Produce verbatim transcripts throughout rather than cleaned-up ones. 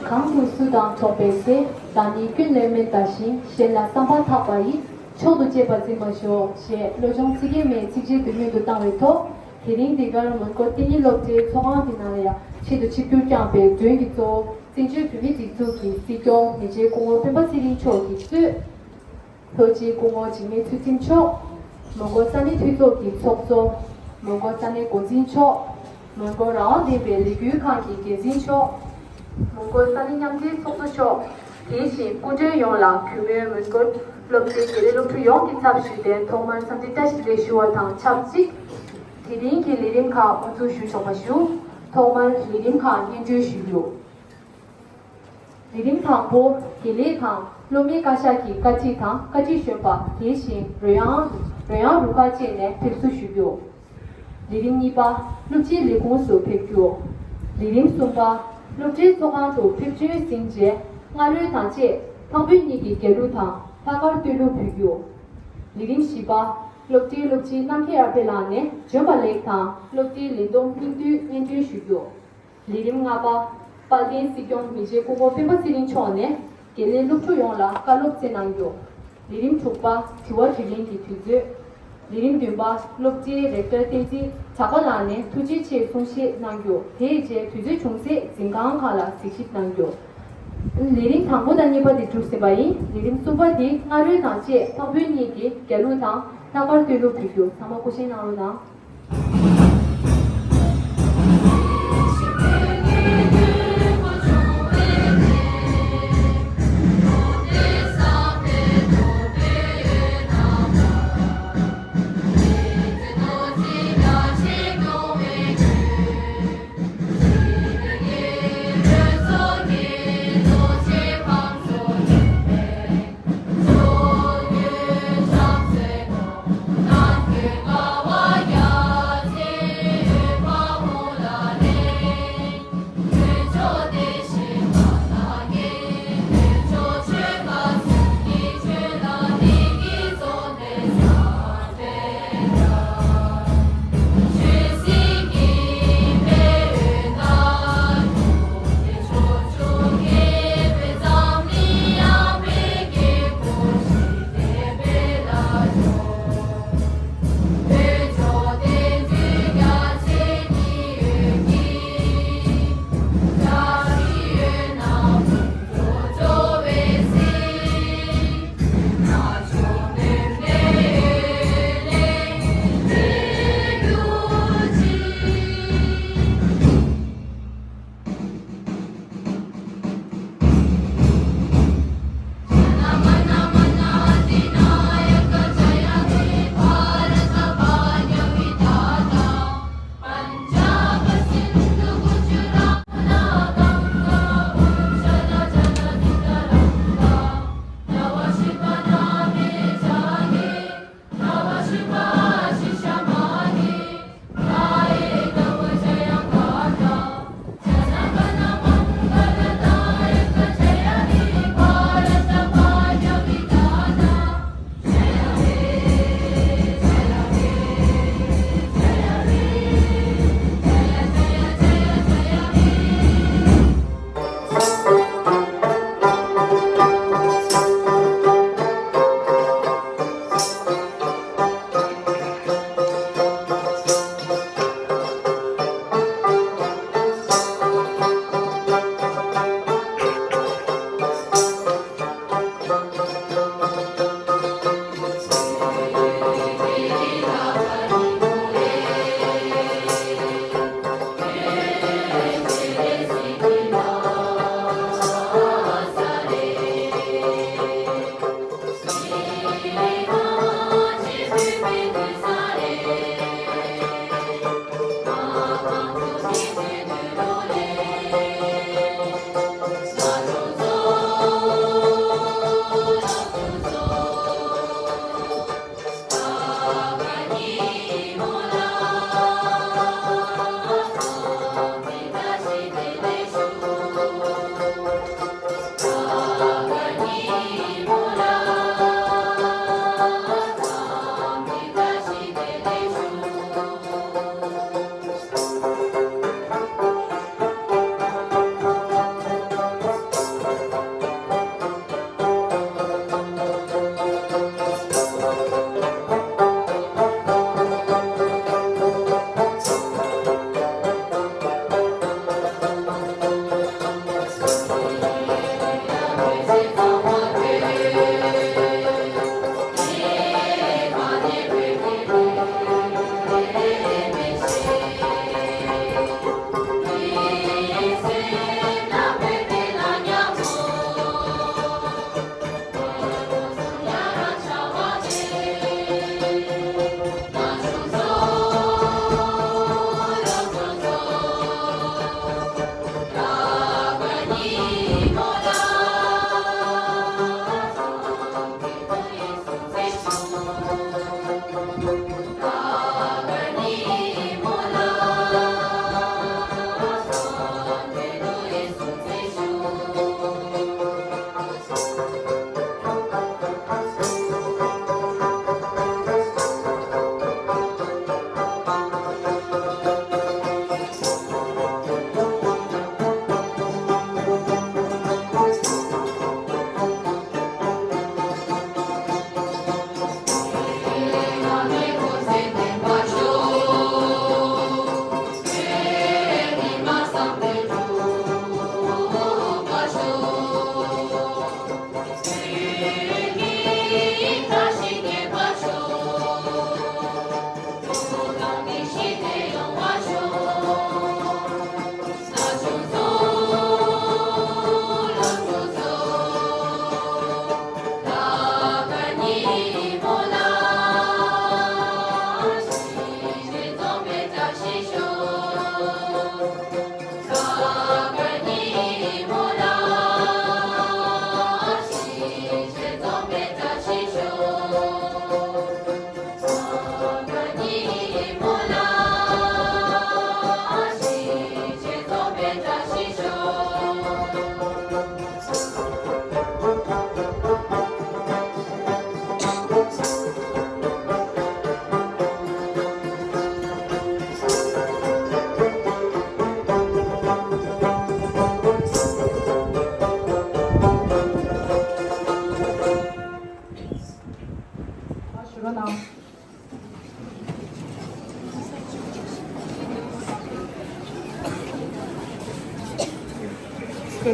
གང་དུ་སུ་དང་འགྲོགས་པའི་ཚེ། བདག་ཉིད་ཀུན་ལས་མེད་ལྟ་ཞིང་། གཞན་ལ་བསམ་པ་ཐག་པ་ཡིས། མཆོག་ཏུ་གཅེས་པར་འཛིན་པར་ཤོག་ཞེས་བློ་སྦྱོང་ཚིག་བརྒྱད་མའི་ཚིགས་བཅད་མདོ་སྨད་དུ་བཏང་བའི་ཐོག་དེ་རིང་འདི་གར་མོན་གྷོ་བསྟན་གཉིས་སློབ་གྲྭའི་ཚོགས་ཁང་འདི་ནང་ལ་ཡང་ཆེད་དུ་ཆིབས་བསྒྱུར་བསྐྱངས་པའི་མགྲོན་གྱི་གཙོ་བོ་བཙན་བྱོལ་བོད་མིའི་སྒྲིག་འཛུགས་ཀྱི་སྲིད་སྐྱོང་མི་རྗེ་སྐུ་ངོ་སྤེན་པ་ཚེ་རིང་མཆོག་གིས་གཙོས། ལྷོ་སྤྱི་སྐུ་ངོ་འཇིགས་མེད་ཚུལ་ཁྲིམས་མཆོག་མོན་གྷོ་ས་གནས་འཐུས་ཚོགས་ཀྱི་ཚོགས་གཙོ། མོན་གྷོ་ས་གནས་འགོ་འཛིན་མཆོག་མོན་གྷོ་རང་དབང་ལྡན་པའི་ལས་འགུལ་ཁང་གི་འགན་འཛིན་མཆོག་མོན་གྷོ་ས་གནས་མཉམ་འབྲེལ་ཚོགས་གཙོ་མཆོག་དེ་བཞིན་སྐུ་མགྲོན་ཡོངས་ལ་གུས་མོས་མོན་གྷོ་སློབ་གྲྭའི་དགེ་ལས་སློབ་ཕྲུག་ཡོངས་ཀྱི་ཚབ་ཞུས་ཏེ་ཐོག་མར་འཚམས་འདྲི་བཀྲ་ཤིས་བདེ་ལེགས་ཞུ་བ་དང་ཆབས་ཅིག་དེ་རིང་གི་ལས་རིམ་ཁག་དབུ་འཛུགས་ཞུ་ཆོག་པ་ཞུ། ཐོག་མར་ལས་རིམ་ཁག་སྙན་སྒྲོན་ཞུ་རྒྱུ། ལས་རིམ་དང་པོ། དགེ་ལས་དང་སློབ་མའི་བཀའ་ཤག་གི་བཀའ་ཁྲིད་དང་བཀའ་ཁྲིད་གཞོན་པ། དེ་བཞིན་རོལ་དབྱངས། རོལ་དབྱངས་རུ་ཁག་བཅས་ནས་ཕེབས་བསུ་ཞུ་རྒྱུ། ལས་རིམ་གཉིས་པ། སློབ་སྤྱིའི་ལས་ཁུངས་སུ་ཕེབས་རྒྱུ། ལས་རིམ་གསུམ་པ། སློབ་གྲྭའི་ཚོགས་ཁང་དུ་ཕེབས་བྱོན་ཟིན་རྗེས་སྔ་རོལ་དང་བཅས་འཕགས་བོད་གཉིས་ཀྱི་རྒྱལ་གླུ་དང་ལྷག་དཀར་བསྟོད་གླུ་ཕུལ་རྒྱུ། ལས་རིམ་བཞི་པ། སློབ་གྲྭའི་སློབ་སྤྱི་རྣམ་མཁྱེན་ཨ་ཕེ་ལགས་ནས་བྱོན་པ་ལེགས་དང་སློབ་གྲྭའི་ལས་བསྡོམས་སྙིང་བསྡུས་སྙན་སྒྲོན་ཞུ་རྒྱུ། ལས་རིམ་ལྔ་པ། དཔལ་ལྡན་སྲིད་སྐྱོང་མི་རྗེ་སྐུ་ངོ་སྤེན་པ་ཚེ་རིང་མཆོག་ནས་དགེ་ལས་སློབ་ཕྲུག་ཡོངས་ལ་བཀའ་སློབ་སྩལ་གནང་རྒྱུ། ལས་རིམ་དྲུག་པ། དྲི་བ་དྲིས་ལན་གྱི་དུས་ཚོད། ལས་རིམ་བདུན་པ། སློབ་གྲྭའི་རེག་ཊར་བསྟན་འཛིན་གྲགས་པ་ལགས་ནས་ཐུགས་རྗེ་ཆེའི་གསུང་བཤད་གནང་རྒྱུ། དེའི་རྗེས་དུས་ཚོད་བྱུང་ཚེ་འཛིན་ཁང་ཁག་ལ་གཟིགས་ཞིབ་གནང་རྒྱུ། ལས་རིམ་དང་པོ་དང་གཉིས་པ་དེ་གྲུབ་ཟིན་པ་ཡིན། ལས་རིམ་གསུམ་པ་དེ་སྔ་རོལ་དང་བཅས་འཕགས་བོད་གཉིས་ཀྱི་རྒྱལ་གླུ་དང་ལྷག་དཀར་བསྟོད་གླུ་ཕུལ་རྒྱུ། ཚང་མ་སྐུ་བཞེངས་གནང་རོགས་གནང་།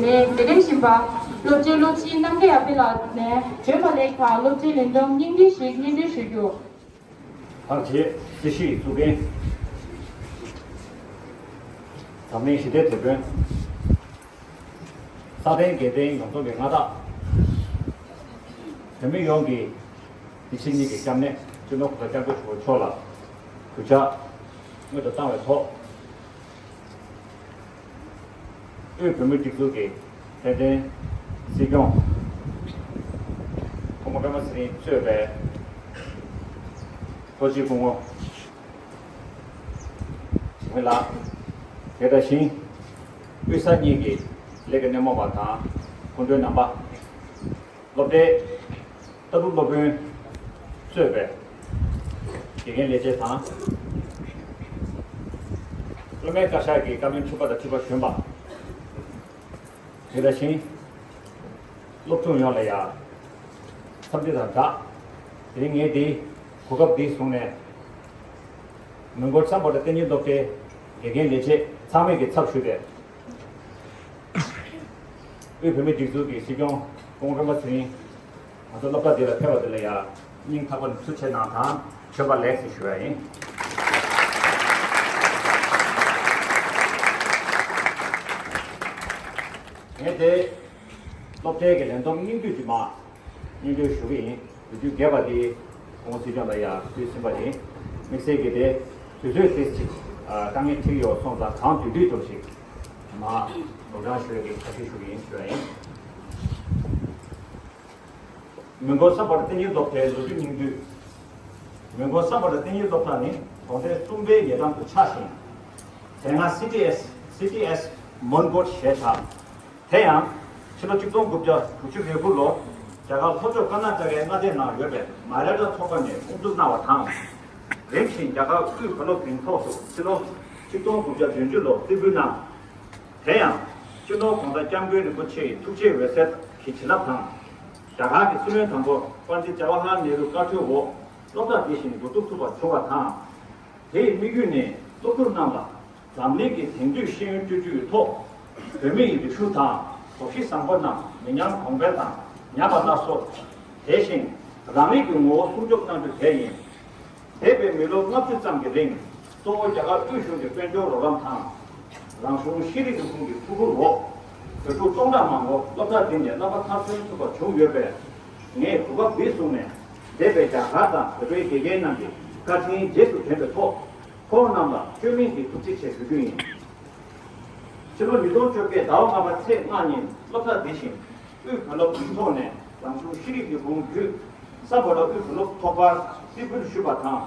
དེ་ནས་དེ་རིང་བཞིན་པ་སློབ་གྲྭའི་སློབ་སྤྱི་རྣམ་རྒྱལ་ཡར་འཕེལ་ལགས་ནས་བརྗོད་པ་ལེགས་དང་སློབ་གྲྭའི་ལས་བསྡོམས་སྙིང་བསྡུས་ཤིག་སྙན་སྒྲོན་ཞུ་རྒྱུ། ཕར་བྱེད། རྩིས་ཞིབ་ཀྱི་གཙུག་རྒྱན། འཛམ་གླིང་ཞི་བདེའི་དེད་དཔོན། ས་སྟེང་རྒྱལ་བསྟན་ཡོངས་རྫོགས་ཀྱི་མངའ་བདག་བོད་མི་ཡོངས་ཀྱི་འདི་ཕྱི་གཉིས་ཀྱི་སྐྱབས་གནས་སྤྱི་ནོར་གོང་ས་སྐྱབས་མགོན་ཆེན་པོ་མཆོག་ལ་གུས་ཕྱག་སྔོན་དུ་བཏང་བའི་ཐོག་དབུས་བོད་མིའི་སྒྲིག་འཛུགས་ཀྱི་དཔལ་ལྡན་སྲིད་སྐྱོང་སྐུ་ངོ་སྤེན་པ་ཚེ་རིང་གཙོས་པའི་ལྷོ་སྤྱི་སྐུ་ངོ་འཇིགས་མེད་ལགས། དེ་དང་བཞིན་དབུས་ས་གཉིས་ཀྱི་ལས་ཀྱི་སྣེ་མོ་བ་དང་སྐུ་མགྲོན་རྣམ་པ། སློབ་གྲྭའི་ལྟ་གྲུབ་སློབ་དཔོན་གཙོས་པའི་དགེ་རྒན་ལས་བྱེད་དང་། སློབ་མའི་བཀའ་ཤག་གི་བཀའ་བློན་ཁྲི་པ་དང་ཁྲི་པ་གཞོན་པ། དེ་ལ་བཞིན་སློབ་ཕྲུག་ཡོངས་ལ་ཡང་འཚམས་འདྲི་དང་སྦྲགས། དེ་རིང་ངས་འདི་གོ་སྐབས་འདི་བཟུང་ནས་མོན་གྷོ་སམ་བྷོ་ཊ་གཏན་ཉིན་སློབ་གྲྭའི་དགེ་རྒན་ལས་བྱེད་ཚང་མས་ཀྱི་ཚབ་ཞུས་ཏེ། དབུས་བོད་མིའི་སྒྲིག་འཛུགས་ཀྱི་སྲིད་སྐྱོང་སྐུ་ངོ་སྤེན་པ་ཚེ་རིང་ང་ཚོ་སློབ་གྲྭ་འདི་ལ་ཕེབས་པ་དེ་ལ་ཡང་སྙིང་ཐག་པ་ནས་ཐུགས་རྗེ་ཆེ་གནང་དང་བྱོན་པ་ལེགས་ཞེས་ཞུ་བ་ཡིན། ངས་དེ་སློབ་གྲྭའི་གི་ལས་བསྡོམས་སྙིང་བསྡུས་ཀྱི་མ་སྙིང་བསྡུས་ཞུ་གི་ཡིན། ལོ་རྒྱུས་རྒྱས་པ་དེ་སྐུ་ངོ་སྲིད་སྐྱོང་ལ་ཡང་ཕུལ་ཟིན་པ་ཡིན། དམིགས་བསལ་གྱི་དེ་དུས་ཚོད་དེ་ཅིག་དཀའ་ངལ་འཕྲད་ཡོད་སོང་ཙང་གང་དུས་དུས་ཙམ་ཞིག་མ་ལོ་གྲངས་ཞུ་ཡས་ཀྱི་ཁ་ཤས་ཞུ་གི་ཡིན་ཞུ་བ་ཡིན། མོན་གྷོ་སམ་བྷོ་ཊ་གཏན་ཉིན་སློབ་གྲྭའི་ལོ་རྒྱུས་སྙིང་བསྡུས། མོན་གྷོ་སམ་བྷོ་ཊ་གཏན་ཉིན་སློབ་གྲྭ་ནི་གྲོང་སྡེ་གསུམ་པའི་ཉེ་འགྲམ་དུ་ཆགས་ཤིང་། དེ་སྔ་སི་ཊི་ཨེས་སི་ཊི་ཨེས་མོན་གྷོ་ཞེས་གྲགས། དེ་ཡང་ཕྱི་ལོ་ཆིག་སྟོང་དགུ་བརྒྱ་དྲུག་ཅུ་རེ་དགུ་ལོར་རྒྱ་གར་ལྷོ་ཕྱོགས་ཀར་ན་ཊ་ཀའི་མངའ་སྡེ་ནང་ཡོད་པའི་མ་ར་ཊ་ཚོགས་པ་ནས་དབུ་འཛུགས་གནང་བ་དང་། རིམ་བཞིན་རྒྱ་གར་དབུས་བོད་སློབ་གདན་ཚོགས་སུ་ཕྱི་ལོ་ཆིག་སྟོང་དགུ་བརྒྱ་བདུན་ཅུ་ལོར་རྩིས་འབུལ་གནང་། དེ་ཡང་སྤྱི་ནོར་༸གོང་ས་༸སྐྱབས་མགོན་རིན་པོ་ཆེ་ཡི་ཐུགས་རྗེའི་འོད་ཟེར་གྱི་བྱིན་རླབས་དང་། རྒྱ་གར་གྱི་སྲིད་བློན་དང་པོ་པཎ་ཌིཏ་ཇ་ཝ་ཧར་ལཱལ་ནེ་རུའི་བཀའ་འཁྲོལ་འོག་སློབ་གྲྭ་འདི་བཞིན་འགོ་འཛུགས་ཐུབ་པ་བྱུང་བ་དང་། དེའི་དམིགས་ཡུལ་ནི་སློབ་ཕྲུག་རྣམས་ལ་འཛམ་གླིང་གི་དེང་དུས་ཤེས་ཡོན་སྤྲོད་རྒྱུའི་ཐོག་བོད་མི་ཡི་རིག་གཞུང་དང་གོམས་གཤིས་བཟང་པོ་རྣམས་མི་ཉམས་གོང་འཕེལ་དང་ཉམས་པ་སླར་གསོ། དེ་བཞིན་རང་རིགས་ཀྱི་ངོ་བོ་སྲུང་སྐྱོབ་གནང་རྒྱུ་དེ་ཡིན། འདས་པའི་མི་ལོ་ལྔ་བཅུ་ཙམ་གྱི་རིང་གཙོ་བོ་རྒྱ་གར་དབུས་གཞུང་གི་དཔལ་འབྱོར་རོགས་རམ་དང་། རང་གཞུང་ཤེས་རིག་ལས་ཁུངས་ཀྱི་ཐུགས་ཁུར་འོག་བོད་ཕྲུག་སྟོང་ཕྲག་མང་པོ་སློབ་གྲྭ་འདི་ནས་རྣམ་པ་མཐར་སོན་ཐུབ་པ་བྱུང་ཡོད་པས། ངས་གོ་སྐབས་འདི་བཟུང་ནས་འདས་པའི་རྒྱ་གར་དང་བོད་པའི་དགེ་རྒན་རྣམས་ཀྱི་བཀའ་དྲིན་རྗེས་སུ་དྲན་པའི་ཐོག་ཁོང་རྣམས་ལ་བཅོས་མིན་གྱི་ཐུགས་རྗེ་ཆེ་ཞུ་རྒྱུ་ཡིན། ཕྱི་ལོ་ཉིས་སྟོང་བཅོ་བརྒྱད་ཟླ་བ་ལྔ་པ་ཚེས་ལྔ་ཉིན་སློབ་གྲྭ་འདི་བཞིན་དབུས་བོད་སློབ་སྤྱི་ཚོགས་ནས་རང་གཞུང་ཤེས་རིག་ལས་ཁུངས་བརྒྱུད་སམ་བྷོ་ཊ་དབུས་བོད་སློབ་ཚོགས་པར་རྩིས་འབུལ་ཞུས་པ་དང་།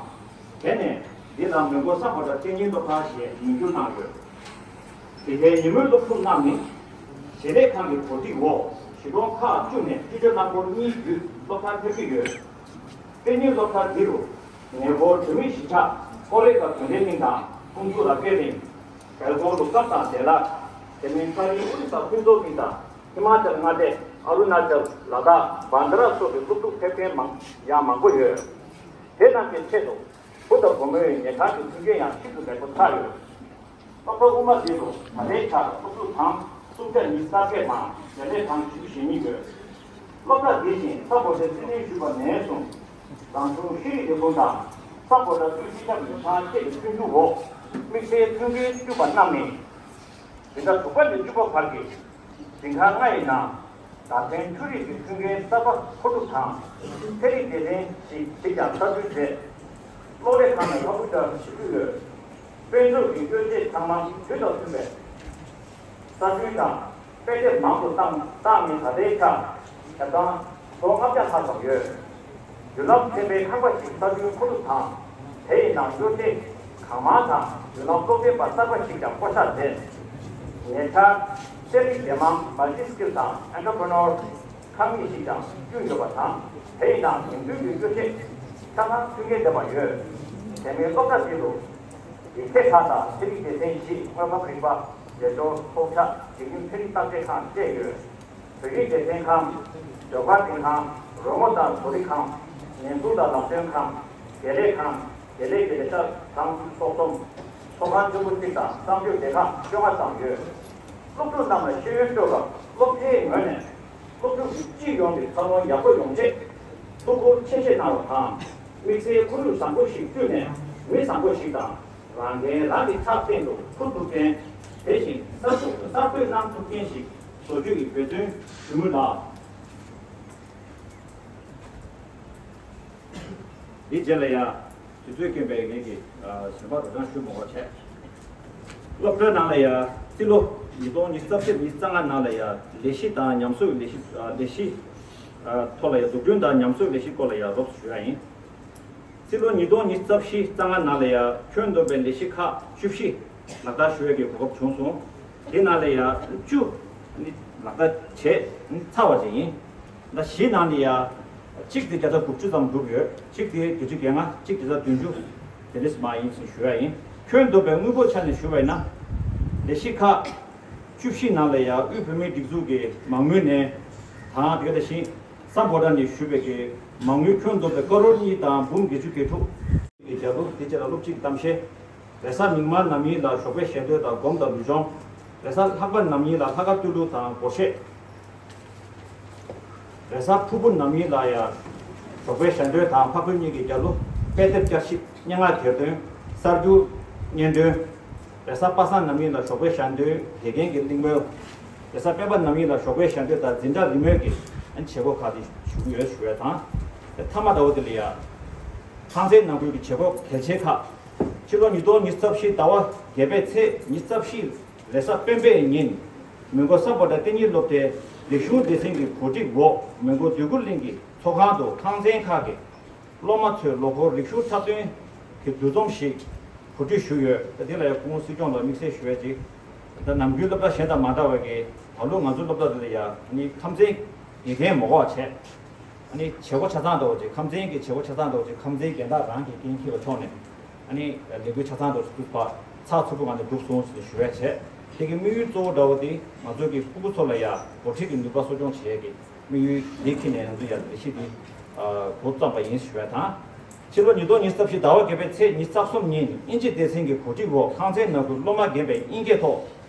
དེ་ནས་འདི་ལ་མོན་གྷོ་སམ་བྷོ་ཊ་གཏན་ཉིན་སློབ་གྲྭ་ཞེས་མིང་བསྒྱུར་གནང་ཡོད། དེ་གའི་ཉིན་མོའི་སློབ་ཕྲུག་རྣམས་ནི་བྱེད་ལས་ཁང་གི་གོ་སྒྲིག་འོག་གཞིས་གྲོང་ཁག་བཅུ་ནས་ཅོ་ཅོ་ལགས་འཁོར་གཉིས་བརྒྱུད་སློབ་གྲྭར་ཕེབས་ཀྱི་ཡོད། གཏན་ཉིན་སློབ་གྲྭ་འདི་རུ་ཉེ་འཁོར་བོད་མིའི་གཞིས་ཆགས་ཀོ་ལེ་གྷལ་དོན་ལྡན་གླིང་དང་ཀུན་གཟིགས་རབ་རྒྱས་གླིང་། སྦེལ་ཀོབ་ལུགས་བསམ་དང་བདེ་བླག་དེ་མིན་ས་རིན་ཨོ་རི་ས་ཕུན་ཚོགས་གླིང་དང་ཧི་མ་ཅལ་མངའ་སྡེ་ཨ་རུ་ན་ཅལ་ལ་དྭགས་བྷན་དྷ་ར་སོགས་ཀྱི་སློབ་ཕྲུག་ཕེབས་མཁན་མང་ཡང་མང་པོ་ཡོད། དེ་རྣམས་ཀྱི་ཆེད་དུ་བུ་དང་བུ་མོའི་ཉལ་ཁང་གི་མཐུན་རྐྱེན་ཡང་ཤིན་ཏུ་ལེགས་པོ་ཆགས་ཡོད། སློབ་གྲྭ་དབུ་མ་འདི་རུ་ད་ལྟའི་ཆར་སློབ་ཕྲུག་གྲངས་སུམ་བརྒྱ་ཉི་ཤུ་རྩ་བརྒྱད་དང་བྱེད་ལས་གྲངས་བཞི་བཅུ་ཞེ་གཉིས་ཡོད། སློབ་གྲྭ་འདི་བཞིན་ས་བོ་ཏའི་རྩིས་ལེན་ཞུས་པ་ནས་བཟུང་རང་གཞུང་ཤེས་རིག་ལས་ཁུངས་དང་ས་བོ་ཏ་དབུས་སྤྱི་ཁྱབ་ལས་ཁང་བཅས་ཀྱི་མཐུན་འགྱུར་འོག་དམིགས་བསལ་མཐུན་རྐྱེན་བསྐྲུན་པ་རྣམས་ནི། བདུན་ཕྲག་དྲུག་པ་ནས་བཅུ་པ་བར་གྱི་ཟིན་ཐོ་ལྔ་ཡི་ནང་བདག་འཛིན་འཕྲུལ་རིག་གི་མཐུན་རྐྱེན་གསར་པ་མཁོ་སྒྲུབ་དང་། ཚན་རིག་སྡེ་ཚན་ཞིག་ཞིག་ཀྱང་གསར་སྐྲུན་མཛད། གློག་ཀླད་ཁང་ནས་ཀམ་པུ་ཊར་ཞིག་བསྐྲུན་ཡོད། དཔལ་འབྱོར་གྱི་གཡོ་ཇུས་ཚང་མ་དུས་དང་མཐུན་པའི་གསར་སྐྲུན་དང་། དཔེ་དེབ་མང་དུ་བཏང་བཏང་ནས་ད་ལྟའི་ཆར་ཁྱབ་སྟངས་ལོ་ལྔ་བརྒྱ་ལྷག་ཙམ་ཡོད། མདུན་ལམ་ཚན་པའི་ཁང་པ་ཞིག་གསར་སྐྲུན་མཁོ་སྒྲུབ་དང་། དེ་ཡི་ནང་གཡོ་ཇུས་གང་མང་དང་མདུན་ལམ་སློབ་སྟོན་པ་གསར་པ་ཞིག་ཀྱང་བསྐོ་བཞག་མཛད། ཉེ་ཆར་ཚན་རིག་སྡེ་དམངས་མལ་ཊི་སི་ཀིལ་དང་ཨེན་ཊར་པི་རི་ནོར་ཁང་མིག་ཞིག་ཀྱང་བསྐྲུན་ཡོད་པ་དང་། དེ་ཡི་ནང་འགྲིམ་འགྲུལ་གྱི་གཡོ་ཇུས་ཆ་ཚང་མཐུན་རྐྱེན་ལྡན་པ་ཡོད། དེ་མིན་སློབ་གྲྭ་འདི་རུ་ཡིག་ཚད་ཁང་དང་ཚན་རིག་སྡེ་ཚན་བཞི། དངོས་ཁམས་རིག་པ། རྒྱལ་སྦྱོར། ཚོགས་ཆ། འཇིགས་རུང་ཚན་རིག་བརྟག་དཔྱད་ཁང་བཅས་ཡོད། བོད་རིགས་སྡེ་ཚན་ཁང་། ཟློས་གར་འཛིན་ཁང་། རོལ་མོ་དང་བོད་རིགས་ཁང་། ཉེན་སྲུང་དང་ལམ་སྟོན་ཁང་། བདེ་ལེགས་ཁང་། བདེ་ལེགས་ཀྱི་ལས་ཀ་ཁང་སོགས་གསུམ། ཚོགས་ཁང་ཆེན་པོ་གཅིག་དང་གསང་སྤྱོད་སྡེ་ཁག་བཅོ་ལྔ་ཙམ་ཡོད། སློབ་ཕྲུག་རྣམས་ལ་ཤེས་ཡོན་སྤྲོད་པར་སློབ་གྲྭའི་ངོས་ནས་སློབ་ཕྲུག་གི་སྤྱི་ཡོངས་ཀྱི་འཚར་ལོངས་ཡག་པོ་ཡོང་ཆེད་ཐུགས་ཁུར་ཆེ་བཞེས་གནང་བ་དང་། དམིགས་བསལ་ཁོར་ཡུག་བཟང་པོ་ཞིག་བསྐྲུན་ནས་མི་བཟང་པོ་ཞིག་དང་། རང་འགན་རང་གི་ཕྲག་སྟེང་དུ་འཁུར་ཐུབ་མཁན། དེ་བཞིན་གསར་གཏོད་གསར་གཏོད་གནང་ཐུབ་མཁན་ཞིག་བཟོ་རྒྱུ་ཡི་འབད་བརྩོན་ཞུ་མུས་ལགས། འདི་རྗེས་ལ་ཡང་དུས་ཚོད་རྐྱེན་པས་ངེད་ཀྱིས་ཞལ་པར་རོ་སྦྱང་ཞུ་མ་དགོས་བྱས། སློབ་གྲྭའི་ནང་ལ་ཡང་རྩིས་ལོ་ཉིས་སྟོང་ཉི་ཤུ་རྩ་བཞི་ཉི་ཤུ་རྩ་ལྔ་ནང་ལ་ཡང་ལས་གཞི་དང་ཉམས་གསོའི་ལས་གཞི། ལས་གཞི་ཐོག་ལ་ཡང་འཛུགས་སྐྲུན་དང་ཉམས་གསོའི་ལས་གཞི་སྐོར་ལ་ཡང་རོབ་ཞུ་ཡ་ཡིན། རྩིས་ལོ་ཉིས་སྟོང་ཉི་ཤུ་རྩ་བཞི་རྩ་ལྔ་ནང་ལ་ཡང་ཁྱོན་བསྡོམས་པའི་ལས་གཞི་ཁག་བཅུ་བཞི་ལག་བསྟར་ཞུ་ཡས་ཀྱི་གོ་སྐབས་བྱུང་སོང་། དེ་ནང་ལ་ཡང་བཅུ་ནི་ལག་བསྟར་བྱས་ནི་ཚར་བ་ཅིག་ཡིན། ད་བཞི་ནང་ལ་ཡང་གཅིག་དེ་བརྒྱ་ཆ་དགུ་བཅུ་ཙམ་འགྲུབ་ཡོད། གཅིག་དེ་བརྒྱད་ཅུ་གྱ་ལྔ། གཅིག་བརྒྱ་ཆ་བདུན་ཅུ་དེ་འདྲས་མ་ཡིན་ཞེས་ཞུ་ཡ་ཡིན། ཁྱོན་བསྡོམས་པའི་དངོས་པོའི་ཆ་ནས་ཞུ་བ་ཡིན་ན། ལས་གཞི་ཁག་བཅུ་བཞི་ནང་ལ་ཡང་དབུས་བོད་མིའི་སྒྲིག་འཛུགས་ཀྱི་མ་དངུལ་ནས་དང་། དེ་ག་དེ་བཞིན་སམ་བྷོ་ཊ་ནས་ཞུས་པའི་གི་མ་དངུལ་ཁྱོན་བསྡོམས་པའི་ཀ་རོར་གཉིས་དང་འབུམ་བརྒྱད་ཅུ་གྱ་དྲུག་གི་རྒྱབ་ལོ། དེ་རྗེས་ལ་སློབ་སྤྱི་གི་གཏམ་བཤད། རེས་གཟའ་མིག་དམར་ནམ་ཡིན་ལ་ཞོགས་པའི་ཞལ་འདོན་དང་སྒོམ་དང་ལུས་སྦྱོང་། རེས་གཟའ་ལྷག་པ་ནམ་ཡིན་ལ་ལྷག་དཀར་བསྟོད་གླུ་དང་སྒོར་གཞས། རེས་གཟའ་ཕུར་བུ་ནམ་ཡིན་ལ་ཡང་ཞོགས་པའི་ཞལ་འདོན་དང་འཕགས་བོད་གཉིས་ཀྱི་རྒྱབ་ལོ། དཔེ་དེབ་བསྐྱར་ཞིབ། སྙན་ངག་གྱེར་འདོན། གསར་འགྱུར་སྙན་སྒྲོན། རེས་གཟའ་པ་སངས་ནམ་ཡིན་ལ་ཞོགས་པའི་ཞལ་འདོན། དགེ་རྒན་གྱི་གླེང་མོལ། རེས་གཟའ་སྤེན་པ་ནམ་ཡིན་ལ་ཞོགས་པའི་ཞལ་འདོན་དང་འཛིན་གྲྭ་རིས་མེད་ཀྱི་བྱེད་སྒོ་ཁག་དེ་ཞུ་གི་ཡོད་ཞུ་བ་དང་། མཐའ་མ་ཟླ་བ་འདི་ལ་ཡང་ཁང་ཚན་ནང་ཁུལ་གྱི་བྱེད་སྒོ་གལ་ཆེ་ཁག་ཕྱི་ལོ་ཉིས་སྟོང་ཉི་ཤུ་རྩ་བཞི་ཟླ་བ་བརྒྱད་པའི་ཚེས་ཉི་ཤུ་རྩ་བཞི་རེས་གཟའ་སྤེན་པའི་ཉིན། མོན་གྷོ་སམ་བྷོ་ཊ་གཏན་ཉིན་སློབ་གྲྭའི་རིག་གཞུང་སྡེ་ཚན་གྱི་གོ་སྒྲིག་འོག་མོན་གྷོ་འདོད་རྒུ་གླིང་གི་ཚོགས་ཁང་དུ་ཁང་ཚན་ཁག་གི་སློབ་མ་ཚོའི་ལོ་འཁོར་རིག་གཞུང་འཁྲབ་སྟོན་གྱི་འདུ་འཛོམས་ཤིག་གོ་སྒྲིག་ཞུས་ཡོད། ད་དེ་ལ་ཡང་སྐུ་ངོ་སྲིད་སྐྱོང་ལ་དམིགས་བསལ་ཞུ་ཡ་ཅིག་ད་ནམ་རྒྱུན་སློབ་གྲྭ་གཞན་དང་མ་འདྲ་བའི་གི་ད་ལོ་ང་ཚོའི་སློབ་གྲྭ་འདི་ལ་ཡང་ནི་ཁམས་ཚན་དགེ་རྒན་མ་དགོས་པ་བྱས། ཨ་ནི་བྱེད་སྒོ་ཆ་ཚང་འདྲ་བོ་ཅིག་ཁམས་ཚན་གྱི་བྱེད་སྒོ་ཆ་ཚང་འདྲ་བོ་ཅིག་ཁམས་ཚན་རྒན་བདག་རང་གིས་འགན་འཁྱེར་བ་ཕྱོགས་ནས། ཨ་ནི་ལས་འགུལ་ཆ་ཚང་འདྲ་བོ་ཞིག་བཙུགས་པ་ཚགས་ཚུད་པོ་ངང་ནས་འགྲུབ་སོང་ཞེས་ཞུ་ཡ་བྱས། དེ་གི་དམིགས་ཡུལ་གཙོ་བོ་འདྲ་བོ་དེ་ང་ཚོ་གི་ཕྲུ་གུ་ཚོ་ལ་ཡ་འགོ་ཁྲིད་ཀྱི་ནུས་པ་གསོ་སྐྱོང་བྱེད་ཡ་གི་དམིགས་ཡུལ་དེ་འཁྱེར་ནས་ང་ཚོ་ཡ་ལས་གཞི་འདི་འགོ་བརྩམས་པ་ཡིན་ཞུ་ཡ་དང་། ཕྱི་ལོ་ཉིས་སྟོང་ཉི་ཤུ་རྩ་བཞི་ཟླ་བ་བརྒྱད་པའི་ཚེས་ཉི་ཤུ་རྩ་གསུམ་ཉིན་དབྱིན་ཇི་སྡེ་ཚན་གྱི་གོ་སྒྲིག་འོག་ཁང་ཚན་ནང་ཁུལ་སློབ་མ་རྒན་པའི་དབྱིན་སྐད་ཐོག་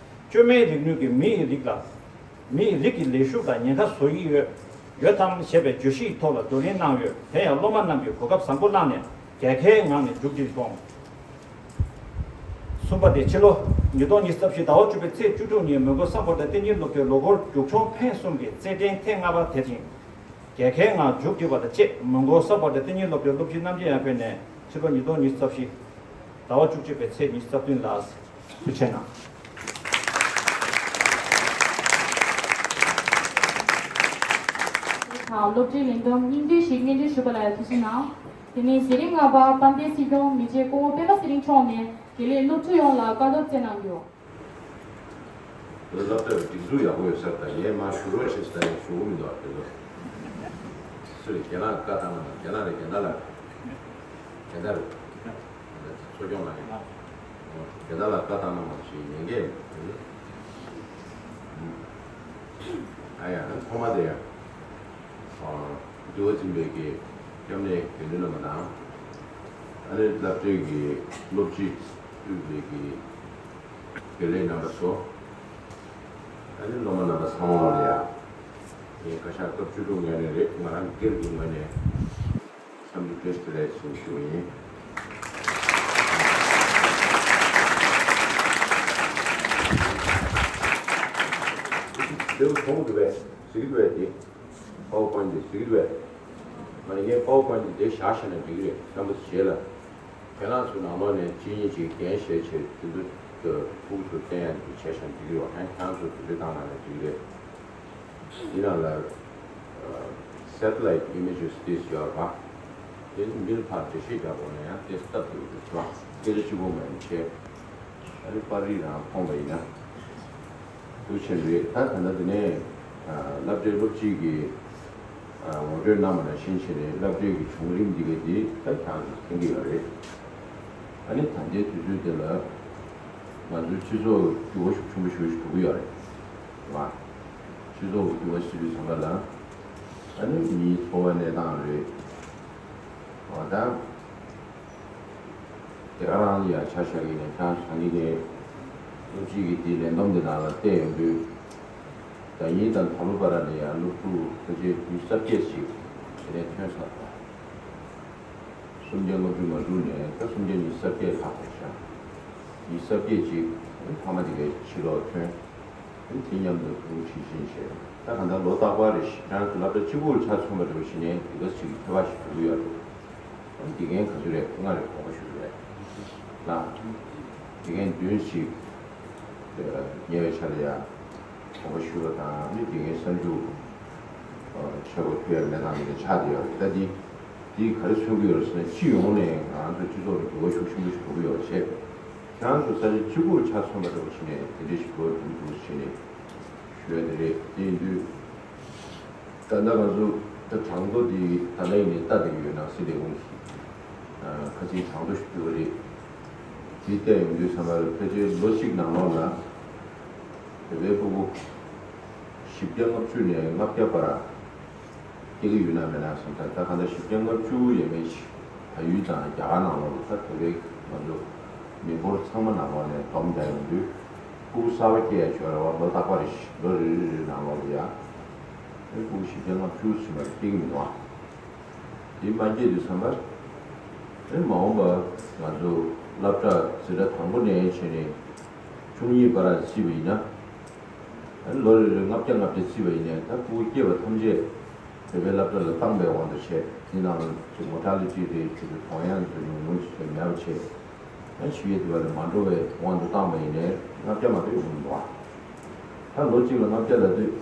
བཅོས་མའི་རིག་ནུས་ཀྱི་མི་ཡི་རིགས་ལ། མི་ཡི་རིགས་ཀྱི་ལས་ཞུགས་ལ་ཉེན་ཁ་བཟོ་ཡི་ཡོད། ཡོད་དམ་ཞེས་པའི་བརྗོད་གཞིའི་ཐོག་ལ་བགྲོ་གླེང་གནང་ཡོད། དེ་ཡང་སློབ་མ་རྣམས་ཀྱིས་གོ་སྐབས་བཟང་པོ་བླངས་ནས་རྒྱལ་ཁའི་ངང་ནས་མཇུག་སྒྲིལ་སོང་། གསུམ་པ་དེ་ཕྱི་ལོ་ཉིས་སྟོང་ཉི་ཤུ་རྩ་བཞི་ཟླ་བ་བཅུ་པའི་ཚེས་བཅུ་དྲུག་ཉིན་མོན་གྷོ་སམ་བྷོ་ཊ་གཏན་ཉིན་སློབ་གྲྭའི་ལོ་འཁོར་རྒྱུགས་མཆོང་འཕེན་གསུམ་གྱི་རྩེད་འགྲན་ཐེངས་ལྔ་པ་དེ་བཞིན་རྒྱལ་ཁའི་ངང་མཇུག་སྒྲིལ་བ་དང་བཅས། མོན་གྷོ་སམ་བྷོ་ཊ་གཏན་ཉིན་སློབ་གྲྭའི་སློབ་སྤྱི་རྣམ་རྒྱལ་ཡར་འཕེལ་ནས་ཕྱི་ལོ་ཉིས་སྟོང་ཉི་ཤུ་རྩ་བཞི་ཟླ་བ་བཅུ་གཅིག་པའི་ཚེས་ཉི་ཤུ་རྩ་བདུན་ལ། ཐུགས་རྗེ་གནང་། དང་སློབ་གྲྭའི་ལས་བསྡོམས་སྙིང་བསྡུས་ཤིག་སྙན་སྒྲོན་ཞུ་བ་ལ་ཡང་ཐུགས་རྗེ་གནང་། དེ་ནས་མཛད་རིམ་ལྔ་པ་དཔལ་ལྡན་སྲིད་སྐྱོང་མི་རྗེ་སྐུ་ངོ་སྤེན་པ་ཚེ་རིང་མཆོག་ནས་དགེ་ལས་སློབ་ཕྲུག་ཡོངས་ལ་བཀའ་སློབ་སྩལ་གནང་རྒྱུ། སློབ་གྲྭར་སྒྲིག་འཛུགས་ཡག་པོ་ཡོད་ས་རེད། ད་ངས་མར་ཞུ་རོགས་བྱེད་ཟེར་ནས་ཞུ་གི་མི་འདུག་དེ་ཚོ་སུ་རེད། རྒན་ལགས་བཀའ་བཏང་གནང་། རྒན་ལགས་རེད། རྒན་ལགས་ལ། རྒན་ལགས་རེད། གསོ་སྐྱོང་ལགས་རེད། རྒན་ལགས་ལ་བཀའ་བཏང་གནང་བ་ཞིག་ཉན་གི་ཡོད། ཨ་ཡ། ཐོག་མ་དེ་ཡང་འདུལ་བ་འཛིན་པའི་གི་སྐྱབས་གནས་དགེ་འདུན་རྣམ་པ་དང་། ཨ་ནི་སློབ་གྲྭའི་གི་སློབ་སྤྱི་དབུས་པའི་གི་དགེ་ལས་རྣམ་པ་ཚོ། ཨ་ནི་སློབ་མ་རྣམ་པ་ཚང་མ་ལ་ཡ། ངས་བཀའ་ཤག་སྐབས་བཅུ་དྲུག་ངོས་ནས་རེད། ང་རང་སྒེར་གྱི་ངོས་ནས་འཚམས་འདྲི་བཀྲ་ཤིས་བདེ་ལེགས་ཞུ་ཞུ་ཡིན། དེ་མཐོང་གི་འདུག་པས། གཟིགས་འདུག་པས་དེ། PowerPoint་དེ་གཟིགས་འདུག་པས། མ་ནི་ངས་PowerPoint་དེ་བཞག་བཞག་ན་འགྲིག་གི་རེད། བསམ་པ་བྱས་ལ། ཁྱེད་རང་ཚོའི་ནང་ལོགས་ནས་གཅིག་གཉིས་ཅིག་འགན་བཞེས་བྱས་དེ་ཚོ་ཕྲུ་གུ་ཚོ་བསྟན་ཡ་འདི་བྱས་ཤག་འགྲིག་གི་རེད་པ། ཁྱེད་རང་ཚོ་དེ་འདྲ་བཏང་གནང་ན་འགྲིག་གི་རེད། འདི་ནང་ལ་satellite images་དེ་ཡོད་རེད་པ། དེ་ནི་མིར་ཕར་འགྲེལ་བཤད་རྒྱག་དགོས་ན་ཡང་དེ་སྟབས་བདེ་པོ་འདུག་ཟེར་བ། སྐད་ཆ་གཅིག་པོ་མ་ཡིན་བྱས། ཨ་ནི་པར་རིས་རང་མཐོང་བ་ཡིན་ན། འདུག་བྱས་རེད། ད་ད་ལྟ་དེ་ནས་སློབ་གྲྭའི་སློབ་སྤྱི་གིས་ངོ་སྤྲོད་གནང་བ་ནང་བཞིན་བྱས་ནས་སློབ་གྲྭའི་གི་བྱུང་རིམ་འདི་ག་འདི་ད་ཁྱེད་རང་ཚོས་མཁྱེན་གྱི་ཡོད་རེད། ཨ་ནི་ད་ལྟའི་དུས་ཚོད་འདི་ལ་ང་ཚོའི་སྤྱི་ཚོགས་འགྱུར་བ་ཤུགས་ཆེན་པོ་ཞེ་པོ་ཞིག་འགྲོ་གི་ཡོད་རེད། རེད་བ། སྤྱི་ཚོགས་འགྱུར་བ་ཞེ་པོ་ཞིག་བྱུང་བ་ལ། ཨ་ནི་མིའི་འཚོ་བ་གནས་སྟངས་རེད། འོ་ད། དེ་ག་རང་ལ་ཡ་ཆ་བཞག་གི་ཡིན་ན་ཁྱེད་རང་ཚོ་ནི་ནས། སློབ་སྤྱི་གིས་དེའི་ལས་བསྡོམས་དེ་ནང་ལ་བལྟས་ཡོང་དུས། ཟླ་ཉིན་དང་ད་ལོ་བར་ལ་ཡང་སློབ་ཕྲུག་ཕལ་ཆེར་དུས་རྩ་བརྒྱད་ཅིག་དེ་ནས་ཐོན་ཚར་བ། སུམ་བརྒྱ་ལྔ་བཅུ་ང་དྲུག་ནས་ད་སུམ་བརྒྱ་ཉི་ཤུ་རྩ་བརྒྱད་ལྷག་པ་ཤག་ཉི་ཤུ་རྩ་བརྒྱད་ཅིག་ཨ་ནི་ཕ་མ་དེ་གའི་ཕྱི་ལོགས་ཐོན། ཨ་ནི་དེ་མཉམ་དུ་ཕྲུ་གུ་ཁྲིད་བཞིན་བྱས། ད་གང་ལྟར་ལོ་རྟག་པར་རེ་བཞིན་ཁྱེད་རང་ཚོ་སློབ་གྲྭ་གཅིག་པུར་ཆ་མཚོན་པ་འདྲ་བོ་ཞིག་ནས་དེ་ག་ཅིག་ཁྱད་པར་ཞིག་འགྲོ་གི་ཡོད་རེད། ཨ་ནི་དགེ་རྒན་ག་ཚོད་རེད། ལྔ་རེད། དགོངས་པ་ཞུ་གི་རེད་ལ། དགེ་རྒན་བདུན་ཞིག་ཉེ་བའི་ཆར་ལ་ཡ་དགོངས་པ་ཞུ་བ་དང་། ཨ་ནི་དགེ་རྒན་གསར་འཇུག་བྱེད་སྒོ་ཕུལ་ཡ་མེད་དང་མེད་ཀྱི་ཆགས་བསྡད་ཡོད་རེད། ད་འདི་འདི་ག་རེ་མཚོན་གྱི་ཡོད་རེད་ཟེར་ན། སྤྱི་ཡོངས་ནས་ང་ཚོ་སྤྱི་ཚོགས་ལ་འགྱུར་བ་ཤུགས་ཆེན་པོ་ཞིག་འགྲོ་གི་ཡོད་པ་བྱས། ཁྱེད་རང་ཚོ་ས་ཆ་གཅིག་པུར་ཆ་མཚོན་པ་འདྲ་བོ་བྱས་ནས་དེ་འདྲ་ཞིག་འགྲོ་འགྲོ་འགྲོ་བྱས་ནས་ཞུ་ཡ་དེ་རེད། དེ་ཡིན་དུས། ད་ལྟ་ང་ཚོ་ད་གྲངས་ཐོ་འདི་ད་ལྟ་ཡིན་ནའི་ལྟ་བསྡད་ཀྱི་ཡོད། ནང་སྲིད་ལས་ཁུངས་ཀྱི་ཁ་སང་གྲངས་ཐོ་ཞིག་ཕུལ་བ་རེད། འདི་བལྟས་ཡོང་དུས་ཙམ་པར་ཕལ་ཆེར་ལོ་གཅིག་ནང་ལོགས་ལ་བོད་པའི་ཕྲུ་གུ་བཞི་བརྒྱ་ལྔ་བཅུ་ནས་ལྔ་བརྒྱ་བར་སྐྱེ་གི་ཡོད་ན་མེད་ན་བསམ། ད་ད་ག་འདྲ་བཞི་བརྒྱ་ལྔ་བཅུ་ཡས་མས་ཤིག་བལ་ཡུལ་དང་རྒྱ་གར་ནང་ལོགས་ལ། ད་བོད་པའི་ང་ཚོ་མི་འབོར་ཚང་མ་ནང་ལོགས་ནས་བསྡོམས་བསྡད་ཡོང་དུས། ཕྲུ་གུ་གསར་པ་སྐྱེ་ཡ་ཅིག་ཡོད་རེད་བ། ལོ་རྟག་པ་རེ་བཞིན་ལོ་རེ་རེ་རེ་ནང་ལོགས་ལ་ཡ། ཨེ་ཕྲུ་གུ་བཞི་བརྒྱ་ལྔ་བཅུ་ཟིན་པ་སྐྱེ་གི་མི་འདུག་ཨ། དེ་མ་སྐྱེས་དུས་ཙམ་པར། ཨེ་མ་འོངས་པ་ང་ཚོ་སློབ་གྲྭ་འཛིན་གྲྭ་དང་པོ་ནས་བྱས་ནས་བཅུ་གཉིས་བར་བརྩིས་པ་ཡིན་ན། ཨེ་ལོ་རེ་རེ་ལྔ་བརྒྱ་ལྔ་བརྒྱ་བརྩིས་པ་ཡིན་ནའི། ད་ཕྲུ་གུ་སྐྱེས་པ་ཐམས་ཅད་བོད་པའི་སློབ་གྲྭ་ལ་བཏང་པའི་དབང་དུ་བྱས། དེ་ནང་ལ་ཅིག་མོ་ཊ་ལི་ཊི་རེད། ཅིག་གི་གྲོངས་ཡ་ཚོ་ཉུང་ཉུང་ཅིག་མེད་པ་བྱས། ཨ་ཕྱི་རྒྱལ་དུ་བ་ལ་མ་འགྲོ་བའི་དབང་དུ་བཏང་བ་ཡིན་ནའི་ལྔ་བརྒྱ་མ་གཏོགས་ཡོང་གི་མི་འདུག་ཨ། ད་ལོ་གཅིག་ལ་ལྔ་བརྒྱ་ལབ་དུས།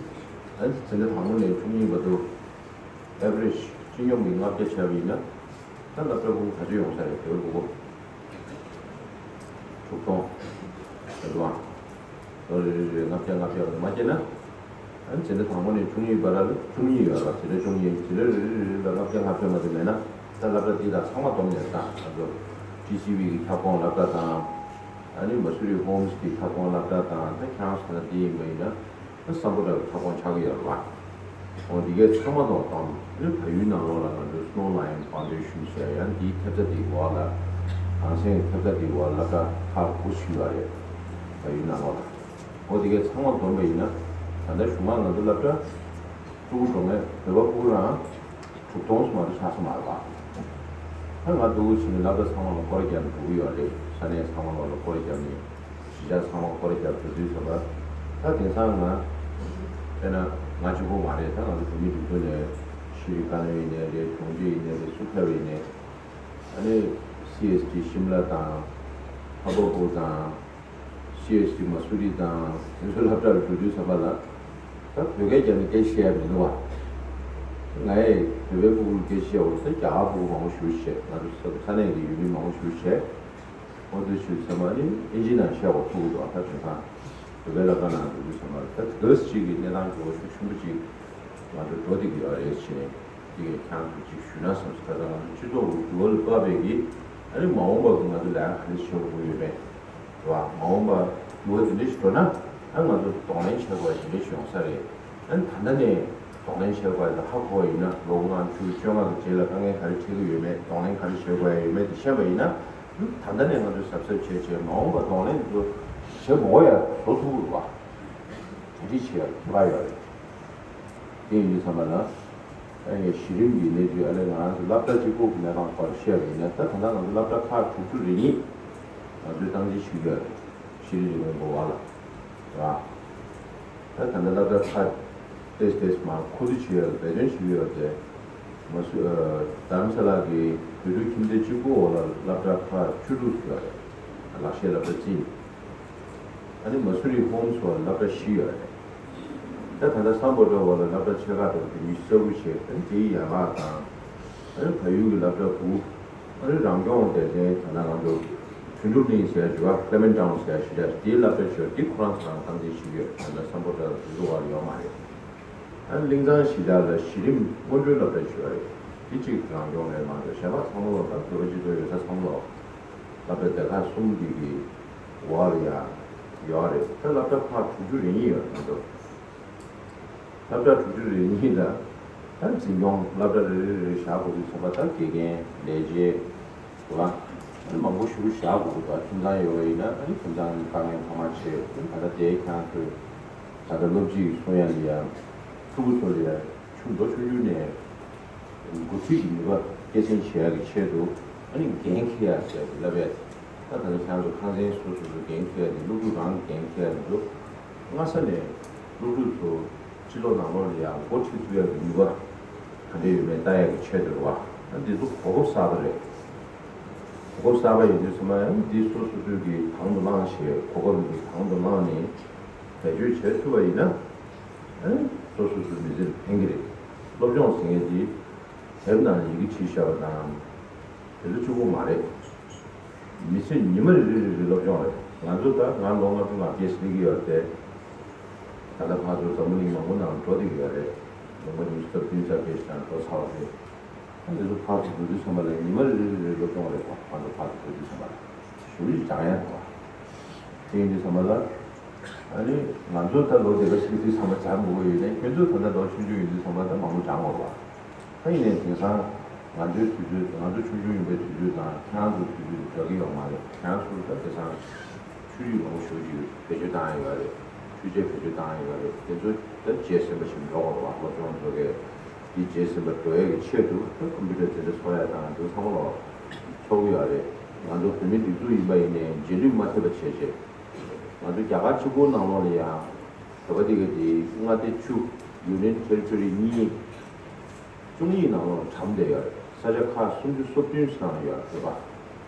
ཨ་འཛིན་གྲྭ་དང་པོ་ནས་བཅུ་གཉིས་བར་དུ་ཨེ་ཝ་རེཇ་སྤྱི་སྙོམས་ཀྱི་ལྔ་བརྒྱ་བྱས་པ་ཡིན་ན། ད་སློབ་གྲྭ་ཕྲུ་གུ་ག་ཚོད་ཡོང་ས་རེད། དེ་བས་ཕྲུ་གུ་དྲུག་སྟོང་རེད་འདུག་ཨ། ལོ་རེ་རེ་རེ་ལྔ་བརྒྱ་ལྔ་བརྒྱ་བར་དུ་མ་སྐྱེས་ན། ཨ་འཛིན་གྲྭ་དང་པོ་ནས་བཅུ་གཉིས་བར་ལ་བཅུ་གཉིས་ཡོད་རེད་བ། འཛིན་གྲྭ་བཅུ་གཉིས། འཛིན་གྲྭ་རེ་རེ་རེ་རེ་ལ་ལྔ་བརྒྱ་ལྔ་བརྒྱ་མ་གཏོགས་མེད་ན། ད་སློབ་གྲྭ་འདི་དང་ཚང་མ་བསྡོམས་ནས་ད་ང་ཚོ་ཊི་སི་ཝི་གི་ཁྱབ་ཁོངས་སློབ་གྲྭ་དང་། ཨ་ནི་མ་སུ་རི་ཧོམ་སི་གི་ཁྱབ་ཁོངས་སློབ་གྲྭ་དང་། ད་ཁྱེད་རང་ས་ན་འདི་ཡིན་པ་ཡིན་ན། ད་སམ་བྷོ་ཊ་གི་ཁྱབ་ཁོངས་ཆགས་ཀྱི་ཡོད་རེད་བ། འོ་འདི་གའི་ཚང་མ་བསྡོམས་བསྡོམས། ཨ་ནི་བལ་ཡུལ་ནང་ལོགས་ལ་ང་ཚོ་སི་ནོ་ལ་ཡོན་ཕའུན་ཌེ་ཤན་ཟེར་ཡ་འདིའི་ཐེབས་རྩ་འདིའི་འོག་ལ། གངས་སེང་ཐེབས་རྩ་འདིའི་འོག་ལ་སློབ་གྲྭ་ཁག་དགུ་ཞིག་ཡོད་རེད། བལ་ཡུལ་ནང་ལོགས་ལ། འོ་འདི་གའི་ཚང་མ་བསྡོམས་པ་ཡིན་ན། ད་ལྟ་གཞུག་མ་ང་ཚོ་སློབ་གྲྭ་ཕྲུ་གུ་འགྲོ་མཁན་བོད་པ་ཕྲུ་གུ་རང་དྲུག་སྟོང་ཙམ་མ་གཏོགས་ཆགས་ས་མ་རེད་པ། ད་ང་འདུག་ཕྱིན་ནས་སློབ་གྲྭ་ཚང་མ་ལ་སྐོར་ར་བརྒྱབ་ནས་འགྲོ་གི་ཡོད་རེད། ས་གནས་ཚང་མ་ལ་སྐོར་ར་བརྒྱབ་ནས། གཞིས་ཆགས་ཚང་མ་སྐོར་ར་བརྒྱབ་འགྲོ་དུས་ཙམ་པ། ད་དེང་སང་ང་། དཔེར་ན་ང་གཅིག་པོ་མ་རེད། ད་ང་ཚོ་བོད་མི་འདུག་འདུག་ནས་ཤྲི་ལང་ཀ་ནས་ཡིན་ནའི་རེད། འབྲོང་ཆུ་ཡིན་ནའི་རེད། སུ་ཕེབས་པ་ཡིན་ནའི། ཨ་ནི་སི་ཨེས་ཊི་ཤིམ་ལ་དང་། ཧ་བོ་པུར་དང་། སི་ཨེས་ཊི་མ་སུ་རི་དང་། དེ་ཚོ་སློབ་གྲྭ་ལ་འགྲོ་དུས་ཙམ་པ་ལ། ད་བོད་སྐད་རྒྱབ་ནས་སྐད་ཆ་བཤད་ཡ་མི་འདུག་བ། ང་ཡི་བོད་པའི་ཕྲུ་གུ་ལ་སྐད་ཆ་བཤད་འོ་ད་རྒྱ་གར་ཕྲུ་གུ་མང་པོ་ཞེ་པོ་ཅིག་བྱས། ང་ཚོ་ས་ས་གནས་ཀྱི་ཡུལ་མི་མང་པོ་ཞེ་པོ་ཅིག་བྱས། འོ་དེ་ཚོ་ཚང་མ་ནི་ཨིན་ཇི་ནང་བཤད་དགོས་ཐུག་འདུག་ད་དེང་སང་བོད་པའི་སློབ་གྲྭ་ནང་འགྲོ་དུས་ཙམ་པ་ད་ག་ཟེ་ཅིག་གི་གནས་སྟངས་འགྱུར་བ་ཤུགས་ཆེན་པོ་ཅིག་ང་ཚོ་འགྲོ་བསྡད་ཀྱི་ཡོད་རེད་ཟེར་ནས། དེ་གས་ཁྱེད་རང་ཚོ་ཅིག་ཞུས་ན་བསམ་སོང་། ད་ལྟ་ང་ཚོ་སྤྱི་ཚོགས་འགྱུར་བ་ལ་དཔག་པའི་གི། ཨ་ནི་མ་འོངས་པ་གི་ང་ཚོ་ལས་ཀ་ག་རེ་བྱེད་དགོས་ཡོད་མེད། རེད་བ། མ་འོངས་པ་འགྱུར་བ་དེ་འདྲ་ཞིག་འགྲོ་ན། ཨ་ང་ཚོ་གདོང་ལེན་བྱེད་དགོས་ཡ་དེ་འདྲ་ཞིག་ཡོང་ས་རེད། ཨ་ནི་ད་ལྟ་ནས་གདོང་ལེན་བྱེད་དགོས་ཡ་དེ་ཧ་གོ་བ་ཡིན་ན། ལོ་ལྔ་བཅུ་བཅོ་ལྔ་གི་རྗེས་ལ་དཀའ་ངལ་ག་རེ་འཕྲད་ཀྱི་ཡོད་མེད། གདོང་ལེན་ག་རེ་བྱེད་དགོས་ཡ་ཡོད་མེད་དེ་ཤེས་པ་ཡིན་ན། ད་ལྟ་ནས་ང་ཚོས་གཟབ་གཟབ་བྱས་བྱས་མ་འོངས་པ་གདོང་ལེན་དེ་ཚོ་བྱེད་མ་དགོས་ཡ་བཟོ་ཐུབ་ཀྱི་རེད་བ། གྲ་སྒྲིག་བྱེད་ཡ་ཁྱད་པར་ཡོད་རེད། དེ་ཡིན་དུས་ཙམ་པ་ལ། ཨ་ནི་གཞི་རིམ་གྱི་གནས་ཚུལ། ཨ་ནི་ང་རང་ཚོ་སློབ་གྲྭ་གཅིག་པོ་གི་གནས་སྟངས་སྐོར་བཤད་པ་ཡིན་ན། ད་ད་ལྟ་ང་ཚོ་སློབ་གྲྭ་ཁག་དྲུག་ཅུ་རེ་གཉིས་ང་ཚོས་སྟངས་འཛིན་བྱེད་ཀྱི་ཡོད་རེད། ཤེས་རིག་ལས་ཁུངས་འགོ་བ་ལ། ར། ད་ད་ལྟ་སློབ་གྲྭ་ཁག་ཏོག་ཙམ་ཏོག་ཙམ་མར་མཁོ་སྤྲོད་བྱེད་ཡོད་རེད། འབད་བརྩོན་བྱེད་ཀྱི་ཡོད་རེད། མ་སུ་ཨ་རྡ་རམ་ས་ལ་གི་བོད་ཕྲུག་ཁྱིམ་སྡེ་གཅིག་པུ་འོག་ལ་སློབ་གྲྭ་ཁག་བཅུ་དྲུག་ཡོད་རེད། ལག་ཤེས་སློབ་གྲྭ་རྩིས། ཨ་ནི་མ་སུ་རི་ཧོམ་སི་འོག་ལ་སློབ་གྲྭ་བཞི་ཡོད་རེད། ད་ད་ལྟ་སམ་བྷོ་ཊ་འོག་ལ་སློབ་གྲྭ་ཆེ་ཁག་འདྲ་བོ་དེ་ཉི་ཤུ་རྩ་དགུ་བྱས། ཨ་ནི་དེའི་ཡན་ལག་དང་། ཨ་ནི་བལ་ཡུལ་གྱི་སློབ་གྲྭ་དགུ། ཨ་ནི་རང་སྐྱོང་སྡེ་ཚན་ད་ལྟ་ང་ཚོ་དོན་གྲུབ་གླིང་ཟེར་ཡ་ཞུ་བ། ཀླེ་མེན་ཊའུན་ཟེར་ཡ་ཞུ་བ། དེའི་སློབ་གྲྭ་ཞུ་བ་འདི་ཁོ་རང་ཚོ་རང་སྟངས་འཛིན་བྱེད་ཀྱི་ཡོད། ད་ལྟ་སམ་བྷོ་ཊ་དེ་ཚོ་བར་ཡོད་མ་རེད། ཨ་ནི་གླིང་ཚང་གཞིས་ཆགས་ལ་གཞི་རིམ་སྔོན་འགྲོའི་སློབ་གྲྭ་ཞུ་བ་རེད། དེ་གཅིག་རང་སྐྱོང་རེད་མ་གཏོགས་གཞན་པ་ཚང་མ་ལོ་ད་བོད་པ་སྤྱི་ཚོགས་ཡོད་ས་ཚང་མ་ལོ་སློབ་གྲྭ་སྡེ་ཁག་གསུམ་འདི་གི་འོག་ལ་ཡ་ཡོད་རེད། ད་སློབ་གྲྭ་ཁག་དྲུག་ཅུ་རེ་གཉིས་ཡོད་རེད་མ་གཏོགས། སློབ་གྲྭ་དྲུག་ཅུ་རེ་གཉིས་ལ་ད་འཛིན་སྐྱོང་སློབ་གྲྭ་རེ་རེ་རེ་བཞག་དགོས་དུས་ཙམ་པ། ད་དགེ་རྒན་ལས་བྱེད་རེད་བ། མང་པོ་ཞུ་བཞག་དགོས་ཀྱི་འདུག་ཁྱིམ་ཚང་ཡོད་པ་ཡིན་ན། ཨ་ནི་ཁྱིམ་ཚང་གི་དཀའ་ངལ་ཚང་མ་བྱས། ད་ལྟ་དེ་ཁྱེད་རང་ཚོས་ད་ལྟ་སློབ་སྤྱི་ཡི་གསུང་ཡ་ལ་ཡ། ཕྲུ་གུ་ཚོ་ལ་ཡ་ཆུང་མདོ་ཆུང་ཆུང་ནས་འགོ་ཁྲིད་ཀྱི་ནུས་པ་སྐྱེད་སྲིང་བྱེད་ཡ་གི་ཆེད་དུ། ཨ་ནི་འགན་འཁྱེར་ཡ་ཟེར་ལབ་ཡ། ད་ད་ལྟ་ཁྱེད་རང་ཚོ་ཁང་ཚན་སོ་སོ་སོ་འགན་འཁྱེར་ཡ་དེ། སློབ་ཕྲུག་རང་གི་འགན་འཁྱེར་ཡ་མི་འདུག་སྔ་ས་ནས་སློབ་ཕྲུག་ཚོ་སྤྱི་ཚོགས་ནང་ལོགས་ལ་ཡ་འགོ་ཁྲིད་ཐུབ་ཡ་གི་ནུས་པ་ག་འདྲ་ཡོད་མེད་ལྟ་ཡ་གི་ཆེད་དུ་རེད་བ། ཨ་འདི་ཚོ་གོ་སྐབས་གསར་པ་རེད། གོ་སྐབས་གསར་པ་ཡིན་དུས་ཙམ་པ་ཡང་འདི་སོ་སོ་སོ་གིས་དང་དུ་བླངས་བྱས། གོ་སྐབས་འདི་དང་དུ་བླངས་ནས་བེད་སྤྱོད་བྱེད་ཐུབ་པ་ཡིན་ན། ཨ་ནི་སོ་སོ་སོའི་མི་ཚེར་ཕན་གྱི་རེད། སློབ་སྦྱོང་ཟེར་མཁན་འདི་དེབ་ནང་ཡི་གེ་བྲིས་བཞག་པ་དང་དེ་ཚོ་གཅིག་པོ་མ་རེད། མི་ཚེ་ཉི་མ་རེ་རེ་རེ་རེ་སློབ་སྦྱོང་རེད། ང་ཚོ་ད་ང་ལོ་ལྔ་བཅུ་ང་བརྒྱད་ཟིན་གྱི་ཡོད་རེད་དེ། ད་ལྟ་ཕར་ཚུར་འཛམ་བུ་གླིང་མང་པོ་ནང་འགྲོ་བསྡད་ཀྱི་ཡོད་རེད། ལོ་ངོ་ཉི་ཤུ་རྩ་བདུན་རྩ་བརྒྱད་ཞིག་ནང་འགྲོ་ཚར་བ་རེད། ཨ་འདི་ཚོ་ཕར་ཚུར་འགྲོ་དུས་ཙམ་པ་ལ་ཉི་མ་རེ་རེ་རེ་རེ་སློབ་སྦྱོང་རེད། ང་ཚོ་ཕར་ཚུར་འགྲོ་དུས་ཙམ་པ་ལ་ཞུ་ཡིག་སྦྱང་ཡ་དང་། དེ་ཡིན་དུས་ཙམ་པ་ལ། ཨ་ནི་ང་ཚོ་ད་ལོ་དེ་ག་ཕྱིན་དུས་ཙམ་པ་སྦྱང་དགོས་ཀྱི་ཡོད་ནའི། ཁྱོད་ཚོ་ད་ལྟ་ལོ་ཆུང་ཆུང་ཡིན་དུས་ཙམ་པ་ད་མང་པོ་སྦྱང་དགོས་རེད་བ། ད་ཡིན་ནའི་དེང་སང་ང་ཚོའི་དུས་ཚོད། ང་ཚོ་ཆུང་ཆུང་ཡིན་པའི་དུས་ཚོད་དང་ཁྱེད་རང་ཚོའི་དུས་ཚོད་འདྲ་གི་ཡོད་མ་རེད། ཁྱེད་རང་ཚོ་ད་དེང་སང་ཆོས་རིག་མང་པོ་ཞེ་པོ་ཅིག་བེད་སྤྱོད་བཏང་ཡ་ཡོད་རེད། འཕྲུལ་ཆས་བེད་སྤྱོད་བཏང་ཡ་ཡོད་རེད། དེ་ཚོ་ད་རྗེས་ཟིན་པ་ཞིག་འགྲོ་དགོས་རེད་བ། སློབ་སྦྱོང་འགྲོ་གི། འདི་རྗེས་ཟིན་པ་འགྲོ་ཡ་གི་ཆེད་དུ་ད་ཀམ་པུ་ཊར་དེ་འདྲ་ཚོགས་ཡ་དང་དེ་ཚང་མ་ལ་ཚོགས་ཀྱི་ཡོད་རེད། ང་ཚོ་བོད་མི་སྒྲིག་འཛུགས་ཡིན་པ་ཡིན་ནའི་རྗེས་ལུས་མ་ཐེབས་པ་བྱས་བྱས། ང་ཚོ་རྒྱ་གར་གཅིག་པོའི་ནང་ལོགས་ལ་ཡང་བོད་པ་དེ་ག་དེ་མངའ་སྡེ་བཅུ། Union Territory གཉིས། བཅུ་གཉིས་ནང་ལོགས་གྲམ་བསྡད་ཡོད་རེད། ས་ཆ་ཁག་སུམ་ཅུ་སོ་བདུན་ཙམ་ཡོད་རེད་བོད་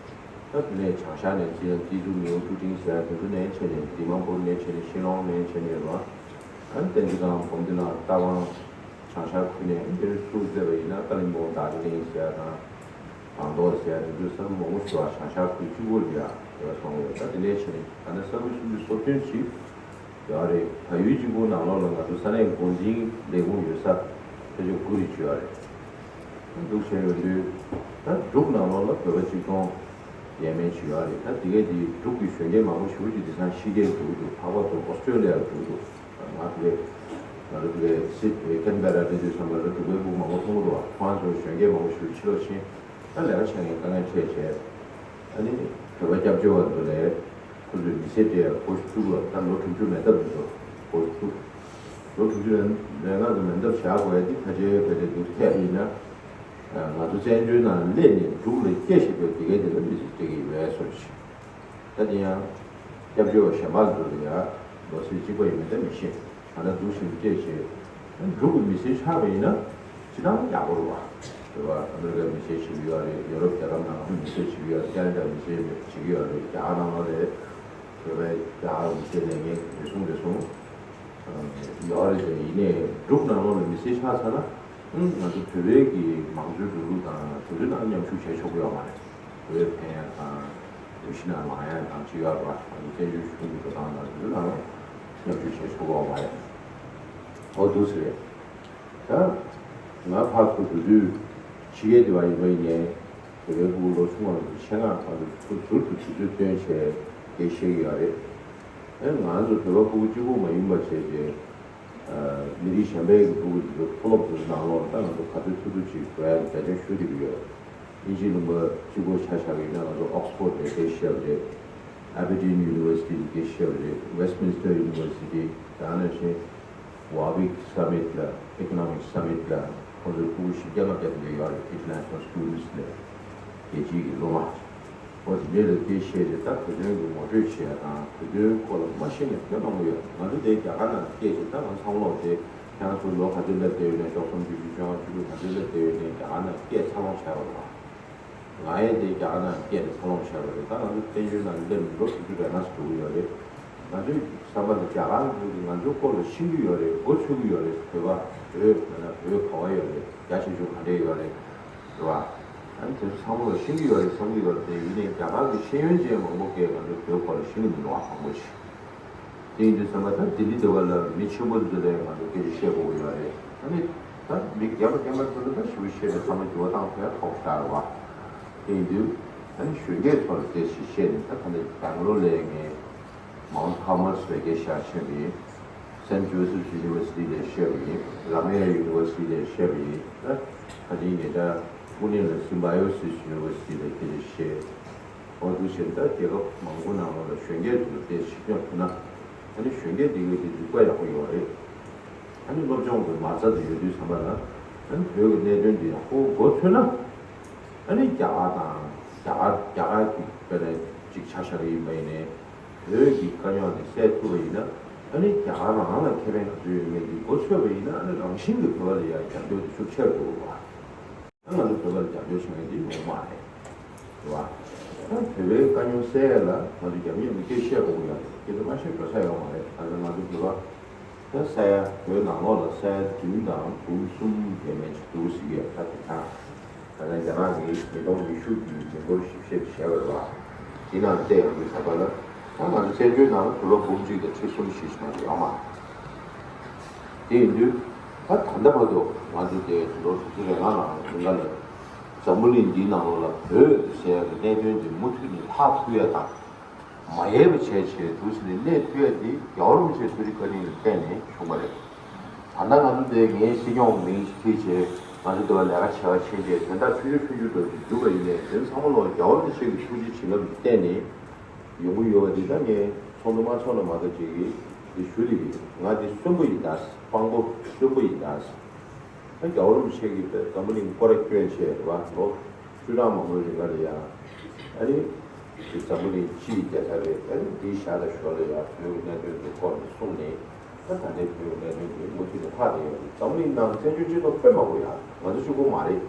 པ། ད་དེ་ནས་བྱང་ཤར་ནས་ཅི་ཡང་ཏི་ཛུ་མིའུ་ཀྲུ་ཀྲིང་ཟེར་ཡ་དེ་ཚོ་ནས་བྱས་ནས། དི་མ་པུར་ནས་བྱས་ནས། ཤི་ལོང་ནས་བྱས་ནས་རེད་བ། ཨ་ནི་བསྟན་འཛིན་སྒང་། སྒོམ་བདེ་སྒང་། རྟ་དབང་། བྱང་ཤར་ཁུལ་ནས་དེར་ཚུར་བསྡད་པ་ཡིན་ན་ཏ་ལིང་པོང་། རྡ་རི་གླིང་ཟེར་ཡ་དང་། སྒང་ཏོག་ཟེར་ཡ་དེ་ཚོའི་ས་མང་པོ་ཞིག་བ་བྱང་ཤར་ཁུལ་གཅིག་པོ་ལ་ཡ་དེ་བ་སོང་ཡོད། ད་དེ་ནས་བྱས་ནས་ད་ནི་ས་ཁུལ་སུམ་ཅུ་སོ་བདུན་ཅིག་ཡོད་རེད། བལ་ཡུལ་གཅིག་པུ་ནང་ལོགས་ལ་ང་ཚོ་ས་གནས་འགོ་འཛིན་ལས་ཁུངས་ཡོད་ས་ཕལ་ཆེར་དགུ་རེ་བརྒྱུད་ཡོད་རེད། ད་འདུག་བྱས་ཡོང་དུས་ད་འབྲུག་ནང་ལོགས་ལ་བོད་པ་གཅིག་སྟོང་ཡས་མས་ཅིག་ཡོད་རེད། ད་དེ་གས་དེ་འབྲུག་གི་གཞོན་སྐྱེས་མང་པོ་ཞེ་པོ་ཅིག་དེང་སང་ཕྱི་རྒྱལ་འགྲོ་གི་འདུག་ལྷག་པར་དུ་ཨོ་སི་ཀྲོ་ལི་ཡ་འགྲོ་གི་འདུག་ང་དེ་གས་ང་ཚོ་དེ་གས་སིད་ཀེན་བེ་ར་སླེབས་དུས་ཙམ་པ་ལ་འབྲུག་པའི་སྤུ་གུ་མང་པོ་མཐོང་གི་འདུག་བ། ཁོང་ཚོ་གཞོན་སྐྱེས་མང་པོ་ཞེ་པོ་ཕྱི་ལོགས་ཕྱིན། ད་ལས་ཀ་བྱེད་མཁན་དཀའ་ངལ་འཕྲད་བྱས། ཨ་ནི་བོད་པ་སྐྱབས་བཅོལ་བ་ཚོ་ལས་ཁོ་ཚོས་མི་ཚེ་སྤྲད་ཡ་སྒོར་བཅུ་དྲུག་ལ། ད་ལོ་དྲུག་ཅུ་མེད་ཐབས་མི་འདུག་སྒོར་བཅུ་དྲུག་ལོ་དྲུག་ཅུ་ལས་ལས་ང་ཚོ་མེད་ཐབས་བཞག་དགོས་ཡ་དེ་ཕལ་ཆེར་ཕལ་ཆེར་འདུག་ཐད་ཡིན་ན། ང་ཚོ་བཙན་བྱོལ་ནང་སླེབས་ནས་འབྲུག་ལ་སྐྱེས་བཞག་པའི་དེ་གས་དེ་ལ་མི་ཚེ་སྤྲད་ཀྱི་ཡོད་བཟོ་ཞིག་ད་དེ་ཡང་སྐྱབས་བཅོལ་བ་གཞན་པ་ཚོ་ལ་ཡ་ལོ་ཚད་གཅིག་པ་ཡིན་མིན་ད་མི་ཤེས། ད་ལྟ་འདུག་བཞིན་སྤྲད་བྱས། འབྲུག་གི་མི་སེར་ཆགས་པ་ཡིན་ན་ཇི་ལྟར་ཡག་པོ་རེད་བ། རེད་བ། ཨ་མི་རི་ཀའི་མི་སེར་བྱེད་ཀྱི་ཡོད་རེད། ཡོ་རོབ་རྒྱལ་ཁབ་ནང་ལ་མི་སེར་བྱེད་ཀྱི་ཡོད་རེད། ཁེ་ན་ཌ་མི་སེར་བྱེད་ཀྱི་ཡོད་རེད། རྒྱ་གར་ནང་ལ་རེད། བོད་པའི་རྒྱ་གར་མི་སེར་ལས་ངན་རེ་ཟུང་རེ་ཟུང་ཡོད་རེད་དེ། ཡིན་ནའི་འབྲུག་ནང་ལོགས་ལ་མི་སེར་ཆགས་ཚར་ན། ང་ཚོ་བོད་པའི་གི་མང་གཙོའི་འགྲོ་ལུགས་དང་དེ་ཚོའི་ནང་མཉམ་ཞུགས་བྱེད་ཆོག་གི་ཡོད་མ་རེད། བོད་ཕན་ཡ་དང་། བོད་གཞིས་ནང་ལངས་ཡ་དང་ཅི་ཡོད་རེད་བ། ང་ཚོ་བཙན་བྱོལ་གཞུང་གི་འགྲོ་སྟངས་དང་དེ་ཚོའི་ནང་མཉམ་ཞུགས་བྱེད་ཆོག་གི་ཡོད་མ་རེད། ཨོ་འདུག་སེ་རེད། ད་ང་ཕར་ཚུར་འགྲོ་དུས་ཕྱི་རྒྱལ་དེ་བ་ཡིན་པ་ཡིན་ནའི་བོད་པའི་ཕྲུ་གུ་ལོ་ཆུང་བ་ཚོ་ཆེད་མངགས་ང་ཚོ་ཚུར་ཚུར་དུ་དུས་ཚོད་བཏོན་བྱས་དེ་བཤད་ཀྱི་ཡོད་རེད། ཨེ་ང་ཚོ་བོད་པ་ཕྲུ་གུ་གཅིག་པུ་མ་ཡིན་པ་བྱས་རྗེས། མི་རིགས་གཞན་པའི་གི་ཕྲུ་གུ་དེ་ཚོ་མཐོ་སློབ་དེ་ནང་ལོགས་ལ་ད་ང་ཚོ་ག་ཚོད་ཐུབ་ཐུབ་ཅིག་འགྲོ་ཡ་གི་འབད་བརྩོན་ཞུ་བསྡད་ཀྱི་ཡོད། དབྱིན་ཇིའི་ལུང་པ་གཅིག་པོ་ཆ་བཞག་གི་ཡིན་ན་ང་ཚོ་Oxford ནས་དེ་བཤད་པ་རེད། Aberdeen University ནས་དེ་བཤད་པ་རེད། Westminster University ད་ནང་བཞིན་Warwick Summit ལ་Economic Summit ལ་ཁོང་ཚོའི་ཕྲུ་གུ་བཞི་བརྒྱ་ལྔ་བརྒྱ་དེ་འདྲ་ཡོད་རེད། International Students ནས་རྒྱལ་སྤྱིའི་གི་སློབ་མ། ཨོ་དེ་འདྲའི་ལ་དེ་བཤད་དེ་ད་བོད་དོན་གྱི་ངོ་སྤྲོད་བྱེད་ཡ་དང་བོད་དོན་སྐོར་ལ་མ་ཤེས་མཁན་དཔེ་མང་པོ་ཡོད། ང་ཚོ་དེ་རྒྱ་གར་ནང་སྐད་ཆ་ད་ང་ཚང་མ་ལོག་དེ་ཁྱེད་རང་ཚོ་ལོ་ག་ཚོད་སླེབས་བསྡད་ཡོད་ནས་བཅུ་གསུམ་བཅུ་བཞི་བཅོ་ལྔ་བཅུ་དྲུག་ག་ཚོད་སླེབས་བསྡད་ཡོད་ནས་རྒྱ་གར་ནང་སྐད་འཚར་ལོངས་བྱས་པ་རེད་བ། ང་ཡང་དེ་རྒྱ་གར་ནང་སྐད་དེ་འཚར་ལོངས་བྱས་པ་རེད། ད་ང་ཚོ་བཙན་བྱོལ་ནང་སླེབས་ནས་ལོ་དྲུག་ཅུ་རེ་ལྔ་ཙམ་འགྲོ་གི་ཡོད་རེད། ང་ཚོའི་བསམ་པ་ལ་རྒྱ་གར་ཚོ་གིས་ང་ཚོའི་སྐོར་ལ་ཤེས་ཀྱི་ཡོད་རེད། མགོ་ཚོས་ཀྱི་ཡོད་རེད། བོད་པ་བོད་མིན་ན་བོད་ག་བ་ཡོད་རེད། རྒྱ་ཆེ་ཆུང་ག་འདྲས་ཡོད་རེད། རེད་བ། ཨ་ནི་དེ་ཚོ་ཚང་མ་ལ་ཤེས་ཀྱི་ཡོད་རེད་བསམ་གྱི་ཡོད་རེད་དེ། ཡིན་ནའི་རྒྱ་གར་གྱི་ཤེས་ཡོན་ཅན་མང་པོ་སྐད་ང་ཚོ་བོད་སྐོར་ལ་ཤེས་ཀྱི་མི་འདུག་བ། མང་པོ་ཞིག་དེ་ཡིན་དུས་ཙམ་པ་ད་ལྡི་ལི་དེ་བ་ལ་མི་ཆེན་པོ་ཚོ་ལས་ང་ཚོ་སྐད་ཆ་བཤད་དགོས་ཀྱི་ཡོད་རེད། ཨ་ནི་ད་མི་རྒན་པ་རྒན་པ་ཚོ་ལ་ད་ཞུ་བཤད་ནས་ཚང་མ་འགྱུར་བ་བཏང་ཐུབ་ཡ་ཐོག་ཤར་བ། དེ་ཡིན་དུས་ཨ་ནི་གཞོན་སྐྱེས་ཚོ་ལ་དེ་ཞིག་བཤད་ནས། ད་ད་ལྟ་སྦེང་ལོར་ལ་ངས་Mount Carmel ཟེར་སྐད་ཆ་བཤད་པ་ཡིན། Saint Joseph's University ལ་བཤད་པ་ཡིན། Ramaiah University ལ་བཤད་པ་ཡིན། ད་ཁ་ཅིག་ངེད་ཅག་ཕུ་ནེ་ལ་Symbiosis University ལ་སྐད་ཆ་བཤད། འོ་དེ་བཞིན་ད་རྒྱལ་ཁབ་མང་པོ་ནང་ལོགས་ལ་གཞོན་སྐྱེས་ཚོ་ལ་དེ་ཞིབ་འཇུག་ཐུབ་ན། ཨ་ནི་གཞོན་སྐྱེས་དེ་གའི་དེ་རིག་པ་ཡག་པོ་ཡོད་རེད། ཨ་ནི་སློབ་སྦྱོང་གི་མ་རྩ་དེ་ཡོད་དུས་ཙམ་པ་ལ། ཨ་ནི་བོད་ཀྱི་གནད་དོན་དེ་ཡག་པོ་མགོ་ཚོས་ན། ཨ་ནི་རྒྱ་གར་དང་རྒྱ་གར་རྒྱ་གར་གྱི་དཔེར་ན་གཅིག་ཆ་བཞག་གི་ཡིན་པ་ཡིན་ནའི། བོད་ཀྱི་དཀའ་རྙོག་དེ་སེལ་ཐུབ་པ་ཡིན་ན། ཨ་ནི་རྒྱ་གར་རང་ལ་ཁེ་ཕན་ག་ཚོད་ཡོད་མེད་དེ་མགོ་ཚོས་པ་ཡིན་ན། ཨ་ནི་རང་བཞིན་གྱིས་བོད་ལ་ཡང་རྒྱབ་སྐྱོར་དེ་ཤུགས་ཆེ་རུ་འགྲོ་གི་རེད་པ། ང་ཚོ་བོད་པར་རྒྱབ་སྐྱོར་བྱེད་མཁན་དེ་ཡོང་མ་རེད། རེད་བ། ད་བོད་པའི་དཀའ་རྙོག་སེལ་ཡ་ལ་ང་ཚོ་རྒྱབ་གཉེར་མི་སྐད་བཤད་དགོས་ཀྱི་ཡོད་རེད། སྐད་ཆ་མ་བཤད་འགྲོ་ས་ཡོད་མ་རེད། ད་ལྟ་ང་ཚོ་བོད་པ་ད་ས་ཡ་བོད་ནང་ལོགས་ལ་ས་ཡ་བདུན་དང་དགུ་གསུམ་ཡས་མས་ཅིག་འདུག་ཟེར་གྱི་ཡོད། ད་དེ་དང་། ད་ལྟ་རྒྱ་ནག་གིས་ཉིས་སྟོང་ཉི་ཤུ་གི་མི་འབོར་ཞིབ་བཤེར་བྱས་པ་རེད་བ། དེ་ནང་བལྟས་ཡོང་དུས་ཙམ་པ་ལ། ད་ང་ཚོ་བཙན་བྱོལ་ནང་ལ་བོད་པ་འབུམ་གཅིག་དང་ཁྲི་གསུམ་ཞིག་མ་གཏོགས་ཡོད་མ་རེད། དེ་ཡིན་དུས། ད་ད་ལྟ་བར་དུ་ང་ཚོ་དེ་ལོ་དྲུག་ཅུ་རེ་ལྔ་ནང་ལ་རིང་ག་ལ། འཛམ་བུ་གླིང་འདིའི་ནང་ལོགས་ལ་བོད་ཟེར་ཡག་གི་གནད་དོན་དེ་མུ་མཐུད་ནས་ལྷག་ཐུབ་ཡ་དང་། མ་ཡལ་བ་བྱས་བྱས་འདུག་ཟེར་ནས་གནས་ཐུབ་ཡ་དེ་རྒྱལ་བ་རིན་པོ་ཆེའི་ཐུགས་རྗེ་བཀའ་དྲིན་ལ་བརྟེན་ནས་བྱུང་བ་རེད། ད་ལྟ་ང་ཚོ་དེ་ངའི་སྲིད་སྐྱོང་མིང་ཞིག་ཁྲིད་བྱས། ང་ཚོ་དེ་བ་ལས་ཀ་བྱེད་པ་ཕྱིན་བྱས་དོན་དག་ཆུང་ཆུང་ཆུང་ཆུང་འདྲ་ཞིག་འགྲུབ་པ་ཡིན་ནའི། དེ་ཚང་མ་ལོག་རྒྱལ་བ་རིན་པོ་ཆེ་གི་ཐུགས་རྗེ་བྱིན་རླབས་ཀྱི་བརྟེན་ནས་ཡོང་གི་ཡོད་པ་འདི། ད་ངས་ཚོགས་འདུ་མ་ཚོགས་ན་མ་གཏོགས་ཅིག་གིས་འདི་ཞུ་བསྡད་ཀྱི་ཡོད། ང་འདི་གསོན་པོ་ཡིན་ད། དཔང་པོ་གསོན་པོ་ཡིན་ད། ཨ། རྒྱལ་བ་རིན་པོ་ཆེ་གིས་འཛམ་བུ་གླིང་སྐོར་ར་བསྐྱོན་བྱས་རེད་བ། ལོ་བཅུ་གྲངས་མང་པོའི་རིང་ག་ལ་ཡ། ཨ་ནི་འཛམ་བུ་གླིང་སྤྱིའི་རྒྱལ་ས་རེད། ཨ་ནི་འདིའི་ཞར་དང་ཞོར་ལ་ཡ་བོད་ཀྱི་གནད་དོན་གྱི་སྐོར་ནས་གསུངས་ནས། ད་ད་ལྟའི་བོད་ཀྱི་གནད་དོན་དེ་མུ་མཐུད་ནས་ལྷག་བསྡད་ཡོད་རེད། འཛམ་བུ་གླིང་ནང་བཙན་བྱོལ་སྤྱི་ཚོགས་དཔེ་མང་པོ་ཡ་ང་ཚོ་གཅིག་པོ་མ་རེད།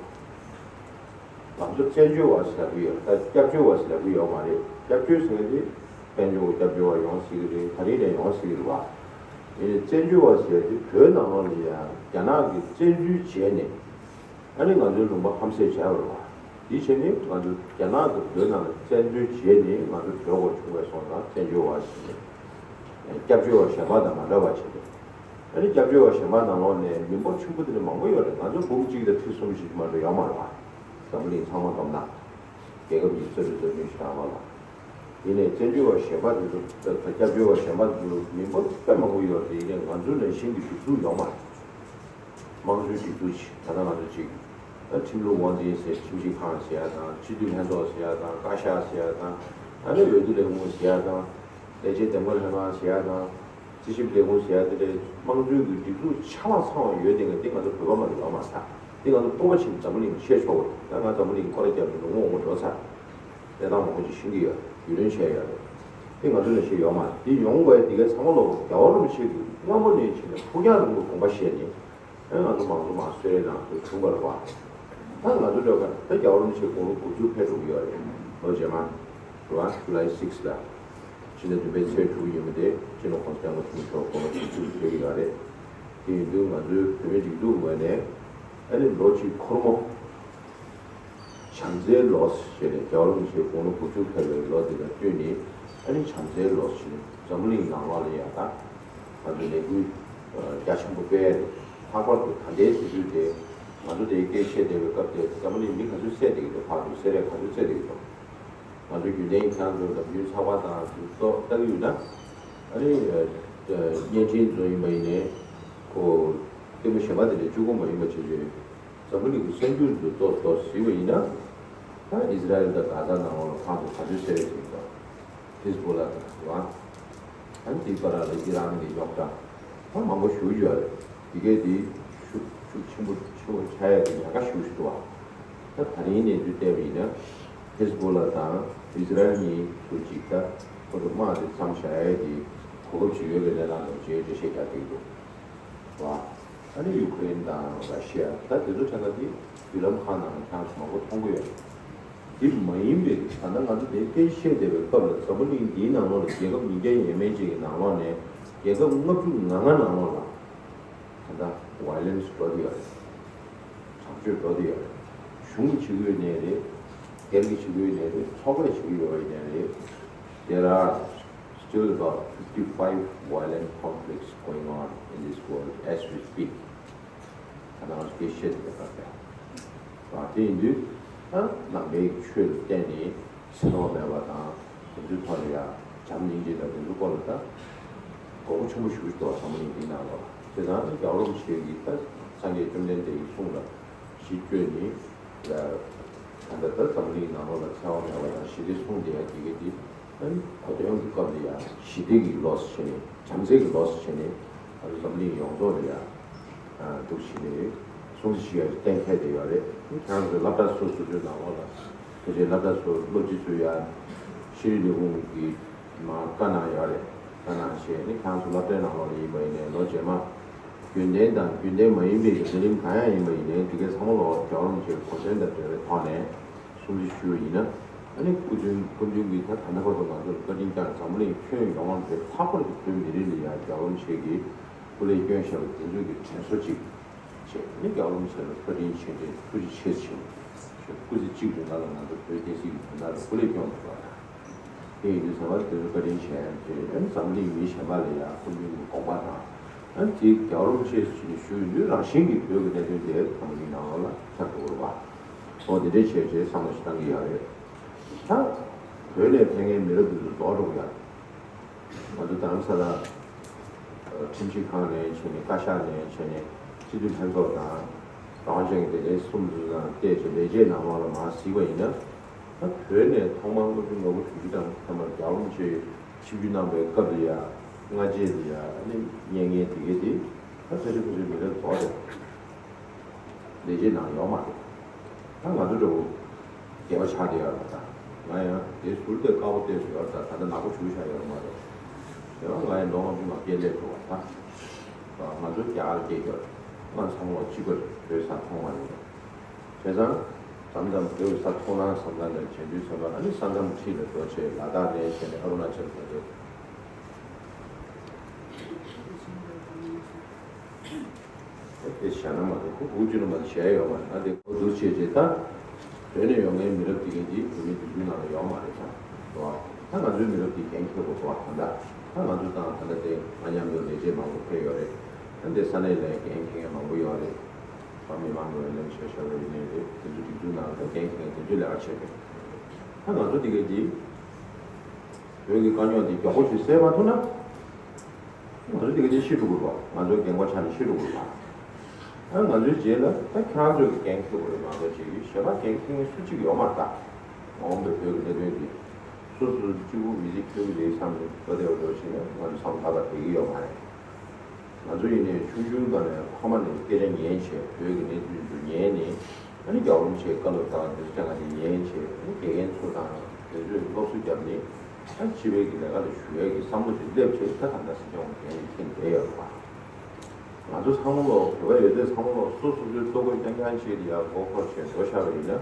ང་ཚོ་བཙན་བྱོལ་བ་ཟེར་ལབ་ཀྱི་ཡོད། ད་སྐྱབས་བཅོལ་བ་ཟེར་ལབ་ཀྱི་ཡོད་མ་རེད། སྐྱབས་བཅོལ་ཟེར་མཁན་དེ་དཔལ་འབྱོར་སྐྱབས་བཅོལ་བ་ཡོང་སྲིད་ཀྱི་རེད། ད་རིང་ནས་ཡོང་སྲིད་ཀྱི་རེད་བ། ཡིན་ནའི་བཙན་བྱོལ་བ་ཟེར་དེ་བོད་ནང་ལོགས་ལ་ཡང་རྒྱ་ནག་གིས་བཙན་འཛུལ་བྱས་ནས། ཨ་ནི་ང་ཚོའི་ལུང་པ་ཧམ་བཤད་བྱས་པ་རེད་བ། དེ་བྱས་ནས་ང་ཚོ་རྒྱ་ནག་གིས་བོད་ནང་ལ་བཙན་འཛུལ་བྱས་ནས་ང་ཚོ་བོད་སྐོར་བྱུང་བའི་སོང་ཙང་བཙན་བྱོལ་བ་ཟེར་ནས། སྐྱབས་བཅོལ་བ་གཞན་པ་དང་མ་འདྲ་བ་བྱས་ཏེ། ཨ་ནི་སྐྱབས་བཅོལ་བ་གཞན་པ་ནང་ལོགས་ནས་མི་འབོར་ཆེན་པོ་དེ་འདྲ་མང་པོ་ཡོད་རེད། ང་ཚོ་འབུམ་གཅིག་དང་ཁྲི་གསུམ་ཞིག་མ་གཏོགས་ཡོད་མ་རེད་བ། འཛམ་བུ་གླིང་ཚང་མ་བསྡོམས་ན། རྒྱལ་ཁབ་ཉི་ཤུ་རྩ་དྲུག་རྩ་བདུན་ཞིག་རང་ལ། ཡིན་ནའི་བཙན་བྱོལ་བ་གཞན་པ་དེ་ཚོ། སྐྱབས་བཅོལ་བ་གཞན་པ་དེ་ཚོ་མི་འབོར་དཔེ་མང་པོ་ཡོད་རེད། ཡིན་ནའི་ང་ཚོ་ནང་བཞིན་གྱི་སྒྲིག་འཛུགས་ཡོད་མ་རེད། དམངས་གཙོའི་སྒྲིག་འཛུགས་ཤིག་ད་ལྟ་ང་ཚོ་ཅིག་ད་ཁྲིམས་ལུགས་དབང་འཛིན་ཟེར། ཁྲིམས་ཞིབ་ཁང་ཟེར་ཡ་དང་། སྤྱི་འཐུས་ལྷན་ཚོགས་ཟེར་ཡ་དང་། བཀའ་ཤག་ཟེར་ཡ་དང་། ཨ་ནི་འོས་བསྡུ་ལས་ཁུངས་ཟེར་ཡ་དང་། ལས་བྱེད་འདེམས་བསྐོ་ལྷན་ཁང་ཟེར་ཡ་དང་། རྩིས་ཞིབ་ལས་ཁུངས་ཟེར་ཡ་དེ་འདྲའི་དམངས་གཙོའི་གི་སྒྲིག་འཛུགས་ཆ་ལག་ཚང་བ་ཡོད་དེ། ང་འདི་ང་ཚོ་བོད་པ་མ་གཏོགས་ཡོད་མ་རེད་ད། འདི་ང་ཚོ་སྤོབས་པ་བྱས་ནས་འཛམ་བུ་གླིང་ལ་བཤད་ཆོག་གི་རེད། ད་ང་འཛམ་བུ་གླིང་སྐོར་ར་བརྒྱབ་ནས་ལོ་ངོ་འོ་མ་འགྲོ་ཚར། གནས་སྟངས་མང་པོ་ཅིག་ཤེས་ཀྱི་ཡོད། རྒྱུས་ལོན་བྱས་ཡོད་རེད། འདི་ང་ཚོ་ལ་ཤེས་ཡོད་མ་རེད། འདི་ཡོང་དགོས་ཡ་འདི་གའི་ཚང་མ་ལོག་རྒྱལ་བ་རིན་པོ་ཆེ་གིས་སྔ་མོ་ནས་བྱས་ནས་ཕུགས་རྒྱང་རིང་པོའི་དགོངས་པ་བཞེས་ནས། ཨེ། ང་ཚོ་མང་གཙོ་མང་གཙོའི་ནང་དུ་བྱུང་བ་རེད་བ། ད་ང་ཚོ་ལྟོས་ག་ད་རྒྱལ་བ་རིན་པོ་ཆེའི་དགུང་ལོ་དགུ་བཅུ་ཕེབས་འགྲོ་གི་ཡོད་རེད། ལོ་རྗེས་མ་རེད་བ། July six ལ། ཕྱི་ཟླ་བདུན་པའི་ཚེས་དྲུག་ཡིན་པ་དེ་སྤྱི་ནོར་༸གོང་ས་༸སྐྱབས་མགོན་ཆེན་པོ་མཆོག་དགུང་ལོ་དགུ་བཅུ་ཕེབས་ཀྱི་ཡོད་རེད། དེ་ཡིན་དུས་ང་ཚོའི་བོད་མིའི་སྒྲིག་འཛུགས་ངོས་ནས། ཨ་ནི་ལོ་གཅིག་འཁོར་མོ། བྱམས་བརྩེའི་ལོ་ཞེས་ནས། རྒྱལ་བ་རིན་པོ་ཆེ་དགུང་ལོ་དགུ་བཅུ་ཕེབས་པའི་ལོ་འདི་དང་བསྟུན་ནས། ཨ་ནི་བྱམས་བརྩེའི་ལོ་ཞེས་ནས་འཛམ་བུ་གླིང་ནང་ལོགས་ལ་ཡ་ད་ང་ཚོས་ལས་འགུལ་རྒྱ་ཆེན་པོ་སྤེལ་ཡ་རེད། ལྷག་པར་དུ་ད་ལྟའི་དུས་ཚོད་དེ་ང་ཚོ་དེ་སྐད་བཤད་བསྡད་པའི་སྐབས་དེ་འཛམ་བུ་གླིང་མི་ག་ཚོད་བསད་བསྡད་ཀྱི་འདུག་ཕར་ཚུར་བསད་རེས་ག་ཚོད་བསད་བསྡད་ཀྱི་འདུག་ང་ཚོ་རྒྱུན་ལྡན་ཁྱེད་རང་ཚོ་ལམ་རྒྱུན་ཚགས་པར་དང་དེ་ཚོ་ལྟ་གི་ཡོད་ན། ཨ་ནི་བརྙན་འཕྲིན་ཚོ་ཡིན་པ་ཡིན་ནའི། ཁོ་ལྟད་མོ་གཞན་པ་དེ་འདྲ་བཅུག་གི་མ་ཡིན་པ་བྱས་བྱས། འཛམ་བུ་གླིང་གི་གསར་འགྱུར་དུ་ཏོག་ཏོག་གཟིགས་པ་ཡིན་ན། ད་ཨི་ཟི་རལ་དང་གྷ་ཛ་ནང་ལོགས་ལ་ཁོང་ཚོ་ག་ཚོད་བསད་རེས་བྱེད་ཀྱི་འདུག་ཧི་ཟ་བྷོ་ལ་དང་། རེད་བ། ཨ་ནི་དེའི་བར་ལ་ཨི་རན་གྱི་རྙོག་དྲ་ད་མང་པོ་ཞེ་པོ་ཡོད་རེད། དེ་གས་དེ་ཤུགས་ཤུགས་ཆེན་པོ་ཆེ་བོ་ཆགས་ཡ་དེ་ཉེན་ཁ་ཞེ་པོ་ཞིག་འདུག་བ། ད་ད་རིང་གནས་ཚུལ་བལྟས་པ་ཡིན་ན། ཧི་ཟ་བྷོ་ལ་དང་ཨི་ཟི་རལ་གཉིས་སུ་གཅིག་ད་ཁོ་ཚོ་དམག་དེ་མཚམས་བཞག་ཡ་གི་གོ་སྐབས་ཅིག་ཡོད་པའི་གནས་སྟངས་དང་བཅས་འགྲེལ་བཤད་རྒྱག་གི་འདུག་བ། ཨ་ནི་ཡུ་ཁུ་རེན་དང་ར་ཤི་ཡ་ད་དེ་ཚོ་ཆ་ཚང་དེ་བརྒྱུད་ལམ་ཁག་ནང་ཁྱེད་རང་ཚོ་མང་པོ་མཐོང་གི་ཡོད་རེད། དེ་མ་ཡིན་པའི་ད་ལྟ་ང་ཚོ་དེ་སྐད་བཤད་བསྡད་པའི་སྐབས་ལ་འཛམ་བུ་གླིང་འདིའི་ནང་ལོགས་ལ་རྒྱལ་ཁབ་ཉིས་བརྒྱ་ཡས་མས་ཅིག་གི་ནང་ལོགས་ནས་རྒྱལ་ཁབ་ལྔ་བཅུ་ང་ལྔ་ནང་ལོགས་ལ་ད་ལྟ་violence་འགྲོ་བསྡད་ཡོད་རེད། དྲག་སྤྱོད་འགྲོ་བསྡད་ཡོད་རེད། གཞུང་གིས་བྱེད་ཀྱི་ཡོད་ནའི་རེད། སྒེར་གྱིས་བྱེད་ཀྱི་ཡོད་ནའི་རེད། ཚོགས་པས་བྱེད་ཀྱི་ཡོད་ནའི་རེད། There are still about fifty-five violent conflicts going on in this world as we speak. ད་ནང་སྐད་བཤད་དེ་ལྟར་རེད། དེ་ཡིན་དུས་ད་ནང་པའི་ཆོས་ལ་བརྟེན་ནས་སེམས་ནོར་མེད་པ་དང་། དེ་ཚོའི་ཐོག་ལ་ཡང་བྱམས་སྙིང་རྗེ་དང་དེ་ཚོའི་སྐོར་ལ་ད་དགོས་མཁོ་ཆེན་པོ་ཞེ་པོ་ཅིག་འདུག་འཛམ་བུ་གླིང་འདིའི་ནང་ལོགས་ལ། དེ་དང་རྒྱལ་བ་རིན་པོ་ཆེ་གིས་ད་སངས་རྒྱས་བཅོམ་ལྡན་འདས་ཀྱི་གསུང་ལ་གཞི་བཅོལ་ནས། ལ་ ད་ལྟ་འཛམ་གླིང་ནང་ལོགས་ལ་འཚེ་བ་མེད་པ་དང་ཞི་བདེ་སྲུང་བསྡད་ཡ་དེ་ག་དེ་ཨ་ནི་གོ་སྟོན་གྱི་སྐབས་ལ་ཡ་ཞི་བདེ་གི་ལོ་ཟེར་བྱས་ནས་བྱམས་བརྩེ་གི་ལོ་ཟེར་བྱས་ནས་ཨ་ནི་འཛམ་གླིང་ཡོངས་རྫོགས་ལ་ཡ་འདུག་བྱས་ནས་སྲུང་བརྩི་ཞུ་ཡ་གཏན་འཁེལ་བསྡད་ཡོད་རེད། ཁྱེད་རང་ཚོའི་སློབ་གྲྭ་སོ་སོ་སོའི་ནང་ལོགས་ལ་ཕལ་ཆེར་སློབ་གྲྭ་ཚོ་སློབ་སྤྱི་ཚོས་ཡ་ཤེས་རིག་ལས་ཁུངས་ཀྱི་མ་བཀའ་གནང་ཡོད་རེད། བཀའ་གནང་བྱས་ནས་ཁྱེད་རང་ཚོ་སློབ་གྲྭའི་ནང་ལོགས་ལ་ཡིན་པ་ཡིན་ནའི་ལོ་རྗེས་མ་རྒྱུན་ལྡན་དང་རྒྱུན་ལྡན་མ་ཡིན་པའི་གི་འཛིན་རིམ་གང་ཡང་ཡིན་པ་ཡིན་ནའི་དེ་གའི་ཚང་མ་ལོག་རྒྱལ་བ་རིན་པོ་ཆེའི་གོ་སྟོན་དང་འབྲེལ་བའི་ཐོག་ནས་སྲུང་བརྩི་ཞུས་པ་ཡིན་ན། ཨ་ནི་སྐུ་མདུན་སྐུ་མདུན་གྱིས་ད་ད་ལྟ་བར་དུ་ང་ཚོར་བཀའ་དྲིན་བསྐྱངས། འཛམ་བུ་གླིང་ཁྱོན་ཡོངས་ལ་ལྷག་པར་དུ་བོད་མི་རིགས་ལ་ཡང་རྒྱལ་བ་རིན་པོ་ཆེ་གིས་སྐུ་ལས་བསྐྱོན་བཞག་པ་དེ་ཚོ་གི་དྲན་གསོ་གཅིག་བྱས་ནས་རྒྱལ་བ་རིན་པོ་ཆེ་ལ་བཀའ་དྲིན་ཆེ། ཐུགས་རྗེ་ཆེ་ཞུ། སྐུ་ཚེ་གཅིག་རིང་ལ་ང་ཚོ་བོད་རྒྱལ་སྲིད་ཀྱི་དོན་དག་ལ་སྐུ་ལས་བསྐྱོན་པ་དང་། དེ་ཡིན་དུས་ཙམ་པ་དེ་ཚོ་བཀའ་དྲིན་ཆེ་ཡང་དེ་ཨ་ནི་འཛམ་གླིང་མི་གཞན་པ་ལ་ཡང་སྐུ་མདུན་གྱི་དགོངས་པ་དང་། ཨ་ནི་དེ་རྒྱལ་བ་རིན་པོ་ཆེ་ཞུ་ཡིན་དུས་རང་བཞིན་གྱིས་བོད་ཀྱི་གནད་དོན་དེ་འཛམ་གླིང་ནང་ལོགས་ལ་ཁྱབ་འགྲོ་གི་རེད་པ། འོ་དེ་འདྲས་བྱས་བྱས་བསམ་བློ་ཞིག་བཏང་གི་ཡོད་རེད། ད་བོད་ནས་ཕེབས་མཁན་མི་རབས་དེ་ཚོ་རྫོགས་འགྲོ་གི་ཡོད་རེད། ང་ཚོ་རྡ་རམ་ས་ལ་ཁྲིམས་ཞིབ་ཁང་ནས་བྱས་ནས་བཀའ་ཤག་ནས་བྱས་ནས་སྤྱི་འཐུས་ལྷན་ཚོགས་དང་རང་དབང་ཅན་གྱི་བདེ་ལེགས་གསུམ་དུ་དང་བལྟས་བྱས་ལས་བྱེད་ནང་ལོགས་ལ་མར་གཟིགས་པ་ཡིན་ན། ད་བོད་ནས་ཐོག་མར་སྔོན་འགྲོ་ལྔ་བཅུ་དྲུག་ཅུ་དང་ཐ་མར་རྒྱལ་བ་རིན་པོ་ཆེ་ཆིབས་བསྒྱུར་གནང་བའི་སྐབས་ལ་ཡ་སྔ་རྗེས་ལ་ཡ་ཨ་ནི་མཉན་མཁན་དེ་གས་དེ་ད་ཕལ་ཆེར་ཕལ་ཆེར་མི་རབས་རྫོགས་རེད། ལས་བྱེད་ནང་ཡོད་མ་རེད། ད་ང་ཚོ་འདྲ་བོ་རྒས་པ་ཆགས་བསྡད་ཡོད་རེད་པ། ད་ང་ཡང་དེ་ཟུར་དེ་དཀར་པོ་བལྟས་སུ་ཡོད་རེད། ད་ད་ལྟ་ནག་པོ་བྱུག་བཞག་ཡོད་རེད་མ་གཏོགས། དེ་བ་ང་ཡང་ལོ་ལྔ་བཅུ་ང་བརྒྱད་སླེབས་འགྲོ་བ་ད། ང་ཚོ་རྒྱ་གར་སྐྱེས་ཡོད་རེད། ང་ཚང་མ་གཅིག་པ་རེད། བོད་ས་མཐོང་མ་མྱོང་རེད། བྱས་ཙང་མཚམས་མཚམས་བོད་ས་མཐོང་ན་བསམ་ན་ནས་བྱེད་དུས་ཚོད་ལ་ཨ་ནི་ས་མཚམས་འཁྲིས་ལ་འགྲོ་བྱས་ལ་དྭགས་ནས་བྱས་ནས་ཨ་རུ་ན་ཅལ་དང་འགྲོ། དེ་བྱས་ན་མ་གཏོགས་ཁོ་དགུ་བཅུ་ནས་མ་གཏོགས་བྱས་ཡོད་མ་རེད། ང་དེ་ཁོ་འདུག་བྱས་རྗེས་ད་བོད་ནས་ཡོང་མཁན་མི་རབས་དེ་གས་དེ་བོད་མི་སྒྲིག་འཛུགས་ནང་ལ་ཡོད་མ་རེད་ད། ད་ང་ཚོའི་མི་རབས་དེ་འགན་འཁྱེར་དགོས་འདུག་བ། ད་ལྟ་ད་ང་ཚོ་དང་ད་ལྟ་དེ་ང་མཉམ་དུ་ལས་བྱེད་མང་པོ་ཕེབས་ཡོད་རེད། ད་དེ་ས་གནས་ལ་འགན་འཁྱེར་མཁན་མང་པོ་ཡོད་རེད། ད་མི་མང་གི་ལས་བྱེད་བྱ་བའི་ནས་རེད། དེ་ཚོ་སྒྲིག་འཛུགས་ནང་ལ་འགན་འཁྱེར་མཁན་དེ་ཚོས་ལས་ཀ་བྱེད་དགོས། ད་ང་ཚོ་དེ་གས་དེ་བོད་ཀྱི་དཀའ་རྙོག་དེ་མགྱོགས་པོ་ཞིག་སེལ་མ་ཐུབ་ན། ང་ཚོ་དེ་ག་ནས་ཤི་འགྲོ་དགོས་པ། ང་ཚོའི་འགན་ཁུར་ཆ་ནས་ཤི་འགྲོ་དགོས་པ། ཨ་ང་ཚོའི་རྗེས་ལ་ད་ཁྱེད་རང་ཚོས་ཀྱི་འགན་འཁྱེར་དགོས་རེད་མ་གཏོགས་བྱེད་ཀྱི་གཞན་པ་འགན་འཁྱེར་མཁན་སུ་གཅིག་ཡོད་མ་རེད་ད། མ་འོངས་པའི་བོད་ཀྱི་གནད་དོན་འདི་སོ་སོ་གཅིག་པུ་མི་ཚེ་འཁྱོལ་གྱི་རེད་བསམ་ནས་བློ་བདེ་བ་འགྲོ་བྱས་ན་ང་ཚོ་བསམ་ཐག་པ་བསྡད་ཀྱི་ཡོད་མ་རེད། ང་ཚོ་ཡིན་ནའི་ཆུང་ཆུང་སྒང་ནས་ཕ་མ་ནས་སྐད་ཆ་ཉན་བྱས་བོད་ཀྱི་གནས་ཚུལ་ཚོ་ཉན་ནས། ཨ་ནི་རྒྱལ་བ་རིན་པོ་ཆེའི་བཀའ་སློབ་དང་དེ་ཚོ་ཅང་ག་ཅིག་ཉན་བྱས། ཨ་ནི་དགེ་རྒན་ཚོ་དང་དེ་ཚོས་སློབ་གསོ་བརྒྱབ་ནས། ཨ་ནི་སྤྱི་པའི་གི་ལས་ཀ་ལ་ཞུགས་ཡས་ཀྱི་བསམ་བློ་ཞིག་སླེབས་བྱས། ད་ད་ལྟ་སྲིད་སྐྱོང་འགན་འཁྱེར་བསྡད་ཡོད་རེད་པ། ང་ཚོ་ཚང་མ་ལོ་བོད་པ་ཡོད་ཚད་ཚང་མ་ལོ་སོ་སོ་སོའི་ལྟོ་གོས་རྐྱང་རྐྱང་བྱས་ཏེ་ཡར་མགོ་འཁོར་བྱས་འགྲོ་བཞག་པ་ཡིན་ན།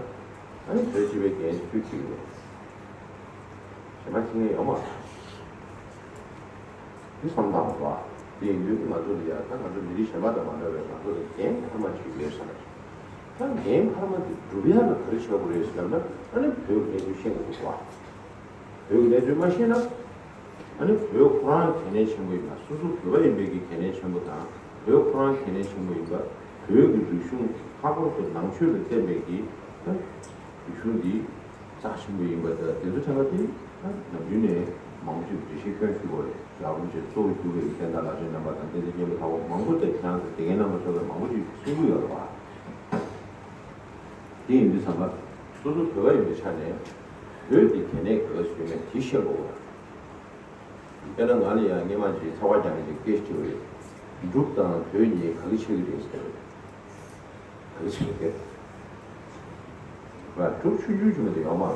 ཨ་ནི་བོད་སྤྱི་པའི་འགན་སུས་འཁྱེར་གྱི་རེད། གཞན་པ་འཁྱེར་མཁན་ཡོད་མ་རེད། དེ་བསམ་སྟངས་རེད་པ། དེ་ཡིན་དུས་ང་ཚོ་ལ་ཡ་ད་ང་ཚོ་མི་རིགས་གཞན་པ་དང་མ་འདྲ་བའི་ང་ཚོ་ལ་འགན་འཕར་མ་ཞིག་ཡོད་ས་རེད། ད་འགན་འཕར་མ་དེ་སྒྲུབ་ཡ་ལ་ག་རེ་བྱེད་དགོས་རེད་ཟེར་ན། ཨ་ནི་བོད་ཀྱི་གནས་ཚུལ་ཤེས་དགོས་རེད་པ། བོད་ཀྱི་གནས་ཚུལ་མ་ཤེས་ན། ཨ་ནི་བོད་ཁོ་རང་གལ་གནད་ཆེན་པོ་ཡིན་པ། སོ་སོ་བོད་པ་ཡིན་པའི་གི་གལ་གནད་ཆེན་པོ་དང་། བོད་ཁོ་རང་གལ་གནད་ཆེན་པོ་ཡིན་པ། བོད་ཀྱི་རིག་གཞུང་ལྷག་པར་དུ་ནང་ཆོས་ལ་བརྟེན་པའི་གི་ད་རིག་གཞུང་འདི་རྩ་ཆེན་པོ་ཡིན་པ་དང་། དེ་ཚོ་ཐད་ཀ་དེ་ད་ནམ་རྒྱུན་ནས་མང་པོ་ཞིག་འགྲེལ་བཤད་སྐྱོན་ཞུ་དགོས་རེད། རྒྱལ་བ་རིན་པོ་ཆེ་གཙོ་བོ་གྱུར་པའི་བསྟན་བདག་བླ་ཆེན་རྣམ་པ་དང་། བསྟན་འཛིན་སྙན་པོ་ལྷ་བ་མང་པོ་དེ་ཁྱེད་རང་ཚོ་དགེ་རྒན་རྣམ་པ་ཚོ་ལ་མང་པོ་ཞིག་གསུང་གི་ཡོད་རེད་པ། དེ་ཡིན་དུས་ཙམ་པ་སོ་སོ་བོད་པ་ཡིན་པའི་ཆ་ནས་བོད་དེ་གལ་གནད་ག་ཚོད་ཡོད་མེད་དེ་ཤེས་དགོས་པ། དཔེར་ན་ང་ལ་ཡང་སྔོན་མ་ཅིག་ཚོགས་པ་རྒྱག་མཁན་ཅིག་སྐད་ཆ་དྲིས་པ་རེད། འབྲུག་དང་བོད་གཉིས་ག་གི་ཆེ་གི་རེད་ཟེར། ག་གི་ཆེ་གི་རེད། བ་འབྲུག་ཆུང་ཆུང་ཆུང་མ་དེ་ཡོད་མ་རེད་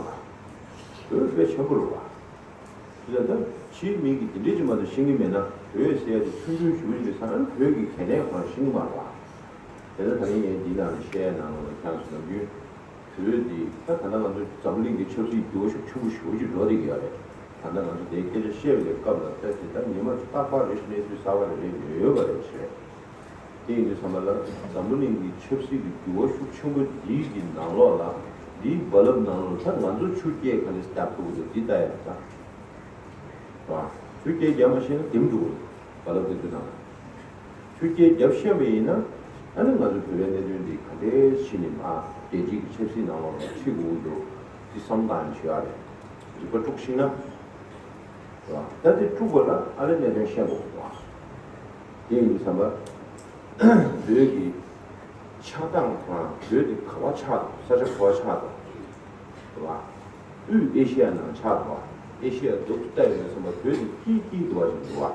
པ། བོད་དཔེ་ཆེན་པོ་རེད་པ། དེ་ལ་ད་ཕྱིའི་མི་གིས་དེ་འདྲས་ཅིག་མ་གཏོགས་ཤེས་ཀྱི་མེད་ན། བོད་ཟེར་ཡ་དེ་ཆུང་ཆུང་ཞེ་པོ་ཅིག་རེད་བསམ་ན། བོད་ཀྱི་གལ་གནད་ཁོ་རང་ཤེས་ཀྱི་མ་རེད་པ། དེ་ལ་ད་རིང་ངས་འདི་ནང་ལ་བཤད་ཡ་ནང་ལོགས་ལ་ཁྱེད་རང་ཚོ་ནམ་རྒྱུན་བོད་འདི་ད་ད་ལྟ་ང་ཚོ་འཛམ་བུ་གླིང་གི་ཆབ་སྲིད་འགྱུར་བ་ཤུགས་ཆེན་པོ་ཞེ་པོ་ཅིག་འགྲོ་བསྡད་ཀྱི་ཡོད་རེད། ད་ལྟ་ང་ཚོ་དེའི་སྐད་ཆ་བཤད་པའི་སྐབས་ལ་ད་དེ་ད་ཉི་མ་རྟག་པར་རེ་བཞིན་གནས་ཚུལ་གསར་པ་རེ་རེ་ཡོད་པ་རེད་བྱས། དེ་ཡིན་དུས་ཙམ་པ་ལ་འཛམ་བུ་གླིང་གི་ཆབ་སྲིད་ཀྱི་འགྱུར་བ་ཤུགས་ཆེན་པོ་འདིའི་གི་ནང་ལོགས་ལ། འདིའི་རྦ་རླབས་ནང་ལོགས་ལ་ད་ང་ཚོ་ཆུ་རྐྱལ་ག་འདྲས་རྒྱབ་ཐུབ་ཀྱི་འདུག་འདི་ལྟ་ཡ་རེད་ད། ཆུ་རྐྱལ་རྒྱབ་མ་ཤེས་ན་ལྡེམ་འགྲོ་གི་རེད། རྦ་རླབས་དེ་ཚོའི་ནང་ལ། ཆུ་རྐྱལ་རྒྱབ་ཤེས་པ་ཡིན་ན། ཨ་ནི་ང་ཚོ་བོད་པའི་གནད་དོན་འདི་ག་འདྲས་བྱས་ནས་མར་རྒྱལ་སྤྱིའི་གི་ཆབ་སྲིད་ནང་ལོགས་ལ་ཁྲིད་དགོས་ཀྱི་འདུག་འདི་བསམ་བཏང་ཡ་བྱེད་ཡ་རེད། རིག་པ་དཀྲུག་ཤེས་ན། རེད་པ། ད་དེ་དཀྲུག་པ་ལ་ཨ་རིའི་གནད་དོན་ཤེས་དགོས་ཀྱི་འདུག་དེ་ཡིན་དུས་ཙམ་པ། བོད་ཀྱི་ཆགས་སྟངས་དང་། བོད་དེ་ག་པར་ཆགས་འདུག་ས་ཆ་ག་པར་ཆགས་འདུག་དབུས་ཨེ་ཤི་ཡ་ནང་ཆགས་འདུག་བ། ཨེ་ཤི་ཡ་འདུག་ལྟ་ཡོང་བསམ་པ་བོད་དེ་དཀྱིལ་དཀྱིལ་དུ་བ་ཞིག་འདུག་བ།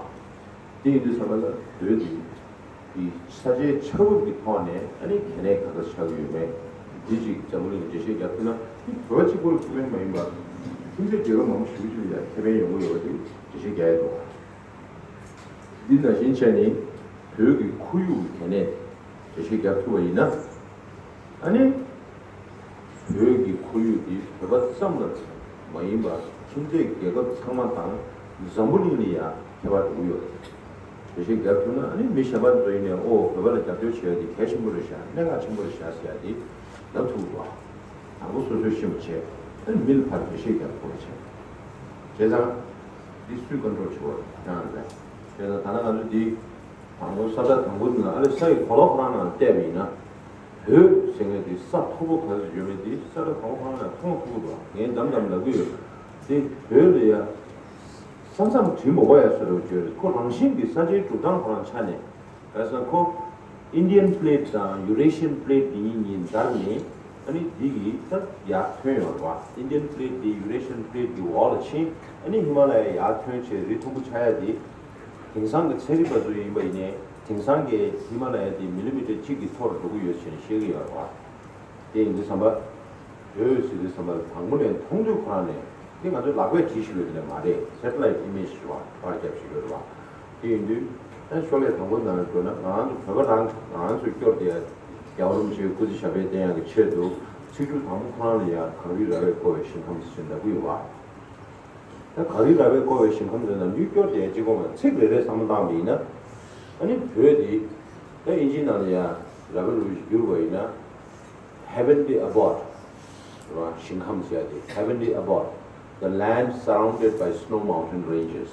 དེ་ཡིན་དུས་ཙམ་པ་ལ་བོད་དེ་གི་ས་ཆའི་ཆགས་བབ་ཀྱི་ཐོག་ནས་ཨ་ནི་གལ་གནད་ག་འདྲ་ཆགས་ཀྱི་ཡོད་མེད་འདི་ཅིག་འཛམ་བུ་གླིང་འགྲེལ་བཤད་རྒྱག་ཐུབ་ན་དེ་བོད་གཅིག་པོར་ཁེ་ཕན་མ་ཡིན་པར་ཁྱིམ་མཚེས་རྒྱལ་ཁབ་མང་པོ་ཞེ་པོ་ཅིག་ལ་ཡང་ཁེ་ཕན་ཡོང་གི་ཡོད་པ་དེ་འགྲེལ་བཤད་རྒྱག་ཡ་འདུག་བ། འདི་ནང་བཞིན་བྱས་ནས་བོད་ཀྱི་ཁོར་ཡུག་གི་གལ་གནད་འགྲེལ་བཤད་རྒྱག་ཐུབ་པ་ཡིན་ན། ཨ་ནི། བོད་ཀྱི་ཁོར་ཡུག་འདི་བོད་པ་ཙམ་ལ་མ་ཡིན་པར་ཁྱིམ་མཚེས་རྒྱལ་ཁབ་ཚང་མ་དང་འཛམ་བུ་གླིང་ལ་ཡང་ཁྱད་པར་འགྲོ་གི་ཡོད་རེད། འགྲེལ་བཤད་རྒྱག་ཐུབ་ན་ཨ་ནི་མི་གཞན་པ་ཚོ་ཡིན་ནའི་ཨོ་བོད་པ་ལ་རྒྱབ་སྐྱོར་བྱེད་ཡ་དེ་གལ་ཆེན་པོ་རེད་ཤག་གནད་འགག་ཆེན་པོ་རེད་ཤག་ཟེར་ཡ་དེ་ལབ་ཐུབ་དགོས། དང་པོ་སོ་སོས་ཤེས་པ་བྱས་ཨ་ནི་མི་ལ་ཕར་འགྲེལ་བཤད་རྒྱག་དགོས་པ་བྱས། བྱས་ཙང་འདི་སུས་ཀོན་ཊོལ་བྱེད་དགོས་རེད་ཁྱེད་རང་རེད། བྱས་ཙང་ད་ལྟ་ང་ཚོ་འདི་དང་པོ་ས་བཀྲ་དང་པོ་འདི་ན་ཨ་ལེ་ས་ཡི་གོ་ལོག་ཁོ་རང་ནང་བལྟས་པ་ཡིན་ན། བོད་ཟེར་མཁན་དེ་ས་མཐོ་པོ་ག་ཚོད་ཡོད་མེད་དེ་ས་ཆ་གང་པོ་གང་ལ་མཐོང་ཐུབ་འདུག་ངས་འདམ་འདམ་ལབ་ཀྱི་ཡོད། དེ་བོད་ལ་ཡ་ས་མཚམས་བྲིས་མ་དགོས་ཡ་བཟོ་འདྲ་བརྗོད་རེད། ཁོ་རང་བཞིན་གྱི་ས་ཆའི་གྲུབ་སྟངས་ཁོ་རང་ཆ་ནས་ག་ས་ཁོ་Indian Plate དང་Eurasian Plate དེ་གཉིས་གཉིས་འདར་ནས་ཨ་ནི་འདི་གི་ད་ཡར་ཐོན་ཡོད་རེད་བ། Indian Plate དེ་Eurasian Plate གི་འོག་ལ་ཕྱིན་ཨ་ནི་ཧི་མ་ལ་ཡ་ཡར་ཐོན་བྱས་རི་མཐོན་པོ་ཆགས་ཡ་དེ། དེང་སང་གི་ཚན་རིག་པ་ཚོ་ཡིན་པ་ཡིན་ནའི་དེང་སང་གི་ཧི་མ་ལ་ཡ་དེ་མི་ལི་མི་ཊར་གཅིག་གི་མཐོ་རུ་འགྲོ་གི་ཡོད་ཅེས་བཤད་ཀྱི་ཡོད་རེད་བ། དེ་ཡིན་དུས་ཙམ་པ། བོད་ཟེར་དུས་ཙམ་པ་དང་པོ་ནས་མཐོང་དུས་ཁོ་རང་ནས་དེ་ང་ཚོས་ལག་པས་བྲིས་ཤིག་ཡོད་དེ་ནས་མ་རེད། སེ་ཊི་ལའིཊ་ཨི་མེ་ཇི་ཞེས་པ་པར་རྒྱབ་ཞིག་ཡོད་རེད་བ། དེ་ཡིན་དུས་ཨ་ཤོག་ལྷེ་དང་པོ་ནང་ལ་འགྲོ་ན་ང་རང་ཚོ་བོད་པ་རང་ང་རང་ཚོས་སྐྱོར་དེ་རྒྱལ་བ་རིན་པོ་ཆེའི་སྐུ་ཚེ་ཞབས་པད་བརྟན་ཡག་གི་ཆེད་དུ་ཚིག་འབྲུ་དང་པོ་ཁོ་རང་ལ་ཡང་གངས་རི་ར་བས་བསྐོར་བའི་ཞིང་ཁམས་ཟེར་ལབ་ཀྱི་ཡོད་བ། ད་གངས་རི་ར་བས་བསྐོར་བའི་ཞིང་ཁམས་ཟེར་ན་ལུས་སྐྱོར་དེ་གཅིག་པོ་མ་ཚིག་རེ་རེ་བསམ་བློ་བཏང་བ་ཡིན་ན། ཨ་ནི་བོད་དེ་ད་ཨིན་ཇིའི་ནང་ལ་ཡང་ར་བེལ་ལུ་བསྒྱུར་བ་ཡིན་ན། Heavenly Abode རེད་བ། ཞིང་ཁམས་ཟེར་ཡ་དེ་Heavenly Abode, the land surrounded by snow mountain ranges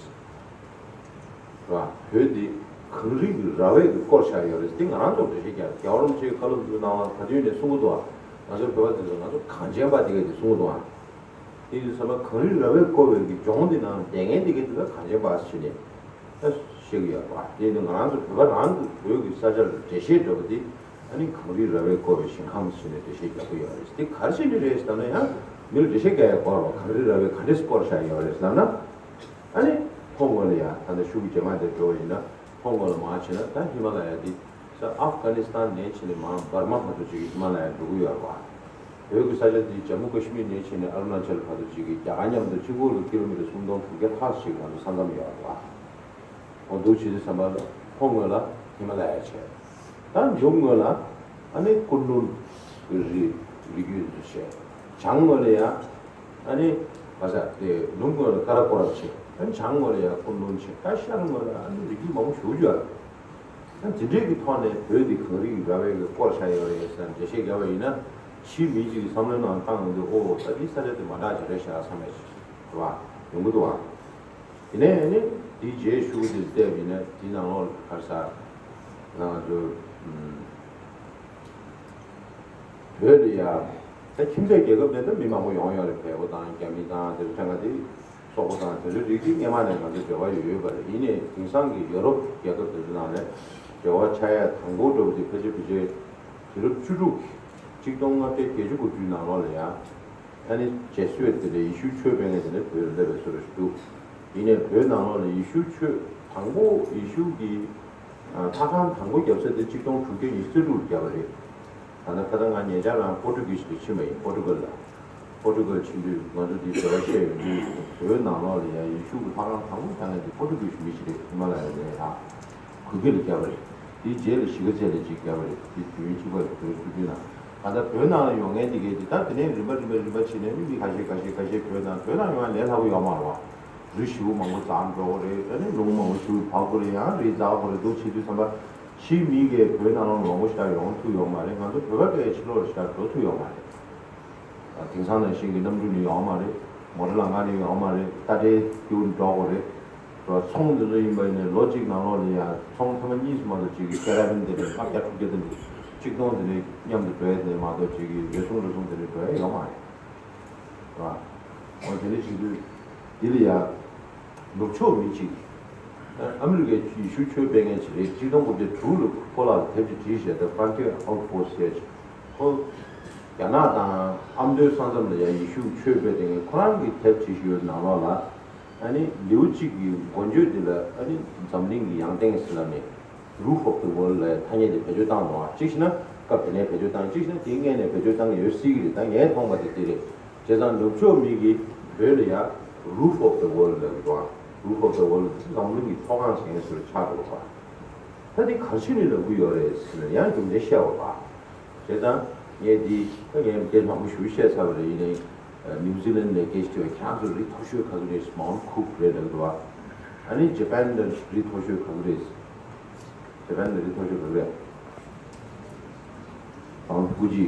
རེད་བ། བོད་དེ་གངས་རི་གི་ར་བས་ཀྱིས་བསྐོར་བཞག་ཡོད་རེད། དེ་ང་རང་ཚོ་འགྲེལ་བཤད་རྒྱག་རྒྱལ་བ་རིན་པོ་ཆེའི་བཀའ་སློབ་འདི་ནང་ལ་ག་དུས་ནས་གསུང་གི་འདུག་ཨ། ང་ཚོ་བོད་པ་དེ་ཚོ་ང་ཚོ་གངས་ཅན་པ་དེ་གས་དེ་གསུང་གི་འདུག་ཨ། དེ་ཡིན་དུས་ཙམ་པ་གངས་རི་ར་བས་བསྐོར་བའི་གི་ལྗོངས་འདི་ནང་བསྡད་མཁན་དེ་གས་དེ་ལ་གངས་ཅན་པ་ཟེར་ནས་ད་བཤད་གི་ཡོད་པ། དེ་ཡིན་དུས་ང་རང་ཚོ་བོད་པ་རང་གི་བོད་ཀྱི་ས་ཆ་ལ་འགྲེལ་བཤད་འདྲ་པོ་དེ་ཨ་ནི་གངས་རི་ར་བས་བསྐོར་བའི་ཞིང་ཁམས་ཟེར་ནས་འགྲེལ་བཤད་རྒྱག་གི་ཡོད་རེད། དེ་ག་རེ་བྱས་ནས་རེད་ཟེར་ན་ཡང་མི་ལ་འགྲེལ་བཤད་རྒྱག་ཡ་དགོས་རེད་བ། གངས་རི་ར་བས་ག་འདྲས་བསྐོར་བཞག་ཡོད་རེད་ཟེར་ན། ཨ་ནི་ལྷོ་ངོས་ལ་ཡ་ད་ལྟ་ཤུག་གི་རྗེས་མ་དེ་འགྲོ་བ་ཡིན་ན་ལྷོ་ངོས་ལ་མར་ཕྱིན་ན་ད་ཧི་མ་ལ་ཡ་དེ་ས་ཨབ་གྷ་ནི་སི་ཐན་ནས་ཕྱིན་ནས་མར་འབར་མ་བར་དུ་ཅིག་ཧི་མ་ལ་ཡ་འགྲོ་གི་ཡོད་རེད་བ། བོད་ཀྱི་ས་ཆ་འདི་ཇམ་མུ་ཀ་ཤི་མིར་ནས་བྱས་ནས་ཨ་རུ་ན་ཅལ་བར་དུ་གཅིག་གི་རྒྱ་གར་མཉམ་དུ་གཅིག་པོ་ལ་ཀི་ལོ་མི་ཊར་སུམ་སྟོང་དྲུག་བརྒྱ་ལྷག་ཅིག་ང་ཚོ་ས་མཚམས་ཡོད་རེད་བ། འོ་འདུག་བྱེད་དུས་ཙམ་པ་ལ་ལྷོ་ངོས་ལ་ཧི་མ་ལ་ཡ་བྱས། ད་ནུབ་ངོས་ལ་ཨ་ནི་ཀུན་ལུན་རི་རི་རྒྱུད་འདི་བྱས། བྱང་ངོས་ལ་ཡ་ཨ་ནི་ག་ས་དེ་ནུབ་ངོས་ལ་ཀ་ར་ཀོ་རམ་བྱས། ཨ་ནི་བྱང་ངོས་ལ་ཡ་ཀུན་ལུན་བྱས། ད་ཤར་ངོས་ལ་ཨ་ནི་རི་རྒྱུད་མང་པོ་ཞེ་པོ་ཅིག་ཡོད་རེད། ད་འདི་འདྲའི་གི་ཐོག་ནས་བོད་འདི་གངས་རི་གི་ར་བས་གི་བསྐོར་བཞག་ཡོད་རེད་ཟེར་འགྲེལ་བཤད་བརྒྱབ་པ་ཡིན་ན། ཕྱིའི་མི་གཅིག་གི་བསམ་བློའི་ནང་བཏང་ཡོང་དུས་ཨོ་ད་འདི་ས་ཆ་དེ་མ་འདྲ་ཅིག་རེད་ཤག་བསམ་ཡ་ཞིག་རེད་བ། ཡོང་གི་འདུག་བ། དེ་ནས་ནི་འདིའི་རྗེས་ཤུལ་དེ་བལྟས་པ་ཡིན་ན་འདི་ནང་ལོགས་ལ་ག་རེ་ཟ། ང་ཚོ་ཨམ། བོད་ལ་ཡ། ད་ཁྱིམ་མཚེས་རྒྱལ་ཁབ་ནས་ད་མི་མང་པོ་ཡོང་ཡོད་རེད། བལ་པོ་དང་རྒྱ་མི་དང་དེ་ཚོ་ལྷན་ཁག་དེ། སོག་པོ་དང་དེ་ཚོའི་རིགས་དེ་སྔོན་མ་ནས་ང་ཚོ་འབྲེལ་བ་ཡོད་ཡོད་པ་རེད། ཡིན་ནའི་དེང་སང་གི་ཡོ་རོབ་རྒྱལ་ཁབ་དེ་ཚོ་ནང་ནས་འབྲེལ་བ་ཆགས་ཡ་དང་པོ་འདྲ་པོ་དེ་ཕལ་ཆེར་ཕལ་ཆེར་དུས་རབས་བཅུ་དྲུག་གི་ཆིག་སྟོང་ལྔ་བརྒྱ་བརྒྱད་ཅུ་གོ་བཅུའི་ནང་ལོགས་ལ་ཡ། ཨ་ནི་ཇེ་སུ་ཝེད་དེ་འདྲའི་ཡེ་ཤུའི་ཆོས་སྤེལ་མཁན་དེ་འདྲ་བོད་ལ་སླེབས་པའི་བཟོ་འདྲ་ཞིག་འདུག་ཡིན་ནའི་བོད་ནང་ལོགས་ལ་ཡེ་ཤུའི་ཆོས་དང་པོ་ཡེ་ཤུ་གི་ལྷ་ཁང་དང་པོ་བརྒྱབ་ས་དེ་ཆིག་སྟོང་དྲུག་བརྒྱ་ཉི་ཤུ་རྩ་དྲུག་ལ་བརྒྱབ་པ་རེད། ད་ལྟ་ཁ་སང་ང་ཉེ་ཆར་རང་པོར་ཊུ་གིས་དུ་ཕྱིན་པ་ཡིན། པོར་ཊུ་གལ་ལ། པོར་ཊུ་གལ་ཕྱིན་དུས་ང་ཚོ་འདི་འབྲེལ་བ་བཤད་ཡོང་དུས་བོད་ནང་ལོགས་ལ་ཡང་ཡེ་ཤུ་གི་ལྷ་ཁང་དང་པོ་བཞག་མཁན་དེ་པོར་ཊུ་གིས་མི་ཞིག་རེད། ཧི་མ་ལ་ཡ་ནས་ཡ། གུ་གེ་ལ་བརྒྱབ་པ་རེད། དེའི་རྗེས་ལ་གཞིས་ཀ་རྩེ་ལ་གཅིག་བརྒྱབ་པ་རེད། དེ་དུས་ཡུན་གཅིག་པ་རེད། དུས་ཚོད་དུས་ནང་ད་ལྟ་བོད་ནང་ལ་ཡོང་མཁན་དེ་གས་དེ་ད་དེ་ནས་རིམ་པ་རིམ་པ་རིམ་པ་བྱས་ནས་མི་ཁ་ཤས་ཁ་ཤས་ཁ་ཤས་བོད་ནང་བོད་ནང་ཡོང་ཡ་ལས་སླ་པོ་ཡོད་མ་རེད་བ། རི་ཞེ་པོ་མང་པོ་འཛེགས་འགྲོ་གི་རེད། ཨ་ནི་ལུང་མང་པོ་ཞེ་པོ་བབས་དགོས་རེད། ཡང་རི་འཛེག་དགོས་རེད། འདུག་བྱེད་དུས་ཙམ་པ་ཕྱིའི་མི་གས་བོད་ནང་ལ་མང་པོ་ཞིག་ཡོང་ཐུབ་ཡོད་མ་རེད། ང་ཚོ་བོད་པ་གས་ཕྱི་ལོགས་ལ་ཞིག་འགྲོ་ཐུབ་ཡོད་མ་རེད། དེང་སང་ནང་བཞིན་གྱི་གནམ་གྲུ་ནས་ཡོང་མ་རེད། མོ་ཊ་ལམ་ཁ་ནས་ཡོང་མ་རེད། རྟ་དྲེལ་སྐྱེལ་འགྲོ་དགོས་རེད། ཚོང་དེ་ཚོ་ཡིན་པ་ཡིན་ནའི་ལོ་གཅིག་ནང་ལོགས་ལ་ཡང་ཚོང་ཐེངས་མ་གཉིས་སུ་མ་གཏོགས་གཅིག་གི་ཀེ་ར་ཝན་དེ་འདྲ་ལྔ་བརྒྱ་དྲུག་བརྒྱ་དེ་འདྲ་གཅིག་སྟོང་དེ་འདྲ་མཉམ་དུ་འགྲོ་ཡ་དེ་མ་གཏོགས་གཅིག་གི་རེ་ཟུང་རེ་ཟུང་དེ་འདྲ་འགྲོ་ཡ་ཡོད་མ་རེད། རེད་བ། འོ་དེ་འདྲ་བྱེད་དུས་འདི་ལ་ཡང་ནུབ་ཕྱོགས་མི་གཅིག་ཨ་མི་རི་ཀའི་ཡེ་ཤུ་ཆོས་སྤེལ་མཁན་ཅིག་རེད། གཅིག་སྟོང་དགུ་བརྒྱ་དྲུག་ལ་ཁོ་ལ་དེབ་ཅིག་བྲིས་བྱས། The Frontier Outpost ཟེར་ཅིག་ཁོ། རྒྱ་ནག་དང་ཨ་མདོའི་ས་མཚམས་ལ་ཡང་ཡེ་ཤུ་ཆོས་སྤེལ་བསྡད་མཁན་ཁོ་རང་གི་དེབ་ཇི་བཞིན་ནང་ལོགས་ལ། ཨ་ནི་ལེའུ་གཅིག་གི་མགོ་བརྗོད་འདི་ལ་ཨ་ནི་འཛམ་གླིང་གི་ཡང་སྟེང་ཟེར་ལབ་ནས། Roof of the World ལ་ཐ་སྙད་དེ་བེད་སྤྱོད་བཏང་འདུག་ཨ། གཅིག་བྱས་ན་སྐབས་དེ་ནས་བེད་སྤྱོད་བཏང་། གཅིག་བྱས་ན་དེའི་སྔོན་ནས་བེད་སྤྱོད་བཏང་གི་ཡོད་སྲིད་ཀྱི་རེད། ད་ངས་མཐོང་བ་དེ་དེ་རེད། བྱས་ཙང་ནུབ་ཕྱོགས་མི་གིས་བོད་ལ་ཡ་Roof of the World ལབ་ཀྱི་འདུག་ཨ། Roof of the World འཛམ་གླིང་གི་ཐོག་ཁང་ཟེར་མཁན་ཟེར་ཆགས་འགྲོ་བ། ད་དེ་ག་རེ་བྱས་ནས་ལབ་ཀྱི་ཡོད་རེད་ཟེར་ན་ཡང་རྒྱུ་མཚན་བཤད་པ་པ། བྱས་ཙང་ངས་འདི་ད་ངས་འདི་མང་པོ་ཞིག་བཤད་ཚར་བ་རེད། ཡིན་ནའི་ནིའུ་ཛི་ལན་ནས་སྐད་ཆ་དྲིས་པ། ཁྱེད་རང་ཚོ་རི་མཐོ་ཤོས་ག་ཚོད་རེད། Mount Cook རེད་ལབ་འདུག་བ། ཨ་ནི་ཇ་པན་ལ་རི་མཐོ་ཤོས་ག་ཚོད་རེད། ཇ་པན་ལ་རི་མཐོ་ཤོས་ག་ཚོད་རེད། Mount Fuji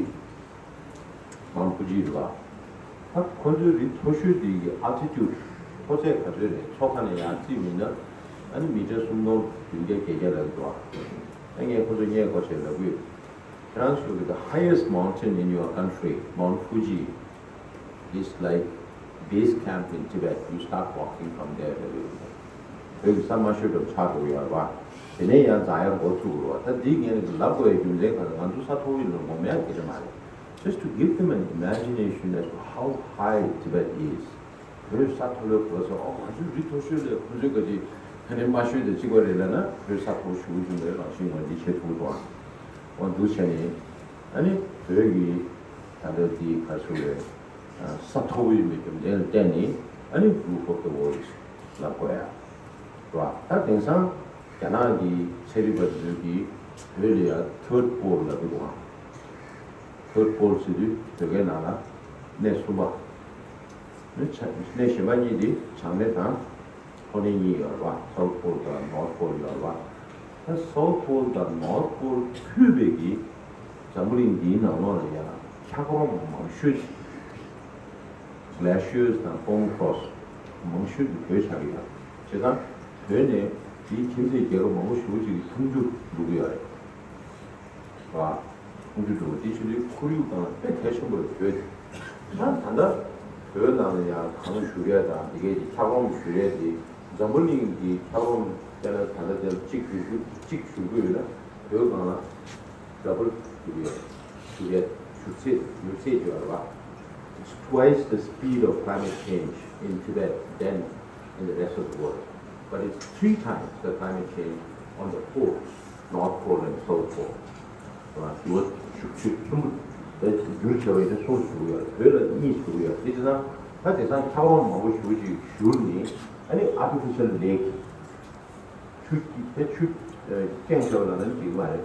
Mount Fuji རེད་བ། ད་ཁོ་ཚོའི་རི་མཐོ་ཤོས་དེ་གི་ཨལ་ཊི་ཊུཌ་མཐོ་ཚད་ག་ཚོད་རེད། མཚོ་ཁ་ནས་ཡར་རྩིས་ཡིན་ན་ཨ་ནི་མི་ཊར་སུམ་སྟོང་བདུན་བརྒྱ་བརྒྱད་བརྒྱ་ལབ་འདུག་བ། ད་ངས་ཁོ་ཚོ་སྔས་མགོ་བྱས་ལབ་ཀྱི་ཡོད། ཁྱེད་རང་ཚོ་གི the highest mountain in your country, Mount Fuji, is like base camp in Tibet. You start walking from there. བོད་ཀྱི་ས་དམའ་ཤོས་འདྲ་པོ་ཆགས་འགྲོ་གི་ཡོད་རེད་བ། དེ་ནས་ཡང་འཛེག་ཡག་འགོ་ཚུགས་དགོས་རེད་བ། ད་འདི་ངས་ལབ་དགོས་ཡག་རྒྱུ་མཚན་ག་རེ། ང་ཚོ་ས་མཐོ་པོ་ཡིན་ན་ངོ་མ་ཡག་གི་རེད་མ་རེད། Just to give them an imagination as to how high Tibet is. བོད་ས་མཐོ་པོའི་གོ་ས། ཨོ་ང་ཚོའི་རི་མཐོ་ཤོས་ལས་ཁོ་ཚོའི་ག་ཅིག་ད་ནི་དམའ་ཤོས་དེ་གཅིག་པ་རེད་ལབ་ན། བོད་ས་མཐོ་པོ་ཞེ་པོ་ཅིག་ལ་རང་བཞིན་ངོས་འཛིན་བྱེད་ཐུབ་ཀྱི་འདུག་ཨ། འོ་འདུག་བྱས་ནས་ཨ་ནི་བོད་ཀྱི་ད་ལྟ་འདི་ག་རེ་ཟེར་དགོས་རེད། ས་མཐོ་པོ་ཡིན་པའི་རྒྱུ་མཚན་ལ་བརྟེན་ནས་ཨ་ནི་Roof of the World ལབ་དགོས་ཡ་རེད་བ། ད་དེང་སང་རྒྱ་ནག་གི་ཚན་རིག་པ་ཚོས་ཀྱིས་བོད་ལ་ཡ་Third Pole ལབ་ཀྱི་འདུག་ཨ། Third Pole ཟེར་དུས་བོད་སྐད་ནང་ལ་གནས་གསུམ་པ། གནས་གཞན་པ་གཉིས་དེ་བྱང་སྣེ་དང་ལྷོ་སྣེ་གཉིས་ཡོད་རེད་བ། South Pole དང་North Pole ཡོད་རེད་བ། ད་South Pole དང་North Pole ཕུད་པའི་གི་འཛམ་བུ་གླིང་འདིའི་ནང་ལོགས་ལ་ཡང་འཁྱགས་རོམ་མང་ཤོས་ཤིག Glaciers དང་Permafrost མང་ཤོས་ཀྱི་བོད་ཆགས་ཀྱི་ཡོད། བྱས་ཙང་བོད་ནས་དེའི་ཁྱིམ་མཚེས་རྒྱལ་ཁབ་མང་པོ་ཞེ་པོ་ཅིག་གི་འཐུང་ཆུ་འགྲོ་གི་ཡོད་རེད་བ། འཐུང་ཆུ་འགྲོ་བ་དེ་ཆུ་དེ་ཁོར་ཡུག་སྒང་ལ་དཔེ་གལ་ཆེན་པོ་རེད་བོད་དེ། ད་ད་ལྟ་བོད་ནང་ལ་ཡང་གངས་བཞུར་ཡས་དང་དེ་གའི་དེ་འཁྱགས་རོམ་བཞུར་ཡས་དེ། འཛམ་བུ་གླིང་གི་འཁྱགས་རོམ་དཔེར་ན་ད་ལྟ་དེ་གཅིག་བཞུར་རྒྱུ་གཅིག་བཞུར་རྒྱུ་ཡོད་ན་བོད་སྒང་ལ་double བཞུར་ཡས། བཞུར་ཡས་བཞུར་ཚད་མྱུར་ཚད་ཅིག་ཡོད་རེད་བ། It's twice the speed of climate change in Tibet than in the rest of the world. But it's three times the climate change on the pole, North Pole and South Pole. ཞུ་བ་ཞུ་ཆུ་གསུམ་པོ་དེ་བསྒྱུར་བྱས་པ་ཡིན་ན་གསུམ་ཞུ་གི་ཡོད་རེད། བོད་ལ་གཉིས་ཞུ་གི་ཡོད་རེད། དེ་བྱས་ཙང་ད་དེང་སང་འཁྱགས་རོམ་མང་པོ་ཞེ་པོ་ཅིག་བཞུར་ནས་ཨ་ནི་artificial lake ཆུ་དེ་ཆུ་རྐྱེན་བྱས་པ་ལབ་ན་འགྲིག་མ་རེད།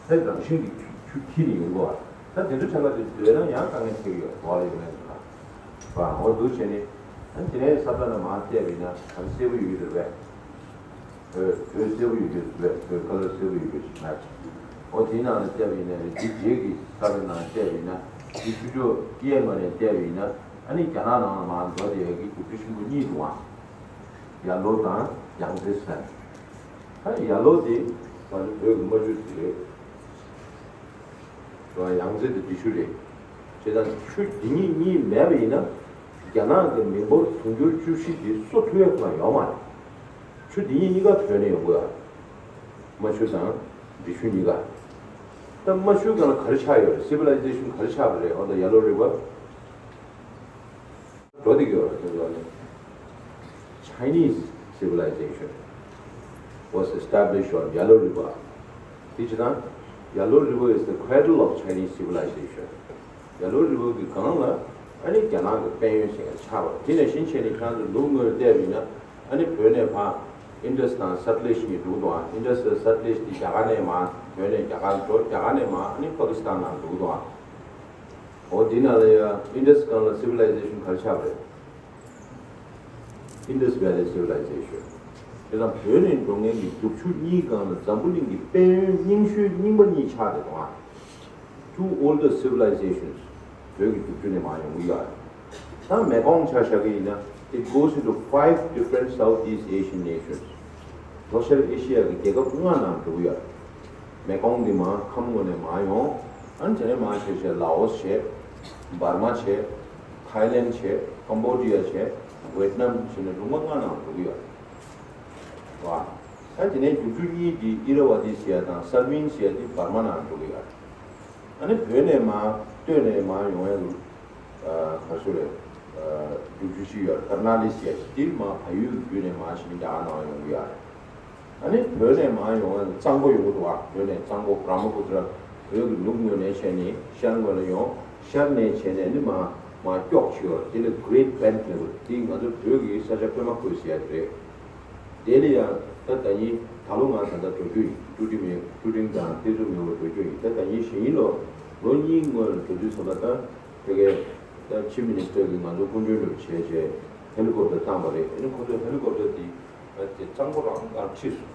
དེ་རང་བཞིན་གྱི་ཆུ་ཆུ་འཁྱིལ་ནས་ཡོང་གི་ཡོད་རེད། ད་དེ་ཚོ་ཆ་ལ་དེ་བསྡུས་ན་ཡང་དཀའ་ངལ་འཕྲད་ཀྱི་ཡོད་རེད། འོ་ཡོད་མེད་ལ་བ་འོ་འདུག་བྱས་ནས་ཨ་ནི་དེ་ནས་ས་ཐག་ལ་མར་བལྟས་པ་ཡིན་ན་ག་རེ་སེར་པོ་ཡོད་ཀྱི་རེད་པས། བོད་བོད་སེར་པོ་ཡོད་ཀྱི་རེད། བོད་ཁ་ལར་སེར་པོ་ཡོད་ཀྱི་རེད། འོ་དེའི་ནང་ལ་བལྟས་པ་ཡིན་ན་རེད། འདི་རྗེས་ཀྱི་ས་ཆ་ནང་བལྟས་པ་ཡིན་ན། འདི་ཆུ་ཕྱོགས་གཡས་མ་ནས་བལྟས་པ་ཡིན་ན་ཨ་ནི་རྒྱ་ནག་ནང་ལ་མར་འགྲོ་བསྡད་ཡག་གི་རྒྱུག་ཆུ་ཆེན་པོ་གཉིས་འདུག་ཨ། ཡར་ལོ་དང་ཡང་ཙེ་ཟེར། ད་ཡར་ལོ་དེ་ང་ཚོ་བོད་ཀྱི་རྨ་ཆུ་དེ་རེད། ཡང་ཙེ་དེ་འབྲི་ཆུ་རེད། བྱས་ཙང་ཆུ་འདི་གཉིས་གཉིས་མེད་པ་ཡིན་ན་རྒྱ་ནག་གི་མི་འབོར་དུང་ཕྱུར་བཅུ་བཞི་དེ་གསོ་ཐུབ་ཡག་ཁོ་ན་ཡོད་མ་རེད། ཆུ་འདི་གཉིས་གཉིས་ཀ་བོད་ནས་ཡོང་དགོས་ཡ། རྨ་ཆུ་དང་འབྲི་ཆུ་གཉིས་ཀ། ད་རྨ་ཆུའི་སྒང་ལ་ག་རེ་ཆགས་ཡོད་རེད། Civilization ག་རེ་ཆགས་པ་རེད། འོ་ད་Yellow River འགྲོ་བསྡད་ཀྱི་ཡོད་རེད། དེ་ཚོ་ནི་Chinese civilization was established on Yellow River. དེ་བྱས་ན་Yellow River is the cradle of Chinese civilization. Yellow River གི་སྒང་ལ་ཨ་ནི་རྒྱ་ནག་གི་དཔལ་ཡོན་ཟེར་མཁན་ཆགས་པ་རེད། དེ་ནང་བཞིན་བྱས་ནས་ཁྱེད་རང་ཚོ་ནུབ་ངོས་བལྟས་པ་ཡིན་ན་ཨ་ནི་བོད་ནས་ཕར་Indus དང་Satluj གཉིས་འདུག་འདུག་ཨ། Indus དང་Satluj དེ་རྒྱ་གར་ནས་མར་བོད་ནས་རྒྱ་གར་འགྲོ། རྒྱ་གར་ནས་མར་ཨ་ནི་པ་ཀི་སི་ཐན་ནང་འདུག་འདུག་ཨ། འོ་དེ་ནང་ལ་ཡ་Indus སྒང་ལ་civilization ག་རེ་ཆགས་པ་རེད། Indus Valley Civilization. དེ་དང་བོད་ནས་འགྲོ་མཁན་གྱི་རྒྱུག་ཆུ་གཉིས་སྒང་ལ་འཛམ་བུ་གླིང་གི་དཔལ་ཡོན་རྙིང་ཤོས་རྙིང་པ་གཉིས་ཆགས་བསྡད་འདུག་ཨ། Two older civilizations བོད་ཀྱི་རྒྱུག་ཆུ་ནས་མར་ཡོང་གི་ཡོད་རེད། ད་མེ་ཀོང་ཆ་བཞག་གི་ཡིན་ན། It goes into five different Southeast Asian nations. ལྷོ་ཤར་ཨེ་ཤི་ཡ་གི་རྒྱལ་ཁབ་ལྔ་ནང་འགྲོ་གི་ཡོད་རེད། མེ་ཀོང་འདི་མར་ཁམས་ངོས་ནས་མར་ཡོང་། ཨ་ནི་དེ་ནས་མར་བྱས་བྱས་ལའོ་སི་བྱས། འབར་མ་བྱས། ཐའི་ལེན་ཌི་བྱས། ཀམ་བོ་ཌི་ཡ་བྱས། ཝེད་ནམ་བྱས་ནས་ལུང་པ་ལྔ་ནང་འགྲོ་གི་ཡོད་རེད། ཨ་དེ་ནས་རྒྱུག་ཆུ་གཉིས་འདི་ཨི་ར་ཝ་ཏི་ཟེར་ཡ་དང་སལ་ཝིན་ཟེར་ཡ་འདི་འབར་མ་ནང་འགྲོ་གི་ཡོད་རེད། ཨ་ནི་བོད་ནས་མར་ སྟོད་ནས་མར་ཡོང་ཡ་གི་ག་ཚོད་རེད། རྒྱུག་ཆུ་ཞིག་ཡོད། ཀར་ནཱ་ལི་ཟེར་ཡ་ཞིག་དེ་མར་བལ་ཡུལ་བརྒྱུད་ནས་མར་ཕྱིན་རྒྱ་གར་ནང་ཡོང་གི་ཡོད་རེད། ཨ་ནི་བོད་ནས་མར་ཡོང་ཡ་གཙང་པོ་ཡོང་གི་འདུག་བ། བོད་ནས་གཙང་པོ་བྷ་ར་མ་པུ་ཏྲ། བོད་ཀྱི་ནུབ་ངོས་ནས་བྱས་ནས་ཤར་ངོས་ལ་ཡོང་། ཤར་ནས་བྱས་ནས་ནི་མར་མར་སྐྱོག་ཆུ་ཡོད་དེ་ལ་Great Bend River། དེ་ང་ཚོ་བོད་ཀྱི་ས་ཆ་པད་མ་ཁུལ་ཟེར་ཡ་དེ་རེད། དེ་ལ་ཡང་ད་ད་ཉིན་ད་ལོ་ང་ད་ལྟ་འགྲོ་རྒྱུ་ཡིན། ཀྲུ་ཀྲིང་མེ་ཀྲུ་ཀྲིང་དང་ཏེ་ཙུ་མེ་བོ་འགྲོ་རྒྱུ་ཡིན། ད་ད་ཉིན་གཞེས་ནིང་ལོ་ལོ་གཉིས་སྔོན་ལ་འགྲོ་དུས་ཙམ་པ་ད་དེ་གའི་ད་ཆིབ་མི་ནི་སི་ཊར་གྱིས་ང་ཚོ་སྐུ་མགྲོན་འདྲ་བོ་བྱས་བྱས་ཧེ་ལི་ཀོབ་ཊར་བཏང་པ་རེད། ཨ་ནི་ཁོ་ཚོས་ཧེ་ལི་ཀོབ་ཊར་དེ་ད་དེ་གཙང་པོ་རང་སྒང་ཁྲིད་སོང་།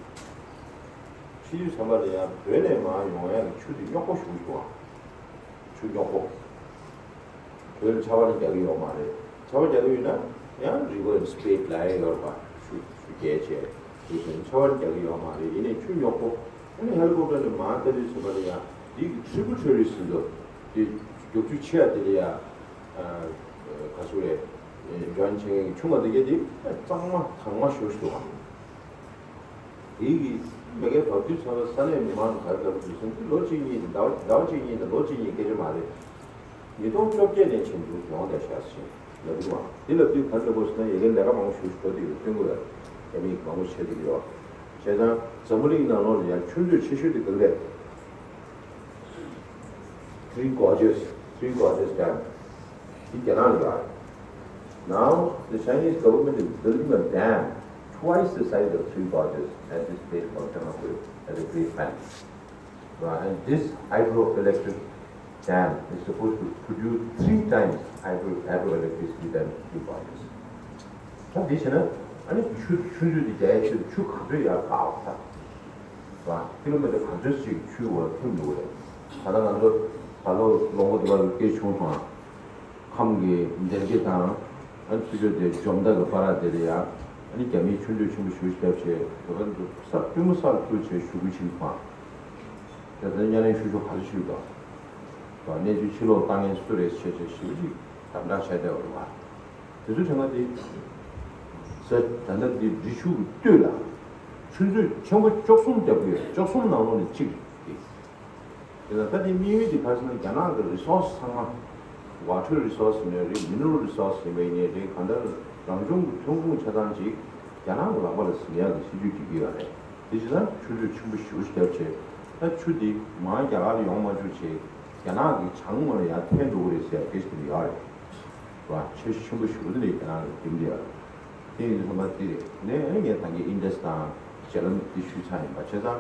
ཁྲིད་དུས་ཙམ་པ་ལ་ཡང་བོད་ནས་མར་ཡོང་ཡ་གི་ཆུ་དེ་རྙོག་པོ་ཞེ་པོ་ཅིག་འདུག་ཨ། ཆུ་རྙོག་པོ། བོད་ལ་ཆར་པ་ནི་རྒྱག་གི་ཡོད་མ་རེད། ཆར་པ་རྒྱག་གི་ཡོད་ན་ཡང་རི་བར་སི་པེ་ཌི་ལ་ཡ་ཡོད་པ། ཆུ་ཆུ་རྒྱས་བྱས་དེ་བཞིན་ཆར་པ་ནི་རྒྱག་གི་ཡོད་མ་རེད། ཡིན་ནའི་ཆུ་རྙོག་པོ། ཨ་ནི་ཧེ་ལི་ཀོབ་ཊར་ནས་མར་ལྟ་དུས་ཙམ་པ་ལ་ཡང་འདི་གི་ཊི་རི་བུ་ཊ་རི་ཟེར་འདུག་དེ་རྒྱུག་ཆུ་ཆེ་བ་དེ་ལ་ཡང་ག་ཚོད་རེད། འཇོན་ཆེན་གྱི་ཆུ་མ་དེ་གས་དེ་གཙང་མ་དྭངས་མ་ཞེ་པོ་ཞིག་འདུག་ཨ། དེ་གི་མ་གིར་བབས་དུས་ཙམ་པ་ས་གནས་མི་མང་གིས་ག་རེ་ལབ་དུས་ཙམ་པ་ལོ་གཅིག་གཉིས་དང་ཟླ་བ་ཟླ་བ་གཅིག་གཉིས་དང་ལོ་གཅིག་གཉིས་སྐད་ཆ་མ་རེད། ཉིས་སྟོང་བཅོ་བརྒྱད་ནས་བྱས་འདུག་ཡོང་བསྡད་ཤག་ཟེར་ལབ་འདུག་ཨ། དེ་ལབ་དུས་ག་རེ་ལབ་དགོས་ཟེར་ན། ཡ་གིར་ལས་ཀ་མང་པོ་ཞིག་འགྲོ་བསྡད་ཡོད། སྟོན་དགོས་ཡ་རྒྱ་མིས་མང་པོ་བྱས་བསྡད་ཀྱི་ཡོད། བྱས་ཙང་འཛམ་བུ་གླིང་ནང་ལོགས་ལ་ཡ་ཆུ་མཛོད་ཆེ་ཤོས་དེ་ག་རེ་རེད། Three Gorges, Three Gorges Dam. འདི་རྒྱ་ནག་ལ་ཡོད། Now, the Chinese government is building a dam twice the size of Three Gorges at this place called Tamakuyu, at the Great Bend. Right, and this hydroelectric dam is supposed to produce three times hydro, hydroelectricity than Three Gorges. ད་འདི་བྱས་ན་ཨ་ནི་ཆུ་ཆུ་མཛོད་འདི་རྒྱ་ཡ་ཆེ་ཆུ་ག་ཚོད་ཡར་བཀག་པ་ད། ར། ཀི་ལོ་མི་ཊར་ག་ཚོད་ཅིག་ཆུའི་འོག་ཐིམ་འགྲོ་གི་རེད། ད་ལྟ་ང་ཚོ་ད་ལོ་ལོ་ངོ་དུ་བ་ལ་སྐད་བྱུང་སོང་ཨ། ཁམས་ཀྱི་འདེར་གྱི་དང་། ཨ་ནི་ཆུ་ཆུ་དེ་འཇོམས་ད་གི་པ་ར་དེ་རེད་ཡ། ཨ་ནི་རྒྱ་མིས་ཆུ་མཛོད་ཆེན་པོ་ཞེ་པོ་ཞིག་བརྒྱབ་བྱས་དེ་ག་ས་པུས་མོ་སར་ཐུག་བྱས་ཞུ་གི་ཕྱིན་སོང་ཨ། དེ་ཚོ་བརྙན་ལེན་ཞུ་ཞུ་ག་ཚོད་ཞུས་འདུག་བ། གནས་ཚུལ་ཕྱི་ལོགས་བཏང་མཁན་སུ་རེད་བྱས་བྱས་ཞེ་པོ་ཅིག་དམ་དྲག་བྱས་བསྡད་པ་རེད་བ། དེ་ཚོའི་དྲན་པ་དེ། ཟེར་ད་ལྟ་འདི་རི་ཆུ་གི་སྟོད་ལ། ཆུ་མཛོད་ཆེན་པོ་བཅུ་གསུམ་བརྒྱབ་ཀྱི་ཡོད། བཅུ་གསུམ་ནང་ལོགས་ནས་གཅིག་རེད། དེ་ལ་ད་དེ་དམིགས་ཡུལ་དེ་ག་རེ་ཟེར་ན། རྒྱ་ནག་གི་རི་སོར་སི་ཚང་མ། ཝ་ཊར་རི་སོར་སི་ཡིན་པ་རེད། མི་ནི་རལ་རི་སོར་སི་ཡིན་པ་ཡིན་ནའི་རེད། གང་ལྟར་རང་བྱུང་གི་ཐོན་ཁུངས་ཆ་ཚང་ཅིག་རྒྱ་ནག་གི་ལག་པ་ལ་ཟིན་ཡག་གི་སྲིད་ཇུས་བྱེད་ཀྱི་ཡོད་རེད། དེ་བྱས་ན་ཆུ་མཛོད་ཆེན་པོ་ཞེ་པོ་ཞིག་བརྒྱབ་བྱས། ད་ཆུ་དེ་མར་རྒྱ་གར་ལ་ཡོང་མ་བཅུག་བྱས། རྒྱ་ནག་གི་བྱང་ངོས་ལ་ཡར་འཐེན་འགྲོ་གི་རེད་ཟེར་ཡག་སྐད་ཆ་དེ་ཡོད་རེད། ར། ཆེ་ཆེན་པོ་ཞེ་པོ་དེ་ནས་རྒྱ་ནག་གི་རྒྱུན་དེ་ཡོད་རེད། དེ་ཡིན་དུས་ཙམ་པ་དེ་རེད། ནས་ཨ་ནི་ངས་ད་གིན་ཨིན་ཌས་དང་ཇེ་ལམ་དེ་ཞུས་ཚར་ཡིན་པ། བྱས་ཙང་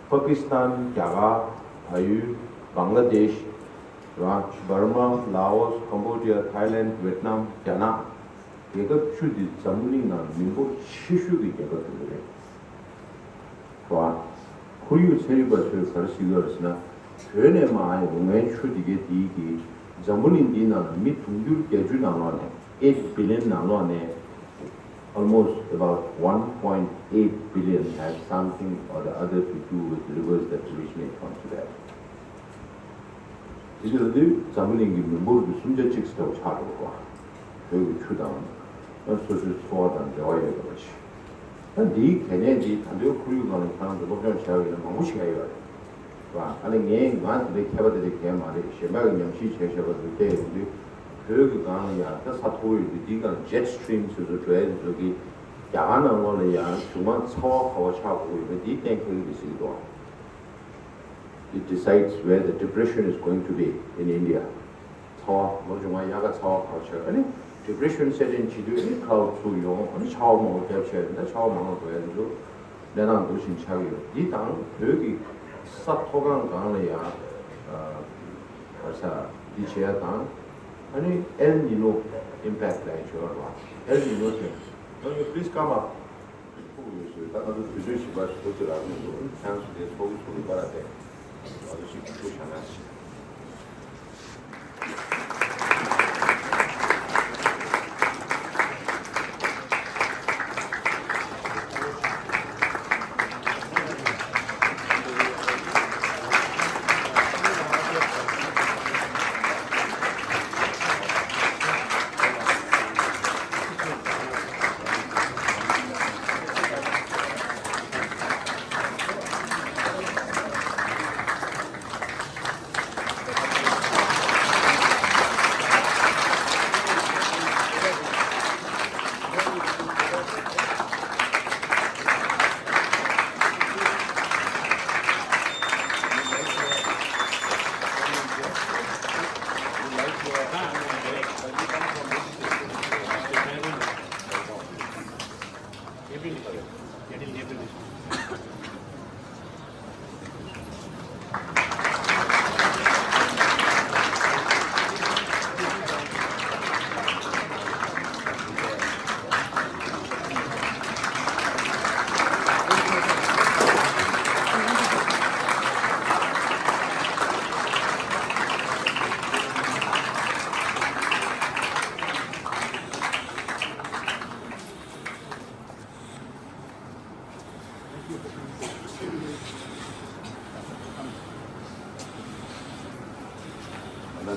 པ་ཀི་སི་ཐན། རྒྱ་གར། བལ་ཡུལ། བང་ལ་དེཤ། ར། འབར་མ། ལའོ་སི། ཀམ་བོ་ཌི་ཡ། ཐའི་ལེན། ཝེད་ནམ། རྒྱ་ནག་རྒྱལ་ཁབ་བཅུ་འདི་འཛམ་བུ་གླིང་ནང་མི་འབོར་ཆེ་ཤོས་ཀྱི་རྒྱལ་ཁབ་དེ་རེད། ར། ཁོར་ཡུག་ཚན་རིག་པ་ཚོས་ག་རེ་ཟེར་གྱི་ཡོད་རེད་ཟེར་ན། བོད་ནས་མར་ཡོང་མཁན་ཆུ་དེ་གའི་དེའི་གི་འཛམ་བུ་གླིང་འདིའི་ནང་ལ་མི་དུང་ཕྱུར་བརྒྱད་ཅུ་ནང་ལོགས་ནས། eight billion ནང་ལོགས་ནས། Almost about one point eight billion have something or the other to do with rivers that originate from Tibet. དེ་ཚོ་ལ་དུས་འཛམ་བུ་གླིང་གི་མི་འབོར་གྱི་སུམ་ཆ་གཅིག་ཙམ་ཆགས་འགྲོ་བ། བོད་ཀྱི་ཆུ་དང་། སོ་སོའི་འཚོ་བ་དང་འབྲེལ་བ་ཡོད་པ་ཞིག་ད་འདིའི་གལ་གནད་འདི་ད་ལྟའི་ཁོར་ཡུག་སྒང་ལ་ཁྱེད་རང་ཚོ་སློབ་སྦྱོང་བྱས་པ་ཡིན་ན་མང་པོ་ཞིག་ཡོད་རེད། བ། ཨ་ནི་ངས་ང་དེ་འདྲའི་མཁས་པ་དེ་འདྲའི་གང་ཡང་མ་རེད། གཞན་པ་གི་ཉམས་ཞིབ་བྱས་བྱས་པ་དེ་བལྟས་ཡོང་དུས། བོད་ཀྱི་སྒང་ལ་ཡང་ད་ས་མཐོ་པོ་ཡོད་དུས། འདིའི་སྒང་ཇེཊ་སི་ཊི་རིམ་ཟེར་ཚུལ་འགྲོ་ཡ་དེ་ཚོ་གིས་རྒྱ་གར་ནང་ལོགས་ལ་ཡང་གཞུག་མ་ཚ་བ་ག་པར་ཆགས་དགོས་ཡོད་མེད་འདི་གཏན་འཁེལ་གྱི་རེད་ཟེར་གྱི་འདུག It decides where the depression is going to be in India. ཚ་བ། ལོ་གཞུག་མ་དབྱར་ཁ་ཚ་བ་ག་པར་ཆགས། ཨ་ནི་ཌི་པི་རེ་ཤན་སེཊ་ཨིན་བྱེད་དུས། ཨ་ནི་ཁླའུཌ་ཚུར་ཡོང་། ཨ་ནི་ཆར་པ་མང་པོ་བརྒྱབ་བྱས། ད་ཆར་པ་མང་པོ་འགྲོ་ཡ་དེ་ཚོ་གནས་སྟངས་འདུག་བཞིན་ཆགས་ཀྱི་ཡོད། འདི་དང་བོད་ཀྱི་ས་མཐོ་སྒང་སྒང་ལ་ཡང་། ཨ། ག་རེ་ཟེར། འདི་བྱེད་ཡ་དང་། ཨ་ནི་ཨེལ་ནི་ནོ་ཨིམ་པེག་ཊི་ལབ་ཡ་ཅིག་ཡོད་རེད་བ། ཨེལ་ནི་ནོ་དེ། Don't you please come up. ཕུག་ཡོད་ཟེར། ད་ང་ཚོ་དུས་ཚོད་ཞིག་པ་ཞིག་ཐུག་ཚེ་རག་གི་འདུག་ཁྱེད་རང་ཚོ་དེ་ཚོགས་ཀྱི་ཚོགས་ཀྱི་པ་ར་དེ་ང་ཚོ་ཞིག་ཐུག་བཞག་ན་ཞིག་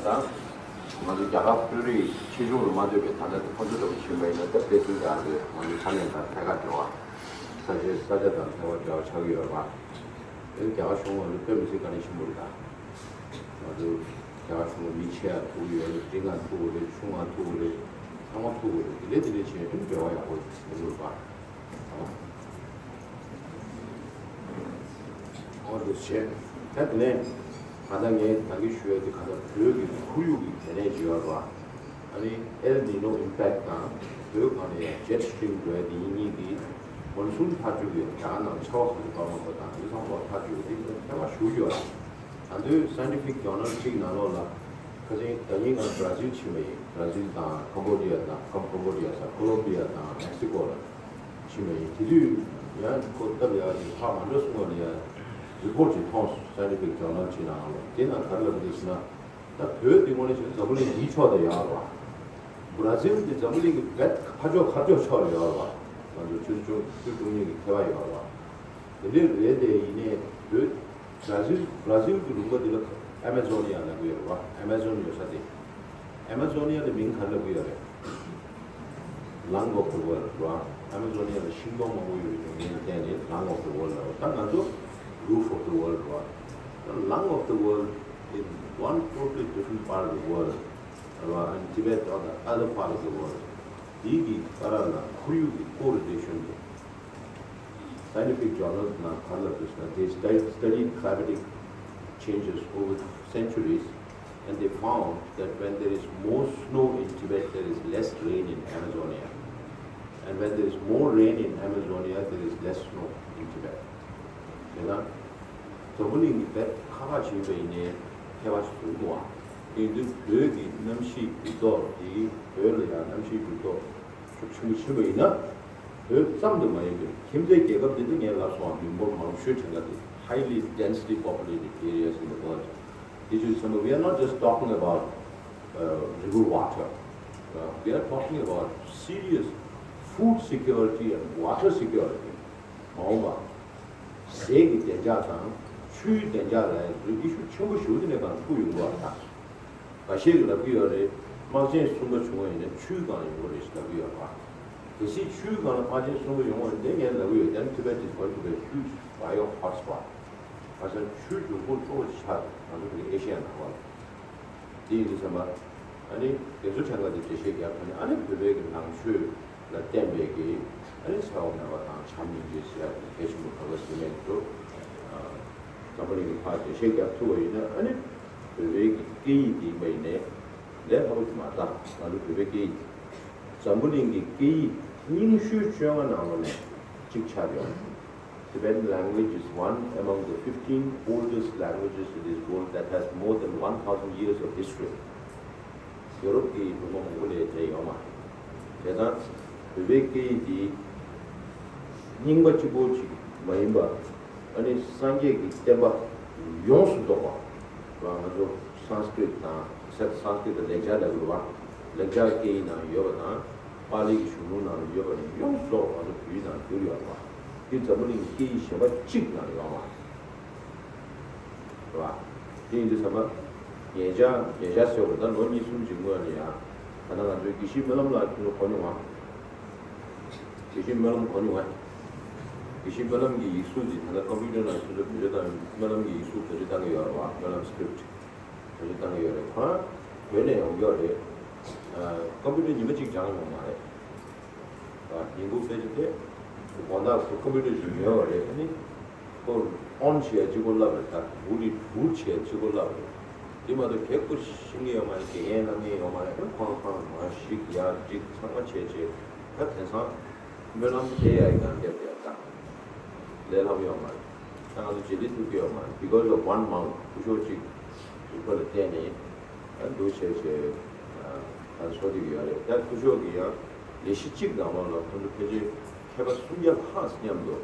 དང་། ང་ཚོ་རྒྱ་གར་དཔོན་རིགས་ཆེ་ཆུང་ལ་མ་ལྟོས་པའི་ད་ལྟ་ཁོ་ཚོ་འདྲ་པོ་ཕྱིན་པ་ཡིན་ན་ད་དཔེ་མཐུན་དང་རེད། ང་ཚོའི་ས་གནས་དང་ཐད་ཀར་འབྲེལ་བ། ས་ཆའི་ས་ཆ་དང་ཐད་ཀར་འབྲེལ་བ་ཆགས་ཀྱི་ཡོད་རེད་པ། དེ་རྒྱ་གར་གཞུང་ང་ཚོ་དཔེ་མི་སྲིད་དཀའ་ལས་ཆེན་པོ་རེད་ད། ང་ཚོ་རྒྱ་གར་གཞུང་ལ་མི་ཆེ་ཡ་ཐུག་གི་ཡོད་རེད། འབྲིང་ང་ཐུག་གི་རེད། ཆུང་ང་ཐུག་གི་རེད། ཚང་མ་ཐུག་གི་རེད། དེ་ལས་དེ་ལས་བྱས་ཨེ་འབྲེལ་བ་ཡག་པོ་ཡོང་གི་རེད་པ། ཨོ་འདུག་བྱས། ད་དེ་ནས་ད་ལྟ་ངས་ད་གིན་ཞུ་ཡ་དེ་ག་ད་བོད་ཀྱི་ཁོར་ཡུག་གི་གལ་གནད་ཅིག་ཡོད་རེད་པ། ཨ་ནི་El Nino impact དང་བོད་སྒང་ལ་ཡ་jet stream འགྲོ་ཡ་དེ་གཉིས་ཀྱིས་མོན་སུན་ཐག་གཅོད་ཀྱི་རྒྱ་གར་ནང་ཆར་པ་ག་ཚོད་འབབ་མ་འབབ་དང་དེ་ཚོ་ཐག་གཅོད་ཀྱི་དེ་ཚོ་ཐེངས་མ་ཞུ་ཡོད་རེད། ད་དུང་scientific journal གཅིག་ནང་ལོགས་ལ་ཁ་སང་ད་ཉིན་ང་Brazil ཕྱིན་པ་ཡིན། Brazil དང་Cambodia དང་Cam- Cambodia ས་Colombia དང་Mexico ལ་ཕྱིན་པ་ཡིན། དེ་དུས་ཡང་ཁོ་སྟབས་ཡག་གི་ཕར་མ་འགྲོ་སོང་བ་ལ་ཡ་report ཅིག་མཐོང་སོང་། Scientific journal ཅིག་ནང་ལོགས་དེ་ནང་ག་རེ་ལབ་འདུག་ཟེར་ན། ད་བོད་འདི་དངོས་གནས་བྱས་ན་འཛམ་བུ་གླིང་འདིའི་ཕྱོགས་དེ་ཡོད་རེད་པ། Brazil འདི་འཛམ་བུ་གླིང་གི་རྦད་ཕར་ཕྱོགས་ཁ་ཕྱོགས་ཕྱོགས་ལ་ཡོད་རེད་པ། ང་ཚོ་ཆུ་ཆུ་ཆུ་དཀྲུག་མཁན་གྱི་མཁས་པ་ཡོད་རེད་པ། དེ་འདྲའི་རེད་དེ་ཡིན་ནའི་བོད་Brazil Brazil གི་ལུང་པ་འདི་ལ་Amazonia ལབ་ཀྱི་ཡོད་རེད་པ། Amazon ཡོད་ས་དེ། Amazonia ལ་མིང་ག་རེ་ལབ་ཀྱི་ཡོད་རེད། Lung of the world རེད་པ། Amazonia ལ་ཤིང་སྡོང་མང་པོ་ཡོད་པའི་ཉེན་བརྟེན་ནས་Lung of the world ལབ་པ། ད་ང་ཚོ་Roof of the world རེད་པ། Lung of the world in one totally different part of the world རེད་པ། And Tibet or the other part of the world འདི་གི་བར་ལ་ཁོར་ཡུག་གི་correlation དེ། Scientific journals ནང་ག་རེ་ལབ་འདུག་ཟེར་ན། They studied, studied climatic changes over centuries, and they found that when there is more snow in Tibet, there is less rain in Amazonia, and when there is more rain in Amazonia, there is less snow in Tibet. དེ་ན་འཛམ་བུ་གླིང་གི་རྦད་ཁ་ཁ་ཕྱིན་པ་ཡིན་ནའི་ཁྱད་པར་ཞིག་འདུག་གོ། དེ་ཡིན་དུས་བོད་ཀྱི་གནམ་གཤིས་འགྱུར་ལྡོག་འདི་བོད་ལ་ཡང་གནམ་གཤིས་འགྱུར་ལྡོག་ཤུགས་ཆེན་པོ་ཕྱིན་པ་ཡིན་ན། བོད་ཙམ་དུ་མ་ཡིན་པའི་ཁྱིམ་མཚེས་རྒྱལ་ཁབ་འདི་ཚོ་ངས་ལབ་སོང་བ། མི་འབོར་མང་ཤོས་གྲས་འདི་highly densely populated areas in the world. This is some, we are not just talking about uh, river water. Uh, we are talking about serious food security and water security. མ་འོངས་པ་ཟས་ཀྱི་བདེ་འཇགས་དང་ཆུའི་བདེ་འཇགས་ལ་ཡང་issue ཆེན་པོ་ཞིག་འདི་ནས་གང་ཐུག་ཡོང་གི་རེད་ད། འགའ་ཤས་ཀྱིས་ལབ་ཀྱི་ཡོད་རེད། དམག་ཆེན་གསུམ་པ་བྱུང་བ་ཡིན་ན་ཆུའི་སྒང་ཡོང་གི་རེད་ཞེས་ལབ་ཀྱི་ཡོད་རེད་པ། གལ་སྲིད་ཆུའི་སྒང་ལ་དམག་ཆེན་གསུམ་པ་ཡོང་བ་ཡིན་ན་ངས་ལབ་ཀྱི་ཡོད། Then Tibet is going to be a huge bio hotspot. ག་ས་ཆུའི་འབྱུང་ཁུངས་གཙོ་བོ་ཆགས་འདུག་ང་ཚོ་བོད་ཨེ་ཤི་ཡ་ནང་ལ། དེ་ཡིན་དུས་ཙམ་པ། ཨ་ནི་དེ་ཚོ་ཆ་འགའ་དེ་འགྲེལ་བཤད་རྒྱབ་ཐུབ་ན། ཨ་ནི་བོད་པའི་གི་ནང་ཆོས་ལ་བརྟེན་པའི་གི་ཨ་ནི་ཚ་བ་མེད་པ་དང་བྱམས་སྙིང་རྗེ་ཟེར་ཡག་གི་གལ་ཆེན་པོ་ག་ག་ཟེར་མེད་འགྲོ། འཛམ་བུ་གླིང་གི་ཕར་འགྲེལ་བཤད་རྒྱབ་ཐུབ་པ་ཡིན་ན། ཨ་ནི་བོད་པའི་གི་སྐད་ཡིག་དེ་ཡིན་པ་ཡིན་ནའི་ལས་སླ་པོ་ཞིག་མ་རེད། ང་ཚོ་བོད་པའི་སྐད་ཡིག་འཛམ་བུ་གླིང་གི་སྐད་ཡིག་རྙིང་ཤོས་བཅོ་ལྔ་ནང་ལོགས་ནས་གཅིག་ཆགས་ཡོད། Tibetan language is one among the fifteen oldest languages in this world that has more than one thousand years of history. ཡོ་རོབ་ཀྱི་ལུང་པ་མང་པོ་ལས་དེ་ཡོད་མ་རེད། དེ་དང་བོད་པའི་སྐད་ཡིག་འདི་རྙིང་པ་གཅིག་པོ་ཅིག་མ་ཡིན་པ། ཨ་ནི་སངས་རྒྱས་ཀྱི་བསྟན་པ་ཡོངས་སུ་རྫོགས་པ། ང་ཚོ་Sanskrit དང་ས་Sanskrit དང་ལེགས་སྦྱར་ལབ་དགོས་པ། ལེགས་སྦྱར་སྐད་ཡིག་ནང་ཡོད་པ་དང་། པཱ་ལི་གི་གཞུང་ལུགས་ནང་ལ་ཡོད་པ་ནི་ཡོངས་སུ་རྫོགས་པ་ང་ཚོ་བོད་ཡིག་ནང་བསྒྱུར་ཡོད་པ། འདི་འཛམ་བུ་གླིང་གི་སྐད་ཡིག་གཞན་པ་གཅིག་ནང་ཡོད་མ་རེད་པ། དེ་ཡིན་དུས་ཙམ་པ། ཉེ་ཆར་ཉེ་ཆར་ཟེར་བ་ད་ལོ་གཉིས་གསུམ་གྱི་སྔོན་ལ་ཡང་། ད་ལྟ་ང་ཚོའི་དགེ་བཤེས་སྨོན་ལམ་ལགས་ཁྱོད་ཚོ་གོ་མྱོང་ང་། དགེ་བཤེས་སྨོན་ལམ་གོ་མྱོང་ང་། དགེ་བཤེས་སྨོན་ལམ་གྱི་ཡིག་གཟུགས་འདི་ད་ལྟ་ཀམ་པུ་ཊར་ནང་ཁྱོད་ཚོ་བེད་སྤྱོད་བཏང་། སྨོན་ལམ་གྱི་ཡིག་གཟུགས་བེད་སྤྱོད་བཏང་གི་ཡོད་རེད་པ། སྨོན་ལམ་script བེད་སྤྱོད་བཏང་གི་ཡོད་རེད། ཁོ་རང་བོད་ནས་ཡོང་གི་ཡོད་རེད། ཨ། ཀམ་པུ་ཊར་ཉི་མ་གཅིག་སྦྱངས་ཡོང་མ་རེད། ཨ། ཉིན་གུང་ཕལ་ཆེར་དེ་དགོང་དག་ཁོ་ཀམ་པུ་ཊར་ཞིག་ཉོས་པ་རེད། ཨ་ནི་ཁོ་on བྱས་གཅིག་པོ་བསླབས་རེད། ད་boot it boot བྱས་གཅིག་པོ་བསླབས་རེད། དེ་མ་གཏོགས་གལ་ཁོ་ཤེས་ཀྱི་ཡོད་མ་རེད། དགེ་རྒན་གནང་མཁན་ཡོད་མ་རེད། ཨ། ཁོ་རང་ཁོ་རང་མར་ཞིག་ཡར་འགྲིག་ཚང་མ་བྱས་བྱས། ད་དེང་སང་སྨོན་ལམ་དེ་ཡ་ཡི་གང་སླེབས་ཡ་ད་ལས་སླ་པོ་ཡོད་མ་རེད། ད་ང་ཚོ་རྗེས་ལུས་ཐུབ་ཀྱི་ཡོད་མ་རེད། Because of one monk སྐུ་ཞབས་གཅིག་ཡོད་པ་ལ་བརྟེན་ནས་ད་འདུག་བྱས་བྱས་ད་ཚོགས་ཐུབ་ཀྱི་ཡོད་རེད། ད་སྐུ་ཞབས་ཀྱི་ཡང་ལས་གཞི་གཅིག་ནང་ལོགས་ལ་ཁོ་ཚོ་ཕལ་ཆེར་མཁས་པ་སུམ་བརྒྱ་ལྷག་མཉམ་དུ་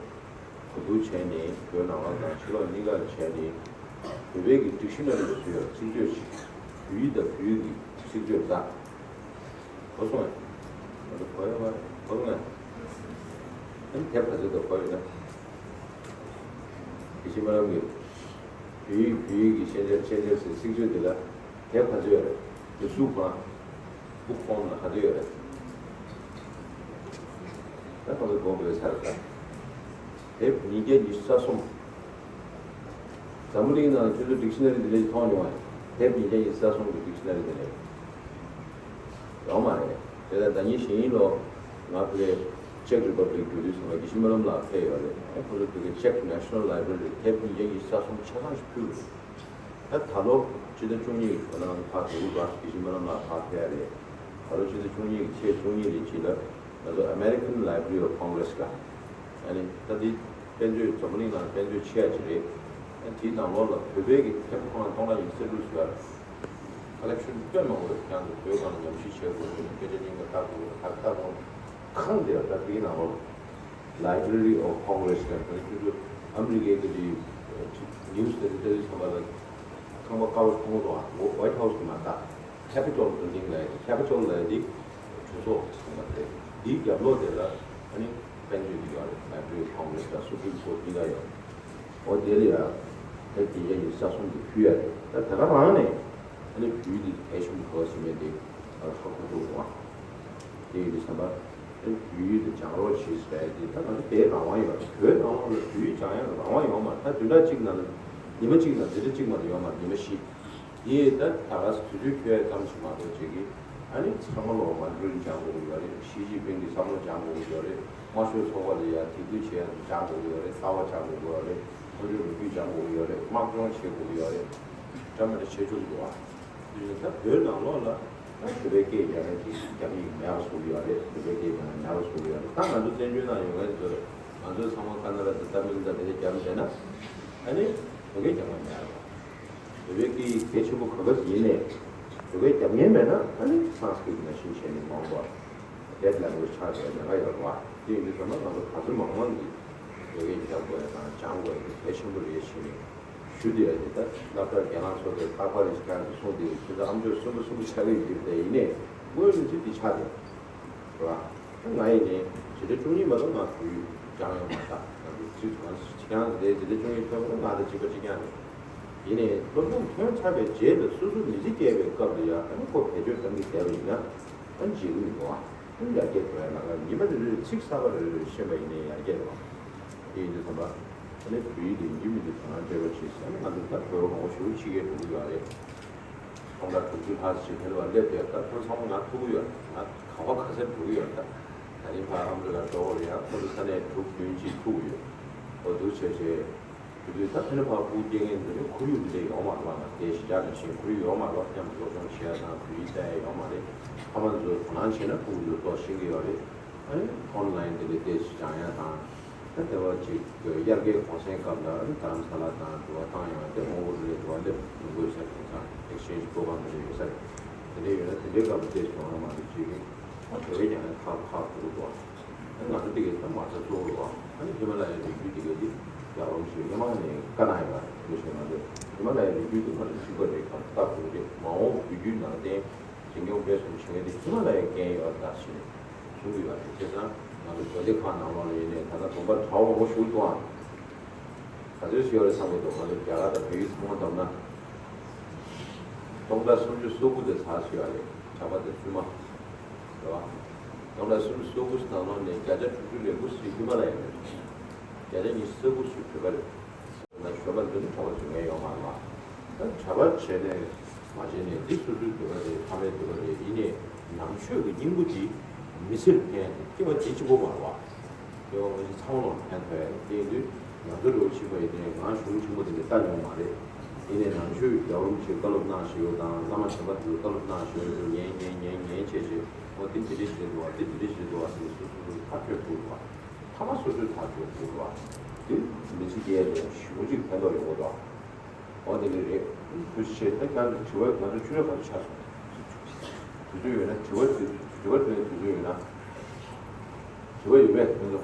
གོ་བསྡུར་བྱས་ནས་བོད་ནང་ལོགས་དང་ཕྱི་ལོགས་གཉིས་ཀར་བྱས་ནས་བོད་པའི་གི་dictionary ལ་བཟོས་ཡོད། ཚིག་མཛོད་ཅིག་བོད་ཡིག་དང་བོད་ཡིག་གི་ཚིག་མཛོད་འདྲ། གོ་སོང་ངས། ང་ཚོ་གོ་ཡོད་མ་རེད། གོ་སོང་ངས། ཨ་ནི་དེབ་ག་ཚོད་དུ་གོ་ཡོད་ན། དགེ་བཤེས་སྨོན་ལམ་གྱི་བོད་ཡིག་བོད་ཡིག་གི་ཤེས་བྱ་ཤེས་བྱ་ཟེར་ཚིག་མཛོད་འདི་ལ། དེབ་ག་ཚོད་ཡོད་རེད། དེབ་གཟུགས་ཁོ་རང་། book form ལ་ག་ཚོད་ཡོད་རེད། ད་ཁོ་ཚོ་དགོངས་པའི་ཚར་ད། དེབ་ཉིས་བརྒྱ་ཉི་ཤུ་རྩ་གསུམ། འཛམ་བུ་གླིང་ནང་ཁྱོད་ཚོ་dictionary དེ་འདྲ་ཞིག་མཐོང་མྱོང་ངས། དེབ་ཉིས་བརྒྱ་ཉི་ཤུ་རྩ་གསུམ་གྱི་dictionary དེ་འདྲ་ཡོད་མ་རེད། དེ་ལ་ཟླ་ཉིན་གཞེས་ནིང་ལོ་ང་ཕ་གིར་Czech Republic བསྒྱུར་དུས་ཙམ་པ་དགེ་བཤེས་སྨོན་ལམ་ལགས་ཕེབས་ཡོད་རེད། ཁོ་ཚོ་ཕ་གིར་Czech National Library དེབ་ཉིས་བརྒྱ་ཉི་ཤུ་རྩ་གསུམ་ཆ་ཚང་ཞིག་ཕུལ་རེད། ད་ད་ལོ་ཕྱི་ཟླ་བཅུ་གཉིས་ཀྱི་ཁོ་ན་ཕར་འགྲོ་གི་འདུག་དགེ་བཤེས་སྨོན་ལམ་ལགས་ཕར་ཕེབས་རེད། ད་ལོ་ཕྱི་ཟླ་བཅུ་གཉིས་ཀྱི་ཚེས་བཅུ་གཉིས་ལ་ཅིག་ལ་ང་ཚོ་American Library of Congress ལ། ཨ་ནི་ད་འདི་དཔེ་མཛོད་འཛམ་བུ་གླིང་ནང་དཔེ་མཛོད་ཆེ་བ་ཅིག་རེད། ཨ་ནི་དེའི་ནང་ལོགས་ལ་བོད་པའི་གི་དེབ་ཁོ་ན་སྟོང་ཕྲག་ཉི་ཤུ་རྩ་དྲུག་ཞིག་ཡོད་རེད། collection དཔེ་མང་པོ་ཡོད། ཁྱེད་རང་ཚོ་བོད་སྒང་ལ་ཉམས་ཞིབ་བྱེད་དགོས་ན་སྐད་ཆ་གླེང་གི་ལྟ་དགོས་ན་ད་ལྟ་ཁོ་ཁང་དེ་ད་དེའི་ནང་ལོགས་Library of Congress ལ་ད་ཁྱོད་ཚོ་ཨ་མི་རི་ཀའི་གི་news དེ་འདྲ་ཚོ་ཚང་མ་ལ་ཁང་པ་དཀར་པོ་མཐོང་གི་འདུག་ཨ། White House གི་མ་རེད། Capitol building ལ་ཡ་Capitol ལ་ཡ་འདི་གྲོས་ཚོགས་ཚང་མ་རེད། འདིའི་རྒྱབ་ལོགས་དེ་ལ་ཨ་ནི་དཔེ་མཛོད་འདི་ཡོད་རེད། Library of Congress དང་Supreme Court གཉིས་ཀ་ཡོད་རེད། འོ་དེ་ལ་ཡ་དེབ་ཉིས་བརྒྱ་ཉི་ཤུ་རྩ་གསུམ་དེ་ཕུལ་ཡ་རེད། ད་དེ་ག་རང་ནས་ཨ་ནི་བོད་ཡིག་འདི་གལ་ཆེན་པོ་ག་པར་ཟིན་མེད་དེ་ང་ལ་ཧ་གོ་ཐུབ་འདུག་ཨ། དེ་ཡིན་དུས་ཙམ་པ། བོད་ཡིག་དེ་སྦྱང་རོགས་བྱེད་ཟེར་ཡ་དེ་ད་ང་ཚོ་དེའི་རང་དབང་ཡོད་རེད། བོད་ནང་ལོགས་ལ་བོད་ཡིག་སྦྱང་ཡ་རང་དབང་ཡོད་མ་རེད། ད་བདུན་ཕྲག་གཅིག་ནང་ལ་ཉི་མ་གཅིག་ནང་འཛིན་གྲྭ་གཅིག་མ་གཏོགས་ཡོད་མ་རེད། ཉི་མ་བཞི། དེ་ད་ད་ག་སེ་དུས་ཚོད་འཁྱོལ་ཡ་ཙམ་ཞིག་མ་གཏོགས་བྱེད་ཀྱི། ཨ་ནི་ཚང་མ་ལོ་མ་འགྲོ་སྦྱང་དགོས་ཀྱི་ཡོད་རེད། ཞི་ཅིན་ཕིང་གི་བསམ་བློ་སྦྱང་དགོས་ཀྱི་ཡོད་རེད། དམར་ཤོག་ཚོགས་པ་ལ་ཡ་དད་གུས་བྱེད་ཡ་སྦྱང་དགོས་ཀྱི་ཡོད་རེད། ལྟ་བ་སྦྱང་དགོས་ཀྱི་ཡོད་རེད། ཁོང་ཚོའི་ལོ་རྒྱུས་སྦྱང་དགོས་ཀྱི་ཡོད་རེད། དམག་སྦྱོང་བྱེད་དགོས་ཀྱི་ཡོད་རེད། འདྲ་མི་འདྲ་བྱེད་ཆོག་གི་འདུག་ཨ། དེ་བཞིན་ད་བོད་ནང་ལོགས་ལ་ད་བོད་པའི་སྐད་སྦྱང་ཡ་གི་རྒྱབ་ཡིག་མེད་པ་བཟོ་གི་ཡོད་རེད། བོད་པའི་སྐད་སྦྱང་ཡ་མེད་པ་བཟོ་གི་ཡོད་རེད། ད་ང་ཚོ་བཙན་བྱོལ་ནང་ཡོད་མཁན་ཚོ་ང་ཚོ་ཚང་མ་ཀ་ན་ཌ་དང་ཏ་མིལ་དང་དེ་འདྲ་རྒྱབ་བྱས་ན་ཨ་ནི་བོད་སྐད་རྒྱབ་ཡ་མེད་རེད། བོད་པའི་སྐད་ཡིག་གལ་ཆེན་པོ་ག་པར་ཡིན་ནའི་བོད་སྐད་རྒྱབ་མཁན་མེད་ན་ཨ་ནི་སང་སྐྲིཏ་ནང་བཞིན་བྱས་ནས་མང་པོ་dead language ཆགས་བསྡད་ལས་ཀ་ཡོད་རེད་བ། དེ་ཡིན་དུས་ཙམ་པ་ང་ཚོ་ག་ཚོད་མང་མང་གིས་བོད་སྐད་རྒྱབ་དགོས་ཡ་དང་སྦྱང་དགོས་ཡ་དེ་གལ་ཆེན་པོ་རེད་ཞུས་ནས། ཞུ་དེ་ཡ་དེ་ད་སློབ་གྲྭ་རྒན་ལགས་ཚོ་དེ་རྟག་པར་རེ་ཞིག་ཀྱང་དེ་གསུངས་དེ་ཁྱེད་ཚོ་ཨ་མཆོག་གསོན་པོ་གསོན་པོ་ཆགས་ཀྱི་ཡོད་དེ་ཡིན་ནའི་དངོས་ཡོད་ཚུལ་དེ་ཆགས་དེ་རེད་བ། ང་ཡིན་ནའི་ཇི་ལྟར་བཅུ་གཉིས་མ་གཏོགས་ང་བོད་ཡིག་སྦྱངས་ཡོད་མ་རེད། ད་ང་ཚོ་ཚིག་ང་ཚོ་ཁྱེད་རང་ཚོ་དེ་ཇི་ལྟར་བཅུ་གཉིས་ཐོན་པ་ང་དང་གཅིག་པ་གཅིག་རྐྱང་རེད། ཡིན་ནའི་སློབ་སྦྱོང་ཐོན་ཚར་བའི་རྗེས་ལ་སོ་སོ་མི་ཚེ་སྐྱེལ་བའི་སྐབས་ལ་ཡང་ཨ་ནི་ཁོ་བེད་སྤྱོད་གཏང་གི་བསྡད་པ་ཡིན་ན་ཨ་ནི་བརྗེད་གི་མི་འདུག་བ། ཨ་ནི་ཡར་རྒྱས་འགྲོ་ཡ་ལ་ང་ཉི་མ་རེ་རེར་ཚིག་གསར་པ་རེ་རེ་ཤེས་པ་ཡིན་ནའི་ཡར་རྒྱས་འགྲོ་བ། དེ་ཡིན་དུས་ཙམ་པ་ཨ་ནི་བོད་ཡིག་དེ་ཡིན་གཅིག་མིན་གཅིག་དོ་སྣང་སྤྲད་རོགས་བྱེད་ཟེར་ཨ་ནི་ང་ཚོ་ད་བོད་པ་མང་པོ་ཞེ་པོ་ཕྱི་རྒྱལ་འགྲོ་གི་ཡོད་རེད། སྟོང་ཕྲག་དྲུག་ཅུ་ལྷག་ཅིག་ཕེབས་པ་སླེབས་ཏེ་ད་ཁོང་ཚང་མ་ང་ཐུག་གི་ཡོད། ང་ག་བ་ག་ས་འགྲོ་གི་ཡོད། ད་ད་རིང་ཕར་ཨ་མི་རི་ཀ་འགྲོ་བར་ཡང་ཁོང་ཚོ་ས་གནས་དྲུག་བདུན་ཅིག་ཐུག་གི་ཡོད། འོ་འདུག་བྱས་བྱས། དེ་དུས་ད་ཕན་ཕ་སྤུ་རྒྱལ་ངན་འདི་ནི་ཁོར་ཡུག་འདི་འདྲ་ཡོང་མ་རེད་བ། ང་དེ་གཞིས་ཆགས་ནང་བཞིན་ཁོར་ཡུག་ཡོང་མ་རེད་བ། མཉམ་དུ་སློབ་སྦྱོང་བྱེད་ཡ་དང་བོད་ཡིག་བལྟ་ཡ་ཡོང་མ་རེད། ཕ་མ་ཚོ་དོ་སྣང་བྱས་ན་ཕྲུ་གུ་ཚོ་ཏོག་ཤེས་ཀྱི་ཡོད་རེད། ཨ་ནི་ཨོན་ལ་ཡིན་འདི་འདྲ་ཏོག་ཙམ་སྦྱང་ཡ་དང་། ད་དེ་བ་ཅིག་དབྱར་ཁའི་གུང་སེང་སྐབས་ལ་ཨ་ནི་དྷ་རམ་ས་ལ་དང་དུ་བ་བཏང་ཡོང་ཡ་དེ་མོན་གྷོ་འདི་འདྲ་དུ་བ་སླེབས་ཡོང་དགོས་ས་དེང་སང་ཨེག་སི་ཅེན་ཇི་པོ་རོ་གྷ་རམ་འདི་འདྲ་ཡོད་ས་རེད། དེ་འདྲ་ཡོད་ན་དེ་འདྲའི་སྐབས་ལ་ཏོག་ཙམ་ཡོང་ཡ་མ་རེད་ཅིག་རེད། ཨ་བོད་སྐད་ཀྱང་ཡང་ཁག་ཁག་འགྲོ་གི་འདུག་ཨ་ང་ཚོ་དེ་གའི་ད་མ་རྩ་གཙོ་བོ་རེད་བ། ཨ་ནི་ཧི་མ་ལ་ཡའི་རི་རྒྱུད་དེ་གའི་དེ་ཡག་རོགས་ཞེས་སྔོན་མ་ནས་བཀའ་གནང་ཡོད་རེད། དེ་བཞིན་ང་ཚོ་ཧི་མ་ལ་ཡའི་རི་རྒྱུད་དེ་ང་ཚོ་གཅིག་པ་རེད། ཁག་ཐག་དགོས་རེད། མ་འོངས་བོད་བརྒྱུད་ནང་བསྟན་འཛིན་སྐྱོང་སྤེལ་གསུམ་བྱེད་མཁན་དེ་ཧི་མ་ལ་ཡའི་རྒན་ཡོད་རེད་ད་ཟེར་ནས་གསུང་གི་ཡོད་རེད། བྱས་ཙང་ང་ཚོ་དགོན་སྡེ་ཁག་ནང་ལོགས་ལ་ཡིན་ནའི་ད་ལྟ་དགོན་པ་གྲྭ་པ་མང་པོ་ཞིག་འདུག་ཨ། ག་ཚོད་ཞིག་ཡོད་རེད་བསམ་གྱི་འདུག་ང་ཚོ་རྒྱ་གར་དང་བལ་ཡུལ་ཚང་མ་བསྡོམས་ན། སྟོང་ཕྲག་སུམ་ཅུ་སོ་དགུ་དེ་ཚར་ཞིག་ཡོད་རེད། གྲྭ་པ་དང་བཙུན་མ། རེད་བ། སྟོང་ཕྲག་སུམ་ཅུ་སོ་དགུ་ཞིག་ནང་ལོགས་ནས་བརྒྱ་ཆ་དྲུག་ཅུ་ལས་དགུ་ཞིག་ཧི་མ་ལ་ཡ་རེད། བརྒྱ་ཆ་ཉི་ཤུ་རྩ་དགུ་ཞིག་བོད་པ་རེད། ན་ཞོགས་པ་འདི་ནི་གྲྭ་པ་བྱེད་མཁན་ཡོད་མ་རེད་བ། ད་གྲྭ་པ་བྱས་ནས་མ་བྱས་ནས་འདི་སོ་སོའི་འདོད་པ་རེད། ཕ་མའི་འདོད་པ་རེད། ཡིན་ནའི་ནང་ཆོས་ཀྱི་སྙིང་པོ་འདི་མི་ཚེར་ཕན་ཡ་དེ་སྐྱེ་བ་འདི་གཅིག་པོ་མ་རེད་བ། སྐྱེ་བ་སྔ་ཕྱི་ཚང་མ་ལ་ཕན་ཐོགས་ཡ་རེད། དེ་ཡིན་དུས་ང་ཚོ་རེ་བ་ཆེན་པོ་ཡིན་ནའི་ང་གཞུང་ཆེན་པོ་དེ་འདྲ་ལྟ་མྱོང་མ་རེད། ཡིན་ནའི་ནང་ཆོས་རྒྱལ་བ་རིན་པོ་ཆེས་བཀའ་སློབ་གནང་བཞིན་ཡོད་དང་བླ་མ་གཞན་པ་དེ་ཚོས་བཀའ་སློབ་གནང་བཞིན་ཡོད་དུས་ཉན་ཉན་ཉན་ཉན་བྱས་བྱས་འོ་འདི་འདི་འདྲ་ཞིག་རེད་འདུག་བ། འདི་འདི་འདྲ་ཞིག་རེད་འདུག་བ་ཟེར་ནས་སོ་སོ་སོ་སོ་ཐག་གཅོད་དགོས་འདུག་བ། ཐ་མ་སོ་སོས་ཐག་གཅོད་དགོས་རེད་བ། འདི་མི་ཚེ་སྐྱེལ་ཡ་ཞེ་པོ་ཅིག་ཕན་ཐོགས་ཡོང་གི་འདུག་འོ་དེ་འདྲ་རེད། ཐུགས་རྗེ་ཆེ། ད་ཁྱེད་རང་ཚོ་དྲི་བ་ང་ཚོ་ཆུ་ཚོད་ག་ཚོད་ཆགས་སོང་། དུས་ཚོད་ཡོད་ན་དྲི་བ་དྲི་དྲི་བ་དྲི་ཡ་དུས་ཚོད་ཡོད་ན། དྲི་བ་ཡོད་པས་ཁྱེད་ཚོ།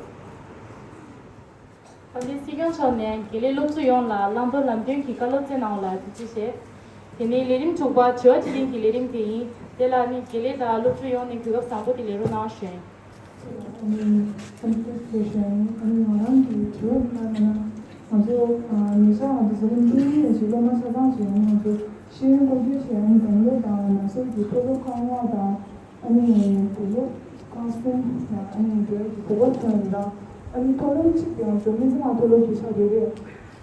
ད་ལྟའི་སྲིད་སྐྱོང་མཆོག་ནས་དགེ་ལས་སློབ་ཕྲུག་ཡོངས་ལ་བླང་དོར་ལམ་སྟོན་གྱི་བཀའ་སློབ་སྩལ་གནང་བ་ལ་ཐུགས་རྗེ་ཆེ། དེ་ནས་ལས་རིམ་དྲུག་པ་དྲི་བ་དྲིས་ལན་གྱི་ལས་རིམ་དེ་ཡིན། དེ་ལ་ནི་དགེ་ལས་དང་སློབ་ཕྲུག་ཡོངས་ནས་གོ་སྐབས་བཟང་པོ་དེ་ལེན་རོགས་གནང་ཞུ། ཨ་ནི་ཨ་ནི་ང་རང་གི་དྲི་བ་ལ་ན། ང་ཚོ་ཉེ་ཆར་ང་ཚོ་འཛིན་རིམ་བཅུ་གཉིས་ནས་ཀྱི་སློབ་མ་ཆ་ཚང་ཞིག་ཡང་ང་ཚོ་ཤེས་ཡོན་སྐོར་སྐྱོད་བྱས་ཡང་དང་པོ་དང་ནང་སྲིད་ཀྱི་མཐོ་སློབ་ཁག་ལྔ་དང་ཨ་ནི་དགུ་སློབ་ཁག་གསུམ་ཡང་ཨ་ནི་འབྲེལ་གྱི་གོ་སྐབས་ཐོན་ཡོད་ལ། ཨ་ནི་མཐོ་སློབ་གཅིག་དེ་ང་ཚོ་སྨན་རྩིས་ཁང་མཐོ་སློབ་ཀྱི་ཆ་དེ་རེད།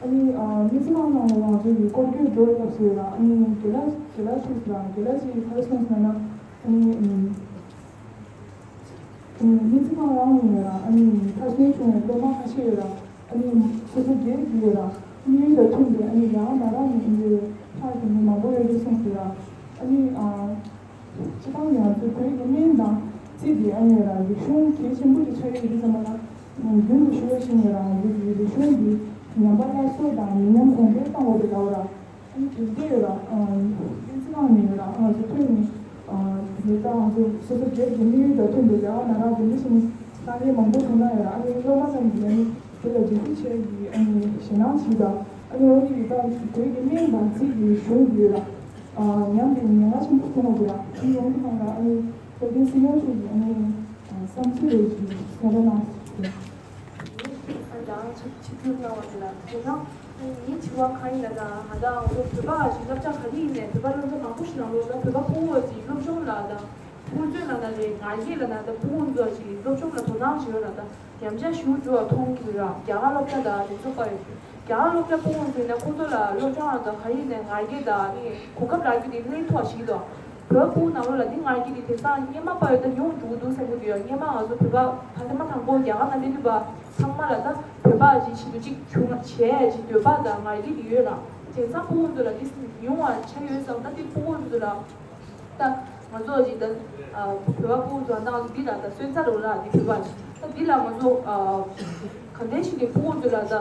ཨ་ནི་སྨན་རྩིས་ཁང་ནང་ལ་ང་ཚོ་ཡི་སྐོར་སྐྱོད་འགྲོ་སླབ་སྲོལ་ཡོད་ལ། ཨ་ནི་དགེ་ལགས་དགེ་ལགས་ཁྲིད་ལ་དགེ་ལགས་ཀྱིས་ག་རེ་གསུངས་ཟེར་ན། ཨ་ནི་སྨན་རྩིས་ཁང་རང་ཡིན་ཡོད་ལ། ཨ་ནི་མཐར་སོན་བྱུང་བའི་སློབ་མ་ཁ་ཤས་ཡོད་ལ། ཨ་ནི་སོ་སོ་སྒེར་གྱི་ཡོད་ལ། དམིགས་ཡུལ་དང་མཐུན་པའི་ཨ་ནི་ཡང་ན་རག་ནས་ཨ་ནི་ཕར་དེ་ནི་མང་པོ་ཡོད་རེད་གསུངས་ཟེར་ལ། ཨ་ནི་སྤྱི་བཏང་ང་ཚོའི་བོད་ཀྱི་སྨན་དང་རྩིས་དེ་ཨ་ནི་ལ་རིག་གཞུང་གལ་ཆེན་པོ་ཞིག་ཆགས་ཡོད་ཀྱི་ཙམ་པ་ལ། རྒྱུན་དུ་ཞུ་བ་ཞིག་ཡིན་ལ། ང་ཚོའི་རིག་གཞུང་གི་ཉམས་པ་སླར་གསོ་དང་མི་ཉམས་གོང་འཕེལ་གཏོང་དགོས་པའི་ལྟ་བ་ལ། ཨ་ནི་དེ་འདྲ་ཡོད་ལ། སྨན་རྩིས་ཁང་ནས་ཡོད་ལ། ང་ཚོ་ཐོན་ནས་དེ་ལྟ་ང་ཚོ་སོ་སོ་སྒེར་གྱི་དམིགས་ཡུལ་དང་མཐུན་པའི་ལས་ཀ་ན་རག་དེ་འདྲ་ཞིག་ནི་དཀའ་ངལ་མང་པོ་བྱུང་ན་ཡོད་ལ། ཨ་ནི་སློབ་མ་རྣམས་ཀྱིས་ཨ་ནི་དེ་ལ་རྗེས་ལུས་བྱས་ཀྱི་ཨ་ནི་ཞེད་སྣང་བྱེད་དང་། ཨ་ནི་འོ་དེ་ཡི་སྟབས་བོད་ཀྱི་སྨན་དང་རྩིས་ཀྱི་གཞུང་དེ་ཡོད་ལ། ཉམས་པའི་ཉེན་ཁ་ཆེན་པོ་མཐོང་བ་དེ་ལ། ཨ་ནི་འོ་དེ་ནང་ལ་ཨ་ནི་སློབ་དཔོན་སྲིད་སྐྱོང་མཆོག་གིས་ཨ་ནི་བསམ་ཚུལ་རེ་ཞིག་གསན་རོགས་གནང་ཞུ། ཡང་ཆིབས་བསྒྱུར་གནང་བ་དེ་ལ་དེ་ན་ངའི་དྲི་བ་གང་ཡིན་ལབ་ན། ང་དང་བོད་པ་ཞིག་སློབ་གྲྭ་ག་རེ་ཡིན་ནས་བོད་པ་སློབ་གྲྭ་མང་པོ་ཞིག་ནང་ལོགས་ལ་བོད་པ་ཕྲུ་གུ་ཞིག་སློབ་སྦྱོང་ལ་དང་ཕུགས་འཛོལ་ལ་ན་རེད། ང་རྒྱལ་ལ་ན་དང་ཕྲུ་གུ་ཚོ་ཞིག་སློབ་སྦྱོང་ལ་དོ་སྣང་བྱེད་ཡོད་ལ་དང་། ཉམས་ཆག་ཞེ་པོ་འགྲོ་བ་མཐོང་གི་ར། རྒྱ་གར་སློབ་གྲྭ་དང་དེ་ཚོ་པ་ཡོད། རྒྱ་གར་སློབ་གྲྭ་ཕྲུ་གུ་ཚོ་ཡིན་ན་ཁོ་ཚོ་ལ་སློབ་སྦྱོང་ལ་དང་ག་རེ་ཡིན་ནའི་ང་རྒྱལ་དང་ཨ་ནི་གོ་སྐབས་རག་རྒྱུ་དེ་སླེབས་ཐུབ་པ་ཞིག་འདུག་བོད་ཕྲུ་གུ་ནང་ལོགས་ལ་འདི་ང་རྒྱལ་དེ་དེང་སང་སྔོན་མ་པ་ཡོད་ད་ཉུང་འགྲོ་གི་འདུག་བསམ་གྱི་འདུག་ཡ། སྔོན་མ་ང་ཚོ་བོད་པ་ད་ཐེངས་མ་དང་པོ་རྒྱ་གར་ནང་སླེབས་དུས་པ་ཚང་མ་ལ་ད་བོད་པ་ཅིག་བྱེད་དུ་ཅིག་བྱུང་བྱས་ཅིག་འདོད་པ་དང་ང་རྒྱལ་དེ་ཡོད་ལ། དེང་སང་ཕྲུ་གུ་ཚོ་ལ་འདི་ཉུང་བ་ཆགས་ཡོད་བསམ། ད་འདི་ཕྲུ་གུ་ཚོ་ལ། ད་ང་ཚོ་ཅིག་ད་བོད་པ་ཕྲུ་གུ་ཚོ་ནང་འདི་ལ་ད་སོན་རྩ་རུ་ལ་འདི་བོད་པ་ཅིག་ད་འདི་ལ་ང་ཚོ་ག་འདྲ་ཞིག་ནས་ཕྲུ་གུ་ཚོ་ལ་ད་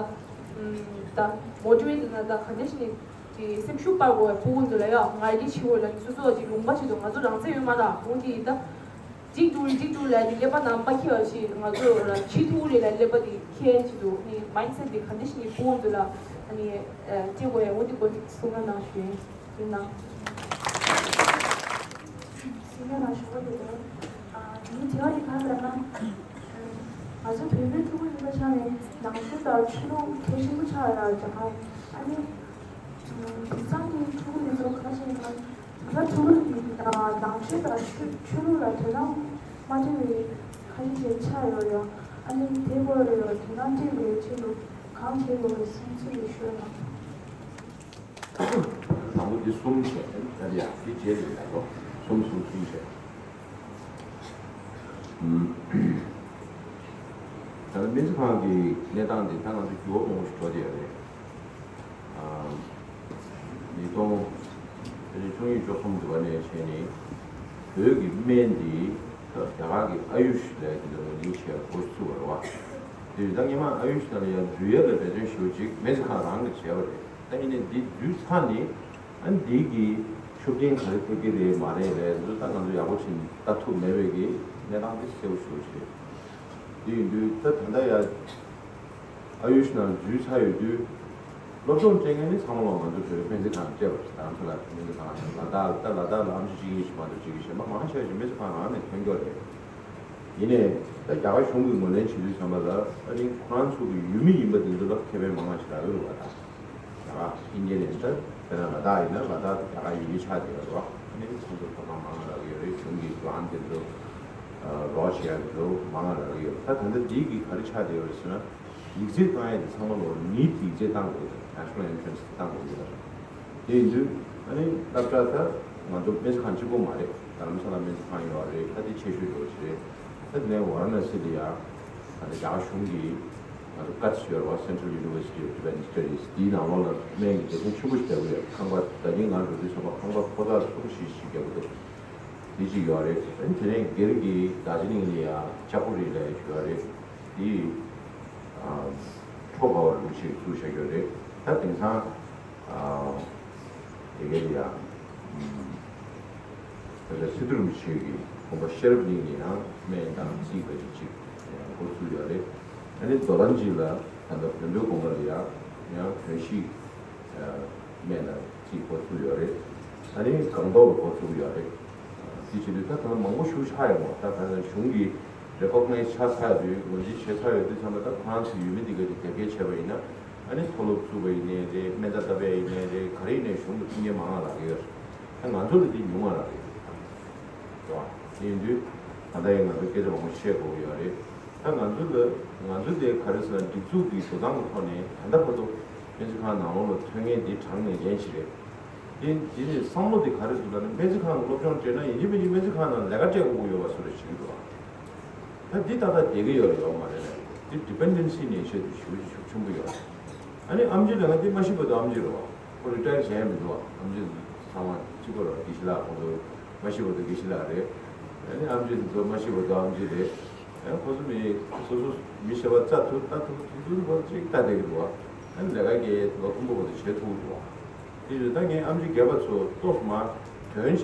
ད་མོ་ཊི་ཝེ་ཊི་ན་ད་ག་འདྲ་ཞིག་ནས་ཅིག་སེམས་ཤུགས་སྤར་དགོས། ཕྲུ་གུ་ཚོ་ལ་ཡ་ང་རྒྱལ་ཆེ་བོ་ལ་སོ་སོ་ཅིག་ལུང་པ་ཞིག་ཏུ་ང་ཚོ་རང་བཙན་ཡོད་མ་རེད། འོ་འདི་ད་འགྲིག་འགྲོ་རེད་འགྲིག་འགྲོ་ལ་འདི་ཀླད་པ་ནང་མ་འཁྱེར་བ་ཞིག་ང་ཚོ་ལ་བྱེད་ཐུབ་རེད་ལ། ཀླད་པ་འདི་འཁྱེར་ཆེད་དུ་ནི་མའིན་ཌི་སེ་ཊི་འདི་ག་འདྲ་ཞིག་ནས་ཕྲུ་གུ་ཚོ་ལ་ཨ་ནི་སྤྲད་དགོས་ཡ། འོ་འདི་སྐོར་གསུང་གནང་ཞུ་ཡིན། ཡིན་ན། སེམས་ནང་ཞུ་བ་དེ་ལ། ཨ་དེའི་དྲི་བ་དེ་གང་ལབ་ན། ང་ཚོ་བོད་པའི་ཕྲུ་གུ་ཡིན་པ་ཆ་ནས་ནང་ཆོས་དང་ཆོས་ལུགས་གལ་ཆེན་པོ་ཆགས་ཡོད་རྒྱ་གར། ཨ་ནི་དེང་སང་གི་ཕྲུ་གུ་དེ་ཚོ་ག་ཞིག་ཡིན་ན་བོད་པ་ཕྲུ་གུ་ཡིན་ན་ནང་ཆོས་དང་ཆོས་ཆོས་ལུགས་ལ་དོ་སྣང་མ་བྱེད་པའི་ཁ་ཤས་ཤིག་ཆགས་ཡོད་རེད། ཨ་ནི་དེ་སྐོར་ལ་དོ་སྣང་སྤྲད་པའི་ཆེད་དུ་གང་བྱེད་དགོས་པའི་བསམ་ཚུལ་ཞུ་ན། དང་པོ་འདི་གསུམ་བྱས་ད་ཡ་འདི་རྗེས་ལ་ཡ་ལོ་གསུམ་གསུམ་གསུམ་བྱས། ད་ལྟ་སྨན་རྩིས་ཁང་གི་གནས་སྟངས་འདི་ད་ང་ཚོ་འགྱུར་བ་མང་པོ་ཞིག་འགྲོ་བསྡད་ཡོད་རེད། ཉིས་སྟོང་ཕལ་ཆེར་བཅུ་གཉིས་བཅུ་གསུམ་འདི་བ་ནས་བྱས་ནས་བོད་ཀྱི་སྨན་འདི་ད་རྒྱ་གར་གྱི་ཨ་ཡུཤ་ལབ་ཀྱི་འདུག་ལིང་ཆེ་འགོ་བཙུགས་པ་རེད་བ། དེ་ད་སྔོན་མ་ཨ་ཡུཤ་ལབ་ཡ་འཛུལ་ཡ་ལ་འབད་བརྩོན་ཞེ་པོ་ཅིག་སྨན་རྩིས་ཁང་རང་གིས་བྱས་པ་རེད། ད་ཡིན་ནའི་འདི་བསྡུས་ཚར་ནས་ཨ་ནི་འདི་གི་ཤུགས་རྐྱེན་ག་རེ་ཐེབས་ཀྱི་རེད་མ་རེད་ལབ་ཡ་འདི་ད་ང་ཚོ་ཡག་པོ་ཅིག་ལྟ་ཐུབ་མེད་པའི་གི་གནས་སྟངས་འདི་གསལ་པོ་ཞེ་པོ་ཅིག་རེད། དེ་ཡིན་དུས་ད་ད་ལྟ་ཡ་ཨ་ཡུཤ་ནང་འཛུལ་ཚར་ཡོད་དུས་སློབ་སྦྱོང་སྤྲད་མཁན་ནི་ཚང་མ་ལོག་ང་ཚོ་བོད་སྨན་རྩིས་ཁང་སྤྲད་པ་རེད། ད་ང་ཚོ་ལ་སྨན་རྩིས་ཁང་ལ་དྭགས་ད་ལ་དྭགས་ལ་ཨེམ་ཆི་གཅིག་གཉིས་ཤིག་མ་གཏོགས་གཅིག་གི་གཞན་པ་མང་ཆེ་ཞིག་སྨན་རྩིས་ཁང་རང་ནས་ཐོན་ཀྱོག་རེད། ཡིན་ནའི་ད་རྒྱ་གར་གཞུང་གིས་ངོས་ལེན་བྱེད་དུས་ཙམ་པ་ལ་ཨ་ནི་ཁོ་རང་ཚོ་གི་ཡུལ་མི་ཡིན་པ་འདི་ཚོ་ལ་ཁེ་ཕན་མང་བ་ཞིག་རག་གི་རེད་བ། ད་རྒྱ་གར་ཨིན་ཌི་ཡ་ནས་ད་དཔེར་ན་ལ་དྭགས་ཡིན་ན་ལ་དྭགས་དང་རྒྱ་གར་ཡུལ་མི་ཆགས་བསྡད་ཡོད་རེད་བ། ཨ་ནི་ཁོང་ཚོ་ཐོབ་ཐང་མང་བ་རག་གི་ཡོད་རེད། གཞུང་གི་གླེང་སྟེགས་འདི་ཚོ་རོགས་བྱེད་ཡག་འདི་ཚོ་མང་བ་རག་གི་ཡོད་རེད། ད་ད་ལྟ་འདི་གི་ག་རེ་ཆགས་བསྡད་ཡོད་རེད་ཟེར་ན། ཡིག་ཚད་བཏང་ཡས་དེ་ཚང་མ་ལོ་ནིཊ་ཡིག་ཚད་བཏང་དགོས་ཀྱི་རེད། ནེ་ཤ་ནལ་ཨེན་ཊི་རན་སི་བཏང་དགོས་ཀྱི་རེད། དེ་ཡིན་དུས་ཨ་ནི་སློབ་གྲྭ་ད་ང་ཚོ་སྨན་རྩིས་ཁང་གཅིག་པོ་མ་རེད། རྡ་རམ་ས་ལ་སྨན་རྩིས་ཁང་ཡོད་རེད། ད་དེ་ཆེ་ཤོས་འགྲོ་ཞིག་རེད། ད་དེ་ནས་ཝ་ར་ཎ་སི་ལ་ཡ་ད་ལྟ་རྒྱ་གར་གཞུང་གིས་ང་ཚོ་ཀཊ་ཡོད་རེད་བ། Central University of Tibetan Studies། དེའི་ནང་ལོགས་ལ་སྨན་གྱི་སྡེ་ཚན་ཆེན་པོ་ཞིག་བསྡད་ཀྱི་ཡོད། ཁང་པ་ད་གིན་ང་འགྲོ་དུས་ཙམ་པ་ཁང་པ་ཕོ་ཚད་སུམ་ཅུ་ཞིག་བརྒྱབ་ཀྱི་འདུག་དེ་གཅིག་ཡོད་རེད། ཨ་ནི་དེ་ནས་སྒེར་གྱི་དར་ཇི་ལིང་ལ་ཡ་ཅ་ཀུ་རི་ལབ་ཡ་ཡོད་རེད། དེ་ཨ་ཁྲོ་ག་བ་ལུག་ཅིག་བཙུགས་བཞག་ཡོད་རེད། ད་དེང་སང་ཨ་དེ་གའི་ལ་ཡ་ད་ལྟ་སི་ཏུ་རིན་པོ་ཆེ་གི་དགོངས་པ་ཤེས་རབ་གླིང་ནས་ཡང་སྨན་དང་རྩིས་པ་ཅིག་ཅིག་འགོ་བཙུགས་ཡོད་རེད། ཨ་ནི་རྡོ་ལམ་ཅིག་ལ་ད་ལྟ་བོན་པོའི་དགོན་པ་ལ་ཡ་ཡང་བོན་གཞིས་སྨན་དང་རྩིས་འགོ་བཙུགས་ཡོད་རེད། ཨ་ནི་སྒང་ཏོག་ལ་འགོ་བཙུགས་ཡོད་རེད། དེ་བྱེད་དུས་ད་ད་ལྟ་མང་པོ་ཞིག་ཆགས་ཡོད་མོད། ད་ད་ལྟ་གཞུང་གིས་རེ་ཀོག་ནའི་ཛི་ཆགས་ཚར་དུས་ངོས་འཛིན་བྱས་ཚར་ཡོད་དུས་ཙམ་པ་ད་ཁོ་རང་ཚོའི་ཡུལ་མི་འདི་ག་ཅིག་དེབ་སྐྱེལ་བྱས་པ་ཡིན་ན་ ཨ་ནི་མཐོ་སློབ་བཙུགས་པ་ཡིན་ནའི་རེད། སྨན་རྩྭ་བཏབ་པ་ཡིན་ནའི་རེད། ག་རེ་ཡིན་ནའི་གཞུང་གི་མཐུན་རྐྱེན་མང་བ་རག་གི་ཡོད་རེད། ཨ་ང་ཚོ་ལ་འདི་ཉུང་བ་རག་གི་ཡོད་རེད། རེད་བ། དེ་ཡིན་དུས་ད་ལྟ་ཡང་ང་ཚོ་སྐད་ཆ་མང་པོ་བཤད་དགོས་ཀྱི་ཡོད་རེད། ད་ང་ཚོ་ལ་ང་ཚོ་དེ་ག་རེ་ཟེར་ན་སྒྲིག་འཛུགས་ཀྱི་འགྲོ་སྟངས་ཀྱི་ཐོག་ནས་ད་ལྟ་བར་དུ་སྨན་རྩིས་ཁང་ནང་ལོགས་ལ་ཐོན་མཁན་འདི་གྲངས་ངེས་ཅན་ཞིག་རེད། དེ་དེ་ནས་བསམ་བློ་དེ་ག་རེ་ཟེར་ན་སྨན་རྩིས་ཁང་གི་སློབ་སྦྱོང་སྤྲད་ན་ཡིན་གཅིག་མིན་གཅིག་སྨན་རྩིས་ཁང་ནང་ལས་ཀ་སྤྲད་དགོས་ཀྱི་ཡོད་པ་བཟོ་འདྲ་ཞིག་འདུག་ད་འདི་ཏག་ཏག་བསྡད་ཀྱི་ཡོད་རེད་ཡོད་མ་རེད་ལ། འདི་dependency nature་དེ་ཞེ་པོ་ཅིག་ཤུགས་ཆེན་པོ་ཡོད་རེད། ཨ་ནི་ཨེམ་ཆི་ལབ་ན་འདི་མ་ཤི་བར་དུ་ཨེམ་ཆི་རེད་བ། ཁོ་retire་བྱས་མི་འདུག་བ། ཨེམ་ཆི་ཚང་མ་གཅིག་པ་རེད་བ། དགེ་བཤེས་ལགས་ཁོང་ཚོ་མ་ཤི་བར་དུ་དགེ་བཤེས་ལགས་རེད། ཨ་ནི་ཨེམ་ཆི་དེ་ཚོ་མ་ཤི་བར་དུ་ཨེམ་ཆི་རེད། ཨ་ཁོ་ཚོ་མི་སོ་སོ་མི་གཞན་པ་བཙལ་ཐུབ་ལྟ་ཐུབ་ཐུབ་ཐུབ་ཁོ་ཚོ་གཅིག་ལྟ་བསྡད་ཀྱི་འདུག་བ། ཨ་ནི་ལས་ཀ་གི་ལོ་མཐོན་པོ་བར་དུ་བྱེད་ཐུབ་ཀྱི་འདུག་བ། དེ་བཞིན་ད་ངས་ཨེམ་ཆི་རྒྱབ་པ་ཚོ་ཏོག་མ་དོན་བྱས།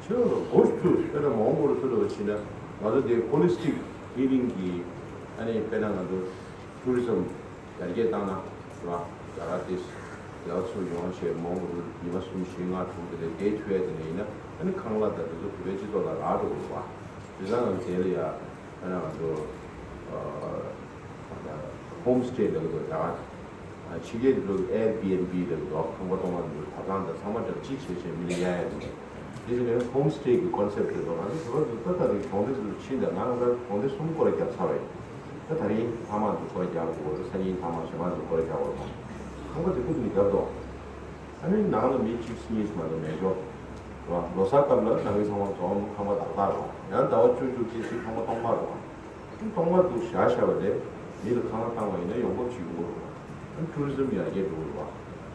ཕྱི་ལོགས་ལ་སྒོ་ཚུགས་དཔེར་ན་མོན་གྷོ་རུ་ཚུར་ལ་ཕྱིན་ན་ང་ཚོ་དེ་holistic healing་གི་ཨ་ནི་དཔེར་ན་ང་ཚོ་tourism་ཡར་རྒྱས་བཏང་ན་ར་རྒྱ་གར་དེ་རྒྱལ་བ་ཚུར་ཡོང་བྱས་མོན་གྷོ་རུ་ཉི་མ་གསུམ་བཞི་ལྔ་དྲུག་དེ་འདྲ་བསྡད་ཐུབ་ཡ་དེ་འདྲ་ཡིན་ན་ཨ་ནི་ཁང་གླ་དང་དེ་ཚོ་བོད་པའི་སྤྱི་ཚོགས་ལ་རག་འགྲོ་གི་རེད་བ། དེ་ཚང་ང་ཚོ་དེ་ལ་ཡ་དཔེར་ན་ང་ཚོ་ཨ། ཧོམ་སི་ཊེ་ལབ་ཀྱི་འདུག་ད་ག་ཕྱི་རྒྱལ་དུ་Airbnb་ལབ་ཀྱི་འདུག་ཁང་པ་སྟོང་པ་འདུག་ད་ཚང་དང་ཚང་མ་འདྲ་གཅིག་བྱས་བྱས་མི་ལ་གཡར་ཡ་རེད། དེ་བཞིན་ནས་ཧོམ་སི་ཊེ་གི་ཀོན་སེབ་དེ་ཚོ་ང་ཚོ་བོད་པ་ཚོ་ད་ལྟ་རེ་གྲོང་སྡེ་ཚོ་ཕྱིན་ད་ང་ང་ད་གྲོང་སྡེ་གསུམ་སྐོར་རྒྱབ་ཚར་བས། ད་ད་རིང་ཐ་མག་ཚོ་སྐོར་རྒྱག་དགོས་རེད། སང་ཉིན་ཐ་མག་གཞན་པ་ཚོ་སྐོར་རྒྱག་དགོས་རེད། ཁང་པ་དེ་ཀུན་ནས་རྒྱབ་དོ། ཨ་ནི་ནང་ལ་མི་གཅིག་གཉིས་མ་གཏོགས་མེད་འགྲོ། རོ་ལོ་གསར་སྐབས་ལ་ནང་མི་ཚང་མ་འཛོམས་ཁང་པ་བདག་བདག་རོ། ཡང་ཟླ་བ་བཅུ་བཅུ་གཅིག་གཅིག་ཁང་པ་སྟོང་པ་རོ། སྟོང་པ་འདུག་བཞག་བཞག་པ་ལས་མི་ལ་ཁང་པ་བཏང་བ་ཡིན་ན་ཡོང་འབབ་ཅིག་ཡོང་གི་རེད་བ། ཨ་ཊུ་རི་ཛིམ་ཡར་རྒྱས་འགྲོ་གི་རེད་བ།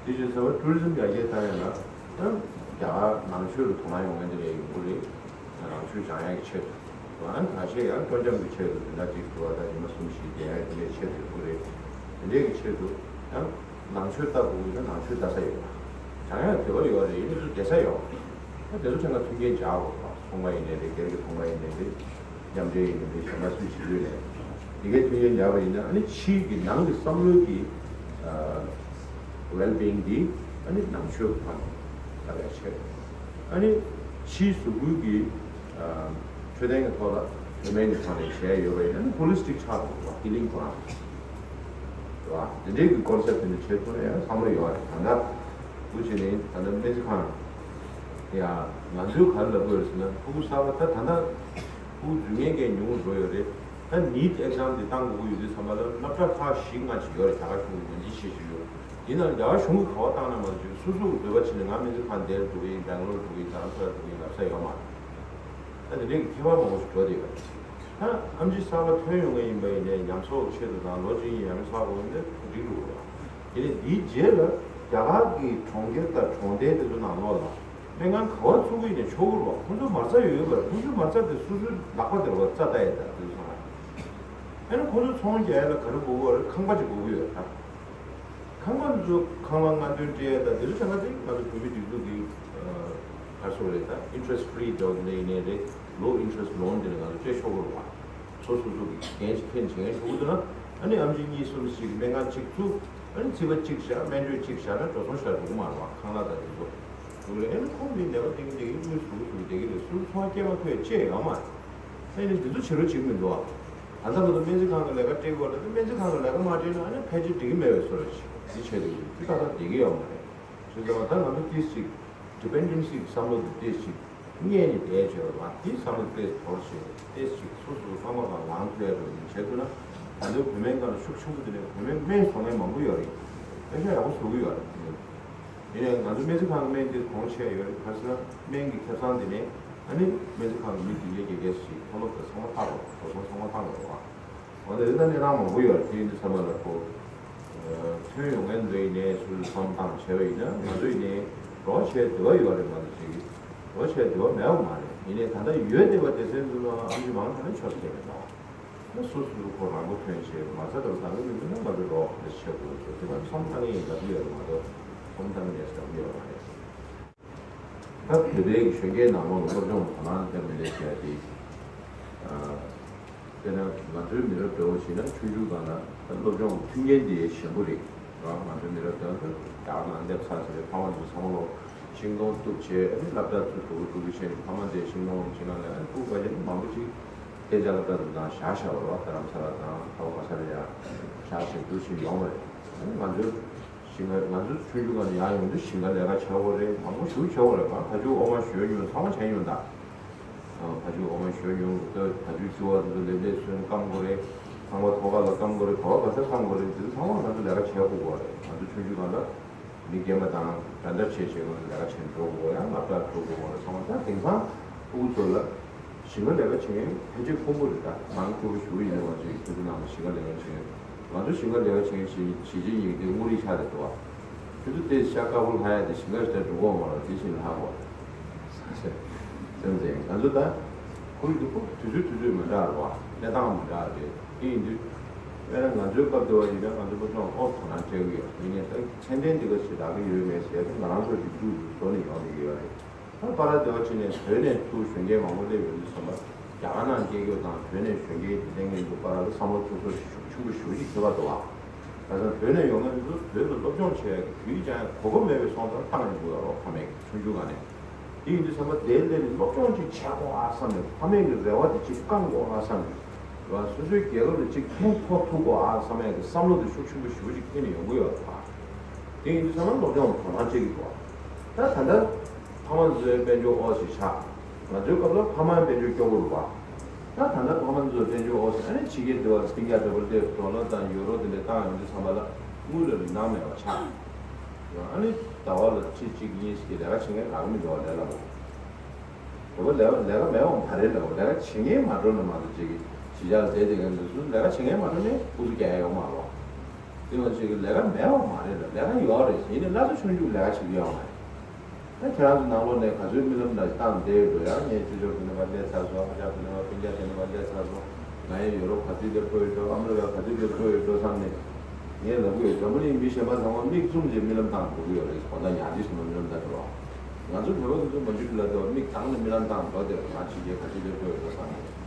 དེ་བཞིན་ཟེར་བ་ཊུ་རི་ཛིམ་ཡར་རྒྱས་བཏང་ཡ་ན་ཨ་རྒྱ་གར་ནང་ཆོས་ལ་དོ་སྣང་ཡོང་མཁན་དེ་འདྲ་ཡོང་གི་རེད། ནང་ཆོས་སྦྱང་ཡག་གི་ཆེད་དུ་ཨ་ཁ་ཤས་ཡང་སྤྲོ་འཆམ་གྱི་ཆེད་དུ་དེ་འདྲ་ཅིག་འགྲོ་བ་དང་ཉི་མ་གསུམ་བཞི་བསྡད་ཡག་དེ་འདྲའི་ཆེད་དུ་ཡོང་གི་རེད། དེ་འདྲའི་གི་ཆེད་དུ་ཡང་ནང་ཆོས་ལྟ་དགོས་ཀྱི་ན་ནང་ཆོས་ལྟ་ས་ཡོད་པ། སྦྱང་ཡག་དེ་བ་ཡོད་རེད། ཡིན་ན་ཚོ་བསྡད་ས་ཡོད། ད་དེ་ཚོ་ཐད་ཀར་མཐུན་རྐྱེན་སྦྱར་དགོས་པ། ཚོང་པ་ཡིན་ནའི་རེད། སྒེར་གྱི་ཚོང་པ་ཡིན་ནའི་རེད། མཉམ་འབྲེལ་ཡིན་ནའི་རེད། གཞན་པ་སུས་བྱེད་དགོས་ནའི་དེ་གའི་མཐུན་རྐྱེན་སྦྱར་བ་ཡིན་ན་ཨ་ནི་ཕྱིའི་གི་ནང་གི་བསམ་བློའི་གི་ཨ་well-being་འདི་ཨ་ནི་ནང་ཆོས་ཐོག་ནས་ལྟ་བའི་ཆེད་དུ་ཨ་ནི་ཕྱིའི་གཟུགས་པོའི་གི་ཨ་འཕྲོད་བསྟེན་གྱི་ཐོག་ལ་བོད་སྨན་གྱི་ཐོག་ནས་བྱས་ཡོད་པ་ཡིན་ན་ཨ་ནི་holistic་ཆགས་འགྲོ་བ། healing་པོ་རང་རེད་བ། དེ་འདྲའི་གི་concept་དེ་འདྲ་བྱེད་ཐུབ་ན་ཡང་བསམ་བློ་ཡོད་རེད། ད་ལྟ་འུ་ཅི་ནི་ད་ལྟ་སྨན་རྩིས་ཁང་ཡ་ང་ཚོའི་ག་རེ་ལབ་དགོས་རེད་ཟེར་ན་ཕྲུ་གུ་གསར་པ་ད་ད་ལྟ་ཕྲུ་གུ་འཛུལ་མཁན་གྱི་ཉུང་འགྲོ་ཡོད་རེད། ད་ནིཊ་ཨེག་ཛམ་དེ་བཏང་དགོས་ཀྱི་ཡོད་དུས་ཙམ་པ་ལ་སློབ་གྲྭ་ཁག་བཞི་ལྔ་ཅིག་ཡོད་རེད། རྒྱ་གར་གཞུང་གི་ངོས་འཛིན་བྱེད་བཞིན་ཡོད། ཡིན་ནའང་རྒྱ་གར་གཞུང་གིས་ག་པར་བཏང་ན་མ་གཏོགས་སོ་སོ་གི་འདོད་པ་བྱས་ནས་ང་སྨན་རྩིས་ཁང་དེར་འགྲོ་གི་ཡིན། སྦེང་ལོར་འགྲོ་གི་ཡིན། རྡ་རམ་ས་ལར་འགྲོ་གི་ཡིན་ལབ་ས་ཡོད་མ་རེད། ད་དེ་འདྲའི་ཁྱད་པར་མང་པོ་ཞིག་འགྲོ་བསྡད་ཡོད་རེད། ད་ཨེམ་ཆི་གསར་པ་ཐོན་ཡོང་མཁན་ཡིན་པ་ཡིན་ནའི་ཉམས་གསོག་ཆེད་དུ་དང་ལོ་གཅིག་གཉིས་ཉམས་གསོག་དགོས་ཡིན་ན་འགྲིག་འགྲོ་གི་རེད། དེ་ནས་དེའི་རྗེས་ལ་རྒྱ་གར་གྱི་གྲོང་ཁྱེར་དང་གྲོང་རྡལ་དེ་ཚོ་ནང་ལོགས་ལ་སྨན་ཁང་ག་པར་ཚུགས་ཀྱི་ཡིན་ནའི་ཆོག་གི་རེད་བ། ཁོང་ཚོ་མ་རྩ་ཡོད་ཡོད་པ་རེད། ཁོང་ཚོའི་མ་རྩ་དེ་སོ་སོའི་ལག་པ་དེར་བ་རྩ་ལྟ་ཡས་དང་དེ་ཚོ་ཚང་མ། ཨ་ནི་ཁོང་ཚོ་ཚོང་རྒྱག་ཡས་ལ་ག་རེ་དགོས་ཀྱི་ཡོད་རེད། ཁང་པ་ཅིག་དགོས་ཀྱི་ཡོད་ད། ཁང་པ་འདི་ཚོ་ཁང་པ་སྔ་འདོན་སྤྲད་ཡས་དང་དེ་ཚོ་བྱས་ན་དེ་ང་ཚོ་བོད་མི་སྒྲིག་འཛུགས་ཀྱི་ཨ་ག་རེ་ཟེར་དགོས་རེད། ད་interest free་འདྲ་བོ་དེ་འདྲ་ཡིན་ནའི་རེད། low interest loan་དེ་འདྲ་ང་ཚོ་སྤྲད་ཆོག་གི་རེད་བ། སོ་སོ་སོ་གི་འགན་ཅིག་འཁྱེར་བྱེད་མཁན་ཆོག་གི་འདུག་ན་ཨ་ནི་ཨེམ་ཆི་གཉིས་གསུམ་ཞིག་སྨན་ཁང་གཅིག་བཙུགས། ཨ་ནི་རྩིས་པ་གཅིག་བཞག་སྨན་བཅོས་གཅིག་བཞག་ན་འགྲོ་སོང་ཞེ་དྲག་འགྲོ་གི་མ་རེད་བ། ཁང་གླ་དང་དེ་ཚོ་འགྲོ་གི་རེད། ཨ་ནི་ཁོང་གིས་ནད་པ་བསྟེན་གྱི་བསྟེན་གྱི་དངུལ་ཟུར་ཟུར་བསྡད་ཀྱི་རེད། ཟུར་ཚོང་སྐྱེལ་མ་ཐུབ་ཡ་ཅི་ཡང་ཡོད་མ་རེད། ཨ་ནི་འདི་ཚོ་བྱེད་རོགས་བྱེད་ཀྱི་མི་འདུག་བ། ད་ལྟ་བར་དུ་སྨན་རྩིས་ཁང་གི་ལས་ཀ་སྤྲད་དགོས་རེད། སྨན་རྩིས་ཁང་གི་ལས་ཀ་མ་སྤྲད་ན་ཨ་ནི་ཕལ་ཆེར་འགྲིག་གི་མེད་པའི་བཟོ་འདྲ་ཞིག་འདི་བྱས་འདུག་འདི་ཏག་ཏག་བསྡད་ཀྱི་ཡོད་མ་རེད། བྱས་ཙང་ད་ང་ཚོ་ཏིས་ཅིག་dependency་གི་བསམ་བློ་འདི་ཏིས་ཅིག་རྙེད་ནས་བསྡད་བྱས་པ་ལ་འདི་བསམ་བློ་ཏིས་དོར་བྱས་ཏིས་ཅིག་སོ་སོ་སོ་ལྷག་མ་གང་ལངས་ཐུབ་ཡ་འགྲོ་ནས་བྱས་ཐུབ་ན་ང་ཚོའི་བོད་སྨན་ཁང་ལ་ཤུགས་ཆེན་པོ་དེ་ནས་བོད་སྨན་སྨན་བཟོ་མཁན་མང་པོ་ཡོད་རེད། སྨན་ཤ་ཡག་པོ་བཟོ་གི་ཡོད་རེད། ཡིན་ནའང་ང་ཚོ་སྨན་རྩིས་ཁང་གི་སྨན་དེ་གོང་ཆེ་ཡོད་རེད། ག་རེ་ཟེར་ན་སྨན་གྱི་ཁེ་བཟང་དེ་ནས་ཨ་ནི་སྨན་རྩིས་ཁང་གི་མི་དེ་འདྲའི་དགེ་རྒན་ཞིག་མཐོ་སློབ་དང་ཚང་མ་བཏང་རོགས། འགྲོ་སོང་ཚང་མ་བཏང་རོགས་བ། འོ་ན་རི་ད་གནས་སྟངས་མང་པོ་ཡོད་རེད། དེ་ཡིན་དུས་ཚང་མ་ལ་ཁོ་ཐོན་ཡོང་མཁན་འདྲ་ཡིན་ནའི་སུ་བསམ་བཏང་བྱས་པ་ཡིན་ན་ང་ཚོ་ཡིན་ནའི་རོགས་བྱས་འདོད་པ་ཡོད་རེད་མ་གཏོགས་ཅིག་རོགས་བྱས་འདོད་པ་མེད་པ་མ་རེད། ཡིན་ནའི་ད་ལྟ་ཡོད་བསྡད་པ་སྡེ་ཚན་ཚོ་ལ་ཨ་མཆོག་མང་ཐོན་ན་ཆོག་ཟེར་མེད་ན། ད་སོ་སོ་ཁོ་རང་མགོ་ཐོན་བྱས་མ་རྩ་དང་ད་གི་མི་མི་ན་ང་ཚོ་རོགས་ལ་བྱེད་དགོས་ཚོ་དེ་བར་ཚོམ་བཏང་ཡིན་ལབ་ཀྱི་ཡོད་རེད་མ་གཏོགས་ཚོམ་བཏང་ཡིན་ལབ་ཀྱི་ཡོད་མ་རེད། ད་བོད་པའི་གཞོན་སྐྱེས་ནང་ལོགས་ལ་སློབ་སྦྱོང་དོ་སྣང་སྟོན་མི་ལས་བྱས་ཏེ། དཔེར་ན་ང་ཚོའི་མི་རབས་འདྲ་བོ་བྱས་ན་ཆུང་ཆུང་སྒང་ལ་ད་སློབ་སྦྱོང་མཐུན་རྐྱེན་དེ་ཞན་པོ་རེད། ང་ཚོའི་མི་རབས་འདྲ་བོ་རྒྱ་གར་ནང་སླེབས་ཚར་ཟེར་བའི་ཕ་མ་ཚོ་ཚང་མ་ལོ་ཤིང་སྡོང་གཏུབ་བྱས་ཨ་ནི་སློབ་གྲྭ་ཚུར་འགྲོ་གི་འགྲོ་གི་བྱས་ནས་ཕ་མ་ཚོས་ཤིང་སྡོང་སློབ་ཆེན་ནང་ལ་ཨ་ནི་སྤུ་ག་ཅན་མང་པོ་ཅིག་སྐད་ཆ་སློབ་གྲྭ་དུ་དང་བཞག་བཞག་པ་རེད་བ། རྡ་རམ་ས་ལ་དང་ཁ་བ་ག་ས་ལ་ཡ་བཞག་བྱས་འདུག་ཕྱིན་ཡོང་བ་རེད། ང་ཚོའི་ཞིང་ཁ་ང་ཚོའི་ཆུང་ཆུང་སྒང་ནས་ཡར་ཡོང་དུས་ཞིང་ཁ་ལས་ཀ་བྱེད་དགོས་རེད། མང་པོ་ཞེ་པོ་བྱེད་དགོས་རེད། ང་ད་ཅུང་འོ་མ་ཞོན་མྱོང་། ཚང་མ་བྱས་མྱོང་ད། ཨ། ཕ་ཆུ་འོ་མ་ཞོན་མྱོང་། ད་ཕ་ཆུ་ཆུ་བ་དེ་ཚོ་ལེབ་ལེབ་སོན་སྐམ་དགོས་རེད། ཚང་མ་ཐོག་ཁ་ལ་སྐམ་དགོས་རེད། ག་བ་ག་ས་སྐམ་དགོས་རེད། དེ་ཚོ་ཚང་མ་ང་ཚོ་ལས་ཀ་བྱེད་དགོས་པ་རེད། ང་ཚོ་ཆུང་ཆུང་སྒང་ལ་མི་རྒན་པ་དང་འགྲན་ཟླ་བྱེད་བྱེད་སྒང་ལ་ལས་ཀ་བྱེད་འགྲོ་དགོས་པ་ཡང་ལབ་སྟེ་འགྲོ་དགོས་པ་རེད། ཚང་མ་ད་དེང་སང་ཕྲུ་གུ་ཚོ་ལ་ཞིང་ཁ་ལས་ཀ་བྱེད་མཁན་ཕལ་ཆེར་ཁོམ་པོ་རེད། ད་མང་ཆེ་བ་ཞུ་ཡིན་ན་ང་ཚོའི་ཁྱོད་ཚོ་ནང་ལ་ཞིང་ཁ་ལས་ཀ་བྱེད་མཁན། ང་ཚོ་ཞིང་ཁ་ལས་ཀ་བྱེད་མཁན་གཞིས་གཞིས་བྱེས་གཉིས་ཀྱི་དེ་དངུལ་རིགས་ཆགས་རེད་འདུག་བ། ཁྱོད་ཚོ་དེ་ཤ་དཀར་པོ་ལྷག་ཡ་དེ་ཞིང་ཁར་ཞིག་འགྲོ་གི་མ་རེད། དེ་བཞིན་ལྷག་གོ། སེམས་ཅན་ང་ཚོ་ད་ཁོར་ཡུག་དེ་ཁོ་དུས་ཚོད་དུས་ཚོད་མི་འདྲ་རེད་བ། གནས་སྟངས་མི་འདྲ་རེད། དེ་ཡིན་དུས་དཔེར་ན་ང་ཚོའི་སྐབས་དེ་བ་ཡིན་ན་ང་ཚོ་སློབ་སྦྱོང་ཨོ་དོ་སྣང་བྱེད་ཀྱི་ཡོད། ཡིན་ནའི་ད་ཚད་ལྡན་འདི་ག་ཞིག་རག་གི་ཡོད་མེད་ཟེར་ཏེ་ང་རང་ཚོ་གི་རྒྱུགས་བཟོ་ནས་ཡོང་བསྡད་ཀྱི་ཡོད་རེད། ད་པ་ར་དེ་བ་ཕྱིན་ནས་བོད་ནས་ཚུར་གཞོན་སྐྱེས་མང་པོ་སླེབས་ཡོང་དུས་ཙམ་པ། རྒྱ་གར་ནང་སྐྱེས་རྒྱུ་དང་བོད་ནས་གཞོན་སྐྱེས་དེ་འདྲ་ངེད་ཚོ་པ་ར་ལ་བསམ་བློ་འཁྱེར་སོ་ཤུགས་ཆེན་པོ་ཞེ་པོ་ཅིག་ཐེབས་པ་འདུག་བ། ད་ལྟ་བོད་ནས་ཡོང་མཁན་ཚོ་བོད་ལ་སློབ་སྦྱོང་བྱེད་ཡག་གི་དུས་ཀྱང་གོ་སྐབས་མེད་པའི་སོང་ཙང་བཏང་ཡོང་གི་ཡོད་རེད་བ། ཕ་མས་ཆུང་ཆུང་སྒང་ནས། དེ་ཡིན་དུས་ཙམ་པ་དེའི་སླད་ནས་སློབ་སྦྱོང་ཅིག་བྱེད་དགོས་ཨ་བསམ་ནས། ཕ་མའི་གི་རེ་བ་དེ་ཅིག་བསྐང་དགོས་ཨ་བསམ་ནས། རེད་བ། སོ་སོའི་རྒྱལ་ཁབ་ལ་ཅིག་ཕན་ཐོགས་ཐུབ་དགོས་ཨ་བསམ་ཡག་གི་བསམ་བློ་དེ་ཤུགས་ཆེན་པོ་ཞེ་པོ་ཅིག་འཁྱེར་ནས་ཡོང་གི་ཡོད་རེད་བ། དེ་ཡིན་དུས་ཙམ་པ་སློབ་སྦྱོང་ལ་དོ་སྣང་བྱེད་ཀྱི་འདུག་བ། ད་ད་ལྟ་ཕ་མ་ཚོའི་དཔལ་འབྱོར་ཨོ་ཞིག་ཆགས། ང་ཚོའི་སྐབས་ལ་ཕ་མའི་དཔལ་འབྱོར་སྐྱོ་པོ་རེད་བ། ད་ད་ལྟ་ཕ་མ་ཚོའི་དཔལ་འབྱོར་ཨོ་ཞིག་ཨ་ནི་ཕྱི་རྒྱལ་དེ་བ་ལ་སྤུན་ཀྱག་འདྲ་པོ་དེ་ཌོ་ལར་དང་ཡུ་རོ་དེ་འདྲ་བཏང་ཡོང་དུས་ཙམ་པ་ལ་དངུལ་ལ་རིན་ཐང་མེད་པ་ཆགས། ཨ་ནི་ཟླ་བ་ལ་ཁྲི་གཅིག་གཉིས་ཤིག་ལས་ཀ་བྱེད་མཁན་རག་གི་མི་འདུག་བ། ལས་སླ་པོ། དེ་བ་ལས་ལས་ཀ་མེད་པ་མ་རེད་ལ། ལས་ཀ་བྱེད་མཁན་མ་འགྲོ་ན་མ་གཏོགས་ཅིག་གི་གཞིས་ཆགས་ལ་བསྡད་བསྡད་མཁན་དེ་ཚོ་ལས་ཀ་བྱེད་མཁན་མ་འགྲོ་ན་སྐུ་གཟུགས་རྒྱག་ཡ་ཡོད་མ་རེད་བ། དེ་བ་ཅིག་གི་ལས་ཀ་མེད་པ་མ་རེད་ལ། ལས་ཀ་ཡོད་རེད། ཡིན་ནའི་སླ་བོ་ཆུང་ཆུང་ལས་ཀ་བྱེད་ཀྱི་ཡོད་མ་རེད། ད་ཁྱེད་རང་ཚོ་ནང་ལོགས་ནས་ག་ཚོད་རྨི་ལམ་འདྲ་བཏང་བསྡད་ཡོད་འགྲོ་ཡ། ངའི་ཅོ་ཅོ་དེ་ནས་མར་སླེབས་ཚར་སོང་། ཨ་ཅག་དེ་ནས་མར་སྤུན་ཀྱག་དེ་ནས་མར་སླེབས་ཚར་སོང་། ང་ཡི་ཡོ་རོབ་ག་ཚོད་སླེབས་དགོས་ཡོད་འགྲོ། ཨ་མི་རི་ཀ་ག་ཚོད་སླེབས་དགོས་ཡོད་འགྲོ་བསམ་ནས་ངས་ལབ་ཀྱི་ཡོད། འཛམ་བུ་གླིང་མི་གཞན་པ་ཚང་མ་མིག་བཙུམས་ཏེ་རྨི་ལམ་བཏང་འགྲོ་གི་ཡོད་རེད། དགོང་དག་ཉལ་དུས་ཙམ་པ་རྨི་ལམ་བཏང་འགྲོ། ང་ཚོ་བོད་པ་ཚོ་མ་འཇུ་ལ་དེ་བ་མིག་གདངས་ནས་རྨི་ལམ་བཏང་འགྲོ། དེ་ང་ཕྱི་རྒྱལ་ག་ཚོད་སླེབས་དགོས་ཡོད་འགྲོ་བསམ་ནས།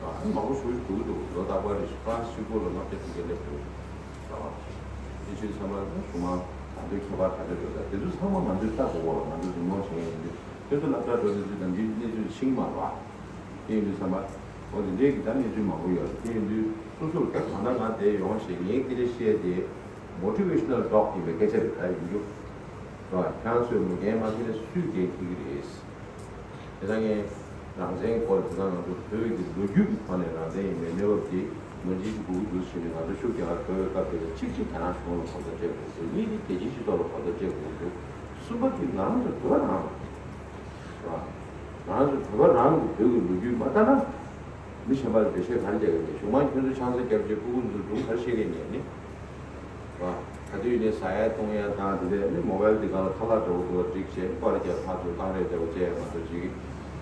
ཨ་ནི་མང་པོ་ཞིག་འགྲོ་གི་འདུག་ལོ་རྟག་པར་རེ་ཞིག་ཧྥ་རན་སི་གཅིག་པོ་ལ་ལྔ་བརྒྱ་བདུན་བརྒྱ་སླེབས་འགྲོ་གི་འདུག་ཟེར་བ། དེ་ཕྱིར་ཚང་མ་ལ་གཞུང་མང་ད་ལྟའི་ཁྱད་པར་ག་འདྲ་འགྲོ་ད་དེ་ཚོ་ཚང་མ་ང་ཚོས་ལྟ་དགོས་པ་ལ། ང་ཚོ་འཛིན་སྐྱོང་བྱེད་མཁན་ཡིན་དུས་ཁྱོད་ཚོ་སློབ་གྲྭ་འགྲོ་དུས་ཚོད་དང་འདིའི་གནས་ཚུལ་ཤེས་ཀྱི་མ་རེད་བ། དེ་ཡིན་དུས་ཚང་མ་འོ་དེ་འདྲའི་གི་ད་གནས་ཚུལ་མང་པོ་ཡོད་རེད། དེ་ཡིན་དུས་སོ་སོར་ད་གང་ལྟར་ང་དེ་ཡོང་བྱས་ངའི་སྐད་ཆ་བཤད་དེ་མོ་ཊི་ཝེ་ཤི་ནལ་ཊོག་ཡིན་པའི་སྐད་ཆ་རེད། ད་ཡིན་རྒྱུ་རེད་བ། ཁྱེད་རང་ཚོས་མོས་འགན་མ་འཁྱེར་ན་སུས་འགན་འཁྱེར་གི་རེད། དེ་ལྟར་ངས་རང་བཙན་སྐོར་དེ་ལྟར་ང་ཚོ་བོད་ཀྱི་ལོ་རྒྱུས་ཀྱི་ཐོག་ནས་རང་བཙན་ཡིན་པའི་གནས་བབ་དེ་ངོས་འཛིན་ཞུ་དགོས་ཀྱི་འདུག་ཟེར་ནས། ང་ཚོ་ཤུགས་རྒྱག་གར་འགྲོ་བའི་སྐབས་དེ་ལ་གཅིག་གཅིག་རྒྱ་ནག་གཞུང་ལ་གོ་བརྡ་སྤྲད་དགོས་ཀྱི་འདུག་གཉིས་དེ་རྒྱལ་སྤྱིའི་སྤྱི་ཚོགས་ལ་གོ་བརྡ་སྤྲད་དགོས་ཀྱི་འདུག་གསུམ་པ་དེ་ང་རང་ཚོ་བོད་པ་རང་རེད་བ། ང་རང་ཚོ་བོད་པ་རང་གི་བོད་ཀྱི་ལོ་རྒྱུས་མ་ལྟ་ན། མི་གཞན་པ་ལ་འགྲེལ་བཤད་ག་རེ་རྒྱག་གི་རེད། གཞུང་མང་ཁྱོད་ཚོ་ཆང་ས་བརྒྱབ་བྱས་སྤུ་གུ་ཚོ་སྒྲུང་ག་རེ་བཤད་ཀྱི་ཡིན་ནས་ནི། རེད་བ། ག་དུས་ཡིན་ནའི་ཟ་ཡ་བཏུང་ཡ་དང་དེ་འདྲ་ནི་མོ་བལ་དེ་སྒང་ལ་ཁ་ལག་འདྲ་བོ་འདུག་བ་སྒྲིག་བྱས་པར་རྒྱབ་ཕར་ཚུར་བཏང་རེས་འདྲ་བོ་བྱས་ཡ་མ་གཏོགས་ཅིག་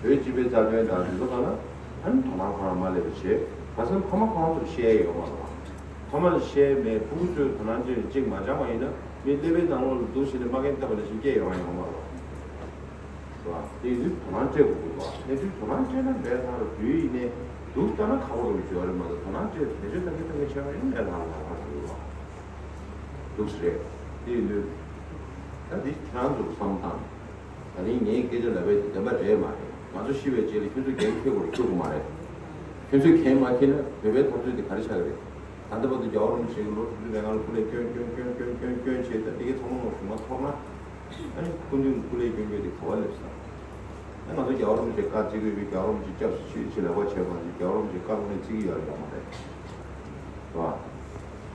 བོད་སྤྱི་པའི་རྩ་དོན་དང་དེ་ཚོ་སྒང་ལ་ཨ་ནི་དོ་སྣང་ཁོ་རང་མ་སླེབས་པ་བྱས། ཁ་སང་ཕ་མ་ཁོ་རང་ཚོར་བཤད་ཡ་ཡོད་མ་རེད་བ། ཕ་མ་ལ་བཤད་མེད། སྤུ་གུ་ཚོས་དོ་སྣང་ཅིག་མ་སྦྱངས་པ་ཡིན་ན་མི་ཀླད་པའི་ནང་ལོགས་ལ་འདུག་བྱས་ནས་མ་རྒན་བཏབ་པ་ནང་བཞིན་སྐྱེས་ཡོང་ཡ་ཡོད་མ་རེད་བ། རེད་བ། དེ་ཡིན་དུས་དོ་སྣང་སྤྲད་དགོས་ཀྱི་འདུག་བ། གནས་ཚུལ་དོ་སྣང་སྤྲད་ན་འབྲས་ཐང་རུ་བུད་ཡིན་ནས་འདུག་ལྟ་ན་ཁག་པོ་རུ་བྱེད་པ་རེད་མ་གཏོགས། དོ་སྣང་སྤྲད་བེད་སྤྱོད་ལྟ་གི་ལྟ་གི་བྱས་པ་ཡིན་ན་འབྲས་ཐང་རུ་ཁག་པོ་རུ་འདུག་སེ་རེད། དེ་ཡིན་དུས་ད་འདི་ཁྱེད་རང་ཚོར་བསམ་སྟངས། ད་རིང་ངའི་སྐད་ཆ་ལབ་པའི་དེ་བདེན་པ་རེད་མ་རེད། ང་ཚོ་ཤི་བའི་རྗེས་ལ་ཁྱོད་ཚོ་འགན་འཁྱེར་དགོས་རེད་འཁྱེར་དགོས་མ་རེད། ཁྱོད་ཚོས་འགན་མ་འཁྱེར་ན་བོད་པའི་འཐབ་རྩོད་དེ་ག་རེ་ཆགས་ཀྱི་རེད། ད་ལྟ་བར་དུ་རྒྱལ་བ་རིན་པོ་ཆེ་གི་ལོ་དྲུག་ཅུ་རེ་ལྔ་ལ་སྐུ་ལས་བསྐྱོན་བསྐྱོན་བསྐྱོན་བསྐྱོན་བསྐྱོན་བསྐྱོན་བྱས། ད་དེ་གའི་ཚང་མ་ལོ་གཞུང་མ་ཐོར་ན། ཨ་ནི་སྐུ་མདུན་སྐུ་ལས་བསྐྱོན་རྒྱུ་དེ་ག་བ་སླེབས་སོང་། ཨ་ང་ཚོ་རྒྱལ་བ་རིན་པོ་ཆེ་བཀའ་བརྩི་གི་ཡོད་པས། རྒྱལ་བ་རིན་པོ་ཆེ་སྐྱབས་སུ་མཆི་ཆེ་ལབ་པ་བྱས་པ་ནི་རྒྱལ་བ་རིན་པོ་ཆེ་བཀའ་ལུང་ནས་བརྩི་གི་ཡོད་རེད་མ་རེད། རེད་བ།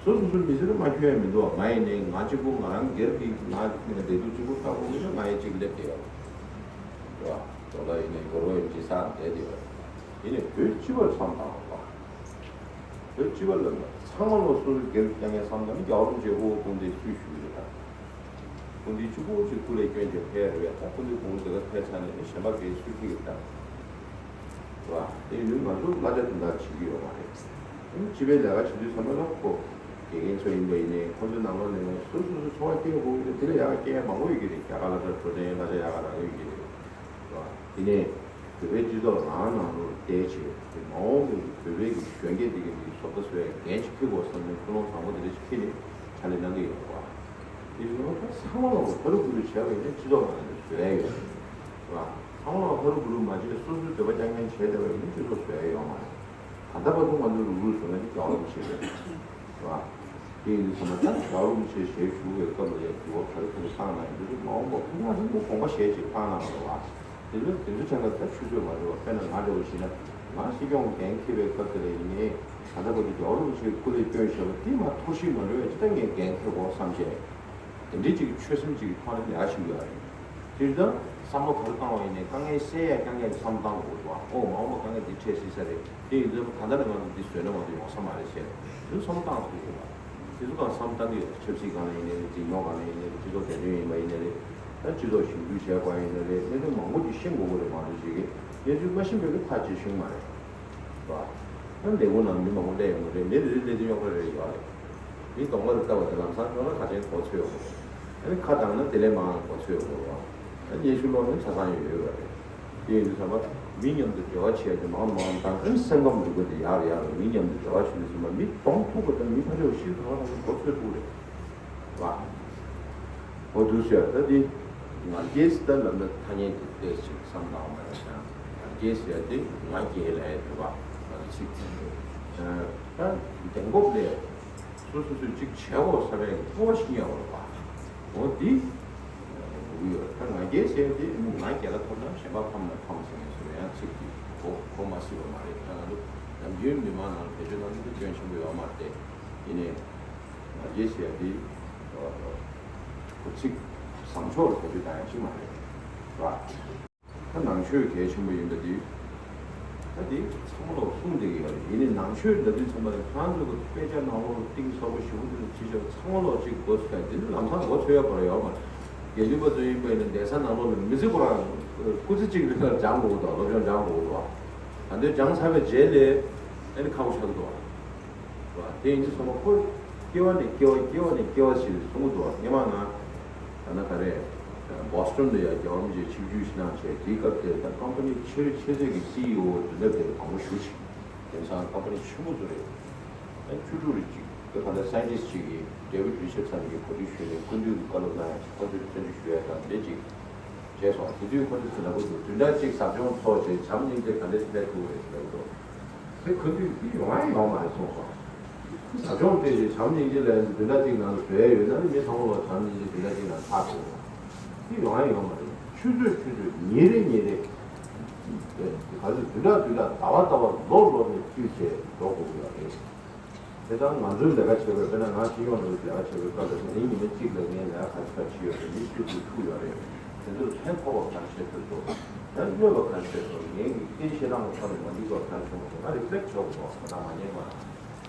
སོ་སོ་སོའི་མི་ཚེ་ལ་མ་འཁྱོལ་ཡ་མི་འདུག་བ། ང་ཡིན་ནའི་ང་གཅིག་པུ་ང་རང་སྒེར་གྱི་ང་བདེ་སྡུག་གཅིག་པུ་བལྟ་དགོས་ཀྱི་ན་ང་ཡི་གཅིག་སླེབས་བསྡད་ཡོད་རེད། རེད་བ། ལོ་ལ་ཡིན་ནའི་སྒོར་མོ་ཡིན་གཅིག་ཟ་བསྡད་བསྡད་ཡོད་རེད། ཡིན་ནའི་བོད་སྤྱི་པར་བསམ་བཏང་བ། བོད་སྤྱི་པ་ལ་ཚང་མ་ལོ་སོ་སོའི་སྒེར་གྱི་དཀའ་ངལ་བསམ་དང་ནི་རྒྱལ་བ་རིན་པོ་ཆེ་དབུ་བ་དཔུང་སྡེའི་སྲོལ་ཞུ་གི་རེད་ད། སྐུ་མདུན་གཅིག་པོ་གཅིག་སྐུ་ལས་བསྐྱོན་བྱས་ཕེབས་རེད་པས། ད་སྐུ་མདུན་དགུང་ལོ་དེ་ག་ཕེབས་ཚར་ནས་ནི་གཞན་པ་གའི་སྲོལ་ཁྲིད་ཀྱི་རེད་ད། རེད་བ། དེ་ཡིན་དུས་ང་ཚོ་གླ་ཆ་དེ་འདྲ་བྱེད་ཀྱི་ཡོད་མ་རེད། ཨ་ནི་སྤྱི་པའི་ལས་ཀ་བྱེད་དུས་ཚང་མ་ལ་ཁོ་དགེ་རྒན་ཚོ་ཡིན་པ་ཡིན་ནའི་ཁོ་ཚོའི་ནང་ལོགས་ནས་སོ་སོ་སོ་འཚོ་བ་སྐྱེལ་དགོས་ཀྱི་རེད། དེ་ལ་ཡག་ག་སྐྱེལ་ཡ་མང་པོ་ཡོད་ཀྱི་རེད། རྒྱ་གར་ལ་ད་འགྲོ་དེ་གླ་ཆ་ཡག་ག་རག་གི་ཡོད་ཀྱི་རེད། རེད་བ། དེ་ནས་བོད་པའི་སྤྱི་ཚོགས་རང་ནང་ལོགས་བསྡད་བྱས་དེ་མ་འོངས་པའི་བོད་པའི་གི་གཞོན་སྐྱེས་དེ་གི་མི་བཟོ་ལྟ་བཟོ་ཡ་འགན་ཞིག་འཁྱེར་དགོས་བསམ་ནས་ཀུན་སློང་བཟང་པོ་དེ་འདྲ་ཞིག་འཁྱེར་ནས་ཕྱག་ལས་གནང་གི་ཡོད་རེད་བ། དེ་ཡིན་ནོ་ད་ཚང་མ་ལ་ཕ་རུ་གུ་རུ་བྱས་པ་ཡིན་ན་སྤྱི་ཚོགས་ནང་ནས་བཟོ་ཡ་ཡོད་རེད་བ། ཚང་མ་ལ་ཕ་རུ་གུ་རུ་མ་བྱས་སོ་སོའི་འདོད་པ་རྐྱང་རྐྱང་བྱས་བསྡད་པ་ཡིན་ན་སྤྱི་ཚོགས་བཟོ་ཡ་ཡོད་མ་རེད། ད་ལྟ་བར་དུ་ང་ཚོ་རུག་རུག་བཟོ་ན་ནི་རྒྱལ་བ་རིན་པོ་ཆེ་རེད་བ། དེ་ཡིན་དུས་ཙམ་པ་ད་རྒྱལ་བ་རིན་པོ་ཆེ་ཞལ་བཞུགས་པའི་སྐབས་ལ་ཡང་འདུལ་བ་ག་རེ་ག་རེ་བཏང་གནང་ཡོད་འདུག་མ་འོངས་པ་ཁོ་རང་རིན་པོ་དགོངས་པ་བཞེས་ཅིག་བཏང་གནང་རོགས་ཨ། དེ་ཚོ་དེ་ཚོ་ཕྲན་ལ་ད་ཆུད་ཟོས་མ་བྱེད་པ་དཔེར་ན་ང་འདྲ་བོ་ཞིག་ན་ང་སྲིད་སྐྱོང་འགན་འཁྱེར་བའི་སྐབས་དེ་ལ་ཡིན་ནའི་ད་ལྟ་བར་དུ་རྒྱལ་བ་རིན་པོ་ཆེའི་སྐུ་ལས་བསྐྱོན་བཞག་པ་དེ་མ་འཐོར་ཞིག་མ་འགྲོ་བའི་ཅི་ལྟར་ངས་འགན་འཁྱེར་དགོས་བསམ་བྱས། དེ་འདྲའི་ཅིག་ཆོད་སེམས་ཅིག་ཐོག་ནས་ལས་ཞུགས་ཡོད་རེད། དེ་ལྟར་བསམ་བློ་ག་རེ་བཏང་བ་ཡིན་ནའི་དཀའ་ངལ་སེལ་ཡ་དཀའ་ངལ་བསམ་བཏང་དགོས་འདུག་ཨོ་མ་འོངས་པ་དཀའ་ངལ་འདི་འཕྲད་སྲིད་ས་རེད། དེ་ཡིན་ཙང་ད་ལྟ་ནས་ང་ཚོ་འདི་བཟོས་ན་ང་ཚོ་ཡོང་ས་མ་རེད་ཟེར་དེ་བསམ་བློ་བཏང་དགོས་ཀྱི་རེད། དེ་ཚོ་གང་བསམ་བཏང་གི་ཡོད། ཆབ་སྲིད་སྒང་ལ་ཡིན་ནའི་རེད། འཛིན་སྐྱོང་སྒང་ལ་ཡིན་ནའི་རེད། སྤྱི་ཚོགས་བདེ་དོན་ཡིན་པ་ཡིན་ནའི་རེད། ད་སྤྱི་ཚོགས་ཞིབ་འཇུག་བྱས་པ་ཡིན་ནའི་རེད། གནད་དོན་མང་པོ་ཅིག་ཤེས་དགོས་ཀྱི་རེད། མང་པོ་ཅིག་གིས་གནས་ཚུལ་མ་ཤེས་པའི་གི་ཐག་བཅད་ཤེས་ཀྱི་མ་རེད། ད་ལས་ཁུངས་ནང་མི་མང་པོ་སླེབས་ཡོང་གི་རེད། མི་རེ་རེ་སླེབས་དུས་རྙོག་དྲ་རེ་ཡོད་རེད། མི་གདོང་པ་རེ་ལྟ་བ་དེ་ལམ་སང་རྙོག་དྲ་ག་ཅན་གོ་ཚོད་ཡོང་གི་རེད། ཨ་ནི་ཁ་གྲགས་ན་དེ་ལས་མང་གོ་ཚོད་ཡོང་གི་རེད། ཨ་ནི་སྙན་ཞུ་ཀློག་ནས་ཆ་ཚང་ཡོད་ཡོད་རེད། དེ་ཡིན་དུས་ཙམ་པ་མི་མཉམ་དུ་འབྲེལ་བ་བྱས་ཏེ་མང་མང་དང་ཨ་ནི་སེམས་ཁམས་འགྲོ་གི་འདི་ཡག་རེད། ཡག་རེད། མི་མཉམ་དུ་འབྲེལ་བ་བྱེད་དུས་ཙམ་པ་མི་གདོང་ཐུག་པ་དང་མི་ཕ་ཆོས་ཤིག་གང་ལ་གོ་ཚོད་ཐུག་རེད། ལ། འོ་འདུག་ཟེར་ད་འདི་ང་རྒྱལ་ཟེར་ད་ལབ་ན་ཐ་སྙད་དེ་ཏོག་ཙམ་བསམ་བཏང་བ་མ་རེད་ཤག་ང་རྒྱལ་ཟེར་དེ་ང་རྒྱལ་ལ་ཡ་དེ་བ་ང་ཚིག་ད་གདེང་སྤོབས་ལས་སོ་སོ་སོས་གཅིག་བྱས་འོ་ས་བའི་ཐོ་ཤི་ཉ་བ་ལ་འོ་འདི་འདུག་ཡོད། ད་ང་རྒྱལ་ཟེར་དེ་ང་རྒྱལ་ལ་ཐོབ་ན་གཞན་པ་ཕམ་ན་ཕམ་ཟེར་ངེས་སོ་ཡང་ཚིག་དེ་གོ་གོ་མ་སྲིད་པ་མ་རེད། ད་ང་ཚོ་ནམ་རྒྱུན་མི་མང་ནང་བེད་སྤྱོད་གནང་རྒྱུ་དེ་སྐྱོན་ཆེན་པོ་ཡོད་མ་རེད་དེ་ཡིན་ནའི། ང་རྒྱལ་ཟེར་ཡ་འདི་གོ་ཚིག་བཟང་ཕྱོགས་ལ་བེད་སྤྱོད་བཏང་ཡ་ཅིག་མ་རེད་བ། ད་ནང་ཆོས་གལ་ཆེན་པོ་ཡིན་པ་འདི་ད་འདི་ཚང་མ་ལོག་གསུང་བསྡད་ཀྱི་ཡོད་རེད། ཡིན་ནའི་ནང་ཆོས་ལབ་དུས་ཚང་མ་ལ་ཁྱེད་རང་ཚོ་གི་དཔེ་ཆ་ནང་ལོགས་ལ་གཏིང་ཟབ་པོ་ཞེ་པོ་འདི་ལ་ཅི་བྱ་ཚང་མ་ལོག་ཅིག་མགོ་ཚོས་ཡ་འདི་ནི་ལམ་སང་མགོ་ཚོས་ཡ་བར་ཡོད་མ་རེད། དགེ་འདུན་པ་ཚོ་ཡིན་པ་ཡིན་ན་གདན་ས་ནང་ལོགས་ལ་མི་ཚེ་ཁོ་རང་སྐུ་ཚེ་གཅིག་རིང་ལ་སྦྱང་དགོས་འདུག་སློབ་སྦྱོང་སྦྱང་དགོས་འདུག་ད་འདོད་སྦྱངས་ཚར་བའི་རྗེས་ལས་ཨ་ནི་ཁག་པོ་ཆགས་ཀྱི་འདུག་བ། དེ་ཡིན་དུས་ཚང་མ་ཁོ་སྐྱེ་བ་ནས་སྐྱེ་བ་སྐྱེ་བ་ནས་སྐྱེ་བ་ཞིག་གསུང་གི་འདུག་བ། སྔོན་མ་ང་ད་ནི་ག་རེ་བོ་སི་ཊོན་དུ་ཡང་རྒྱལ་བ་རིན་པོ་ཆེ་ཆིབས་བསྒྱུར་ཞིག་གནང་བྱས་དེའི་སྐབས་དེར་ད་ཀམ་པ་ནི་ཆེ་ཆེ་ཚད་ཀྱི་སི་ཨི་ཨོ་དུས་འདབ་དེར་དང་པོ་ཞུགས་ཤིང་དེང་སང་ཀམ་པ་ནི་ཆེན་པོ་ཚོ་རེད། ཨ་ནི་བཅུ་དྲུག་རེ་གཅིག་དེ་ག་ད་སའེན་ཊིསི་ཊི་གཅིག་གིས་ཌེ་ཝིཌ་རི་ཆར་ཌི་སན་གྱིས་གོ་སྒྲིག་ཞུས་ནས་སྐུ་མདུན་གྱི་བཀའ་སློབ་གནང་ཡ་ཞིག་ཕར་ཚུར་བཙན་བྱོལ་ཞུ་ཡ་དང་འདྲེ་གཅིག་བྱས་སོང་། དེ་དུས་ཁོ་ཚོས་ལབ་གི་འདུག་བདུན་ཕྲག་གཅིག་ཟབ་སྦྱོང་ཚོགས་བྱས་བྱམས་སྙིང་རྗེ་ག་འདྲས་སླེབས་ཐུབ་རེད་ཟེར་གི་འདུག་དེ་ཁོ་ཚོས་དེ་ཡོང་ཡ་ཡོང་མ་རེད་གསུངས་སོང་། ཟབ་སྦྱོང་སྤྲད་རྗེས་བྱམས་སྙིང་རྗེ་ལ་བདུན་ཕྲག་གཅིག་ནང་ལ་བཟོ་ཡ་ཡོད་ན་ནི་མི་ཚང་མ་ལ་བྱམས་སྙིང་རྗེ་བདུན་ཕྲག་གཅིག་ནང་ཚར་ཐུབ། དེ་ཡོང་ཡ་ཡོད་མ་རེད། ཆུ་ཚོད་ཆུ་ཚོད་ཉིན་རེ་ཉིན་རེ། ག་ཚོད་བདུན་ཕྲག་བདུན་ཕྲག་ཟླ་བ་ཟླ་བ་ལོ་ལོ་ནས་བསྟུད་བྱས་འགྲོ་དགོས་ཀྱི་ཡོད་རེད། དེ་ལྟར་ང་ཚོའི་ལས་ཀ་བྱེད་དགོས་དཔེར་ན་ང་སྤྱི་ཡོངས་ནང་ལས་ཀ་བྱེད་དགོས་སྐབས་ལ་ཉིན་ཉི་མ་གཅིག་ལ་ངས་ལས་ཀ་ག་ཚོད་བྱས་ཡོད་རེད། མི་བཅུ་དྲུག་ཡོད་རེད། དེ་ཚོར་ཕན་ཐོགས་པ་ག་རེ་བྱས་ཐུབ་འདུག་ད་གནོད་པ་ག་རེ་བྱས་འདུག་ངའི་གི་སྐད་ཆ་བཤད་སྟངས་ཀྱི་ཐོག་ནས་མ་འགྲིག་པ་ག་རེ་བྱུང་འདུག་ང་རི་ཕི་ལེག་བྱེད་དགོས་འདུག་ང་ད་མ་ཉན་པ།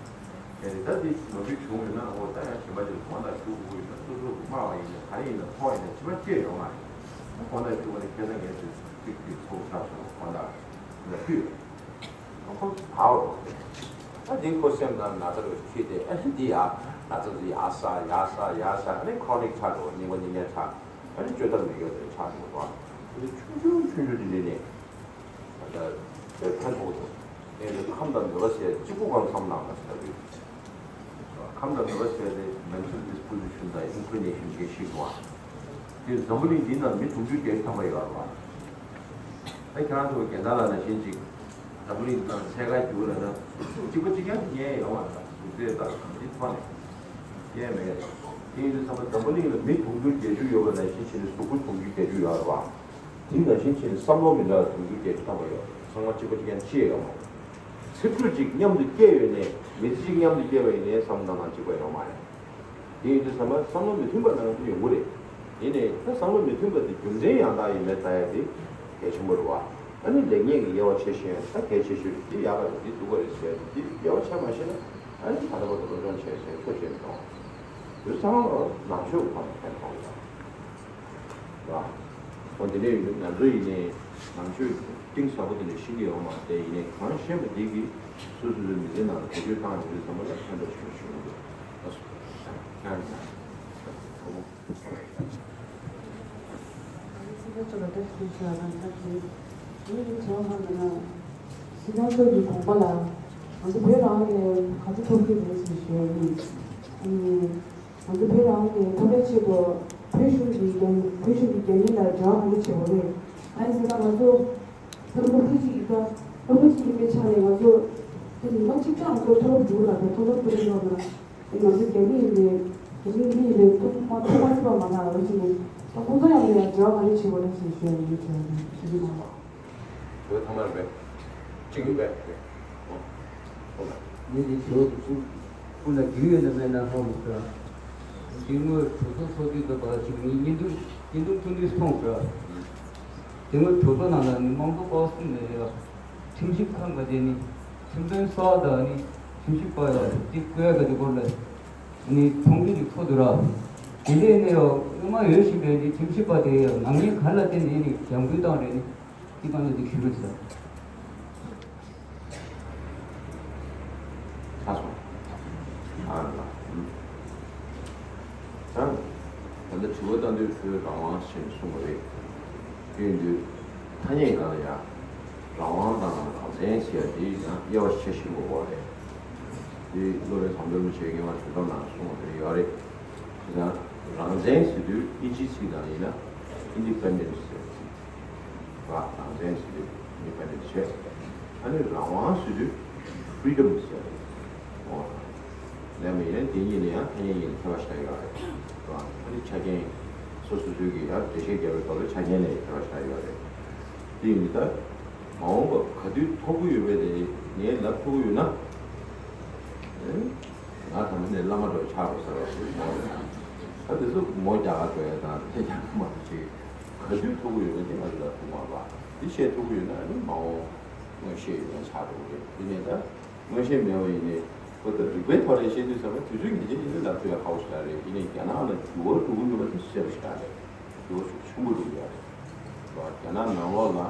དེ་རེད། ད་འདི་ནོར་འཁྲུལ་བྱུང་ཡོད་ན་འོ་ད་ཡང་གཞན་པ་ཅིག་དགོངས་དག་ཞུ་དགོས་ཀྱི་ཡོད་ན་སོ་སོ་གི་སྨྲ་བ་ཡིན་ན་ག་རེ་ཡིན་ན་ཐོག་ཡིན་ན་ཕྱི་མ་སྐྱེས་ཡོང་ང་རེད། དགོངས་དག་ཞུ་བ་ནི་ཁྱེད་ཚོ་ངས་ཚིག་ཚིག་ཚིག་ཚོགས་ཆགས་སོང་དགོངས་དག་ལ་ཕུལ། ཁོ་བར་རོ། ད་འདི་ཁོ་སེམས་ནང་ན་ཚ་རུ་ཁྱེར་ཏེ་ཨ་ནི་འདི་ཡ་ན་ཚ་འདི་ཡ་ས་ཡ་ས་ཡ་ས་ཨ་ནི་ཁོ་རོ་ནིག་ཆགས་འགྲོ་སྙིང་པོ་སྙིང་ཉར་ཆགས་ཨ་ནི་བཅོས་ཐབས་མེད་ཡོད་དེ་ཆགས་འགྲོ་བ། ཨ་ནི་ཆུང་ཆུང་ཆུང་ཆུང་འདི་འདྲ་ནས་ད་ལྟ་ཕན་ཐོགས་འདུག་ཨེ་ནི་ཁམས་དང་ནུས་པ་ཟེར་གཅིག་པུ་གང་བསམ་ནང་མ་ཟེར་བ་ཁམས་དང་ནུས་པ་ཟེར་དེ་mental disposition དང་inclination གྱི་ཤིག་བ། དེ་འཛམ་བུ་གླིང་འདི་ན་མི་དུང་ཕྱུར་བརྒྱད་ཅུ་ཐམ་པ་ཡོད་རེད་བ། ད་ཁྱེད་རང་ཚོ་རྒན་དར་ལ་ནང་བཞིན་ཅིག་འཛམ་བུ་གླིང་ནང་ཚད་ཀ་རྒྱུག་ལ་ན་གཅིག་པ་གཅིག་རྐྱང་དེ་ཉན་ཡོང་བ་ན་གཟུགས་ཚད་དང་གང་ཅི་ཐོག་ནས་ཉན་མེད། དེ་ཡིན་དུས་ཙམ་པ་འཛམ་བུ་གླིང་ལ་མི་དུང་ཕྱུར་བརྒྱད་ཅུ་ཡོད་པ་ནང་བཞིན་བྱས་ནས་གཟུགས་པོ་དུང་ཕྱུར་བརྒྱད་ཅུ་ཡོད་རེད་བ། དེ་ནང་བཞིན་བྱས་ནས་བསམ་བློ་མི་འདྲ་བ་དུང་ཕྱུར་བརྒྱད་ཅུ་ཐམ་པ་ཡོད་རེད། ཚང་མ་གཅིག་པ་གཅིག་རྐྱང་ཅི་ཡང་ཡོད་མ་རེད། ཚིག་འབྲུ་གཅིག་མཉམ་དུ་སྐྱེས་ཡོད་ནས་མི་ཚེ་གཅིག་མཉམ་དུ་སྐྱེས་པ་ཡིན་ནའི་བསམ་བློ་གཏོང་སྟངས་གཅིག་པ་ཡོད་མ་རེད། དེ་ཡིན་དུས་ཙམ་པ་བསམ་བློ་མི་མཐུན་པ་ནང་དུ་ཡོང་གི་རེད། ཡིན་ནའི་ད་བསམ་བློ་མི་མཐུན་པ་དེ་རྒྱུ་མཚན་ཡང་དག་ཡིན་མེད་ལྟ་ཡ་དེ་གལ་ཆེན་པོ་རེད་བ། ཨ་ནི་ལེགས་ཉེས་ཀྱི་དབྱེ་བ་ཕྱེ་ཤེས་ཡ་ད་གལ་ཆེ་ཤོས་རེད། འདི་ཡག་ག་རེད། འདི་སྡུག་ག་རེད་ཟེར་ཡ་དེ་དབྱེ་བ་ཕྱེ་མ་ཤེས་ན་ཨ་ནི་ད་ལྟ་བར་དུ་སློབ་སྦྱོང་བྱས་ཟེར་ཆོ་བྱས་མི་གཏོང་། དུས་ཚང་མ་ནང་ཆོས་ཀྱི་ཐོག་ནས་ཕན་ཐོགས་ཡོད། ར། འོ་དེ་འདྲ་ཡིན་དུས་ང་ཚོ་ཡིན་ནའི་ནང་ཆོས་གཏིང་ཟབ་པོ་དེ་འདྲ་ཤེས་ཀྱི་ཡོད་མ་རེད་དེ། ཡིན་ནའི་གང་ཤེས་པ་དེ་གིས་སོ་སོ་སོའི་མི་ཚེ་ནང་ལ་བེད་སྤྱོད་བཏང་ཡོང་དུས་ཙམ་པ་ལ་ཕན་ཐོགས་ཆེན་པོ་བྱུང་ཡོད་ཨ་སོ། ཁྱེད་རང་ཚོ་ལ་བཀྲ་ཤིས་བདེ་ལེགས་ཞུ་བ་དང་ཆབས་ཅིག་ངའི་དྲི་བ་གང་ལབ་ན། སྲིད་སྐྱོང་མཆོག་གི་དགོངས་པ་ལ་ང་ཚོ་བོད་རང་དབང་དེ་ག་ཚོད་ཐོབ་ཀྱི་རེད་ཞེས་ཞུ་ཡ་ཡིན། ཨ་ནི། ང་ཚོ་བོད་རང་དབང་དེ་ཐོབ་པའི་ཆེད་དུ་བོད་གཞུང་གི་རྒྱ་བོད་གཞུང་གི་རྒྱ་མི་ལ་འབྲེལ་བ་གང་འདྲ་བྱེད་དགོས་རེད། ཨ་ནི་ཟེར་ན་ང་ཚོ་ད་སློབ་ཕྲུག་ཅིག་ཡིན་ད་སློབ་ཕྲུག་ཅིག་ཡིན་པའི་ཆ་ནས་ང་ཚོ་དེ་ཉི་མ་གཅིག་གྲངས་ཚོ་ཐོབ་འདུག་ལ་དེ་ཐོབ་ཐོབ་ཐོབ་ཡོད་ན། ང་ཚོ་རྒྱ་མི་ཡིན་པས་རྒྱ་མི་མི་ཡིན་པས་ཐུགས་མ་ཐུགས་མ་ཚིམ་པ་མ་གནང་རོགས་བྱས་ནས། ད་ཁོང་ཚོ་ཡང་ལ་ཡང་འབྲེལ་བ་ག་རེ་བྱེད་དགོས་རེད་ཟེར་ཞུ་ཡ་ཡིན་ཟེར་ཞུ་གི་གནང་བ། བོད་ཐ་མར་བས་གཅིག་ཡོད་པས་བས། ཨོ། ཨོ་ལ། ངས་འདི་ཞོར་དུ་ཀུན་ཀུན་ལ་རྒྱུས་ཡོད་ན་མེད་ན་ཧ་མི་གོ། འདི་སྔོན་གྲོས་ཚོགས་ཚོགས་དུས་དང་བར་གཅིག་ངས་བརྙན་ཐུང་བརྙན་ཐུང་ཐུང་དུས་མཐོང་གི། དེ་སྔོན་གྲོས་ཚོགས་ནང་ལ་ནི་དམངས་གཙོ་པ་སུ་ནས་ཡོད། ཁྲིམས་ཞིབ་ཁང་ག་དེ་ནི་ཁྲིམས་དཔོན་གསར་དང་ནི་ཁྲིམས་ཞིབ་པ་ཡོད་དེ་བསྐོས་ག་དེ་སྐོར་ལ་ནི་མཐོང་རྒྱུ་ཅིག་ཐོག་ཏུ་ར། དེ་འདྲའི་ནི་ཡང་སྔོན་མ་ཡོད་བཞིན་པའི་ནི་ཁྲིམས་ཞིབ་པ་དེ་ཡང་ནག་ཉེས་ག་ལ་བརྟེན་ནས་ནི་རྒྱང་འབུད་བཏང་རེད་ནི་དེ་གང་ལ་ཅིག་ཞུ་རྒྱུ་ཟེར། ཆགས་སོང་། ཨ་ལ། ཨུམ། ད་ད་ལྟ་དྲི་བ་བཏང་དུས་བོད་རང་དབང་ཞེས་གསུངས་པ་རེད། དེ་ཡིན་དུས་ཐ་སྙད་སྒང་ལ་ཡང་རང་དབང་དང་རང་བཙན་ཟེར་ཡ་དེ་ཡང་དབྱེ་བ་ཕྱེ་ཤེས་དགོས་པ་རེད། དེ་བློ་རིག་དམ་དོན་མི་བྱེད་ངེས་པ་དུས་ཐོག་ནང་གསུངས་པ་དེ་ཡོད་རེད། དེ་ཡང་རང་བཙན་ཟེར་དུས་དབྱིན་ཇིའི་ཚིག་དང་ཡིན་ན་ཨིན་ཌི་པེན་ཌེན་སི་ཟེར་བ་ཅིག་རང་བཙན་ཟེར་དུས་ཨིན་ཌི་པེན་ཌེན་སི་བྱས། ཨ་ནི་རང་དབང་ཟེར་དུས་ཕི་རི་ཌམ་ཟེར་བ་ཅིག་ལས་མི་ཡིན་ན་དེ་གཉིས་ལ་ཡང་ཐ་སྙད་གཉིས་ལ་ཁྱད་པར་ཞེ་དྲག་ཡོད་རེད། རང་ཨ་ནི་ཆ་རྐྱེན་སོ་སོ་སོའི་གི་ཡང་འགྲེལ་བཤད་རྒྱག་པའི་སྐབས་ལ་ཆ་རྐྱེན་ལ་ཡང་ཁྱད་པར་ཞེ་དྲག་ཡོད་རེད། དེ་ཡིན་དུས་ད་མ་འོངས་པ་ག་དུས་ཐོབ་ཀྱི་ཡོད་པའི་དེ་ངས་ལབ་ཐུབ་ཀྱི་ཡོད་ན། ཨེ། ང་ད་ལྟ་ནས་བླ་མ་འགྲོ་ཆགས་རོགས་ཟེར་བ་ཞིག་མ་རེད། ད་དེ་ཚོ་མོ་རྒྱ་གར་འགྲོ་ཡ་དང་དེ་རྒྱ་གར་མ་གཏོགས་ཅིག་ག་དུས་ཐུབ་ཀྱི་ཡོད་མེད་དེ་ང་ཚོ་ལ་ཐུགས་མ་བ། འདི་བཤད་ཐུབ་ཀྱི་ཡོད་ན་ཨ་ནི་མ་འོངས་མངོན་ཤེས་ཡོད་མཁན་ཆགས་འགྲོ་གི་རེད། དེ་ནས་ད་མངོན་ཤེས་མེད་པ་ཡིན་ནའི་ཁོ་ད་རིག་པའི་ཐོག་ནས་བཤད་དུས་ཙམ་པ་དུས་ཚོད་ངེས་ཅན་ཡིན་ན་ལབ་ཐུབ་ཡ་ཁག་པོ་ཞིག་རེད། ཡིན་ནའི་རྒྱ་ནག་ལ་འགྱུར་བ་འགྲོ་གི་འདུག་པ་དེ་གསལ་པོ་ཞིག་རེད། འགྱུར་བ་ཤུགས་ཆེན་པོ་འགྲོ་གི་ཡོད་རེད། རྒྱ་ནག་ནང་ལོགས་ལ་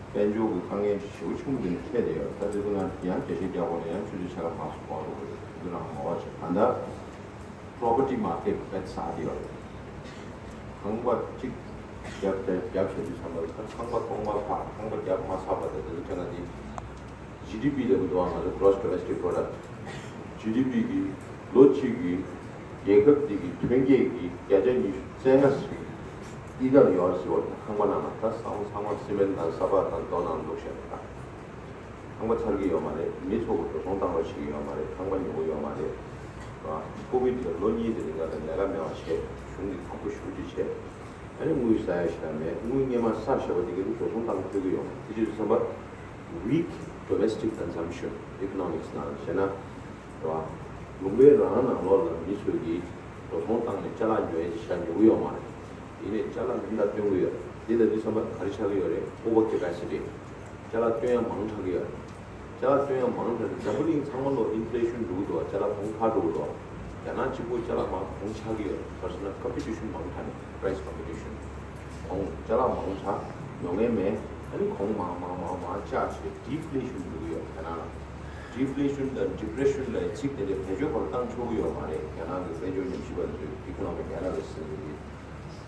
དཔལ་འབྱོར་གྱི་དཀའ་ངལ་ཞེ་པོ་ཆེན་པོ་འདི་ནས་འཕྲད་བསྡད་ཡོད། ད་དེ་ཚོ་ནང་ཡང་འགྲེལ་བཤད་རྒྱག་དགོས་ན་ཡང་ཆུ་ཚོད་ཕྱེད་ཀ་ལྷག་ཙམ་འགོར་འགྲོ་གི་རེད། དེ་ཚོ་རང་མ་བ་བྱེད། ད་ལྟ་property market་དཔེ་ཚ་བསྡད་ཡོད་རེད། ཁང་པ་གཅིག་བརྒྱབ་བརྒྱབ་བྱས་དུས་ཙམ་པ་ལ་ད་ཁང་པ་སྟོང་པ་ཕར་ཁང་པ་བརྒྱབ་མ་ཚར་བ་དེ་དེ་ཚོ་ཕྲན་ག་དེ་ཇི་ཌི་པི་ལབ་ཀྱི་འདུག་ཨ། ང་ཚོ་Gross Domestic Product། ཇི་ཌི་པི་གི་ལོ་གཅིག་གི་རྒྱལ་ཁབ་འདི་གི་ཐོན་སྐྱེད་ཀྱི་བརྒྱ་ཆ་ཉི་ཤུ་རྩ་ལྔ་ཞིག་ཨི་ཊ་ལ་ཡོད་ཟེར་བ་དང་ཁང་པ་ནང་ལ་ད་ཚང་མ་ཚང་མ་སི་མེན་དང་ས་ཕག་དང་རྡོ་ནང་བླུགས་བཞག་པ་དང་། ཁང་པ་ཚར་གྱི་ཡོད་མ་རེད། མི་ཚོ་གི་འགྲོ་སོང་བཏང་རོགས་བྱེད་ཀྱི་ཡོད་མ་རེད། ཁང་པ་ཉོ་གི་ཡོད་མ་རེད། ཨ། ཀོ་བིཌ་ལ་ལོ་གཉིས་དེ་རིང་ལ་ལས་ཀ་མེད་པ་བྱས། གཞུང་གིས་དམ་པོ་ཞེ་པོ་ཅིག་བྱས། ཨ་ནི་དངུལ་ཟ་ཡ་ཞིག་ལ་མེད། དངུལ་སྔོན་མ་བསགས་བཞག་པ་དེ་ག་དུས་འགྲོ་སོང་བཏང་ཐུབ་ཀྱི་ཡོད་མ་རེད། དེ་དུས་ཙམ་པ་weak domestic consumption economics་ནང་བྱས་ན། རེད་བ། ལུང་པའི་རང་ནང་ལོགས་ལ་མི་ཚོས་ཀྱིས་འགྲོ་སོང་བཏང་ནས་ཅ་ལག་ཉོ་ཡས་ཅིག་ཤ་ཉོ་གི་ཡོད་མ་རེད། ཡིན་ནའི་ཅ་ལག་མི་ལ་སྟོན་གི་ཡོད། འདི་ལ་འདི་བསམ་པ་ག་རེ་ཆགས་ཀྱི་ཡོད་རེད། over capacity། ཅ་ལག་སྟོན་ཡ་མང་དྲགས་ཀྱི་ཡོད། ཅ་ལག་སྟོན་ཡ་མང་དྲགས་ནས་འཛམ་བུ་གླིང་ཚང་མ་ལོ་ཨིན་ཕི་ལེ་ཤོན་འགྲོ་གི་འདུག་ཅ་ལག་གོང་འཕར་འགྲོ་གི་འདུག་རྒྱ་ནག་གཅིག་པོ་ཅ་ལག་མང་གོང་ཆགས་ཀྱི་ཡོད། ག་རེ་ཟེར་ན་ཀམ་པི་ཊི་ཤོན་མང་དྲགས་ནས་price competition། གོང་ཅ་ལག་མང་དྲགས་ཉོ་མཁན་མེད། ཨ་ནི་གོང་མང་མང་མང་མང་ཆགས་བྱས་ཌི་ཕི་ལེ་ཤོན་འགྲོ་གི་ཡོད་རྒྱ་ནག་ལ། ཌི་ཕི་ལེ་ཤོན་དང་ཌི་པི་རེ་ཤོན་ལ་ཚིག་དེ་འདྲའི་བེད་སྤྱོད་ཁོ་རང་བཏང་ཆོག་གི་ཡོད་མ་རེད། རྒྱ་ནག་གི་དཔལ་འབྱོར་ཉམས་ཞིབ་པ་ཚོས་economic analyst་ཟེར་གྱི་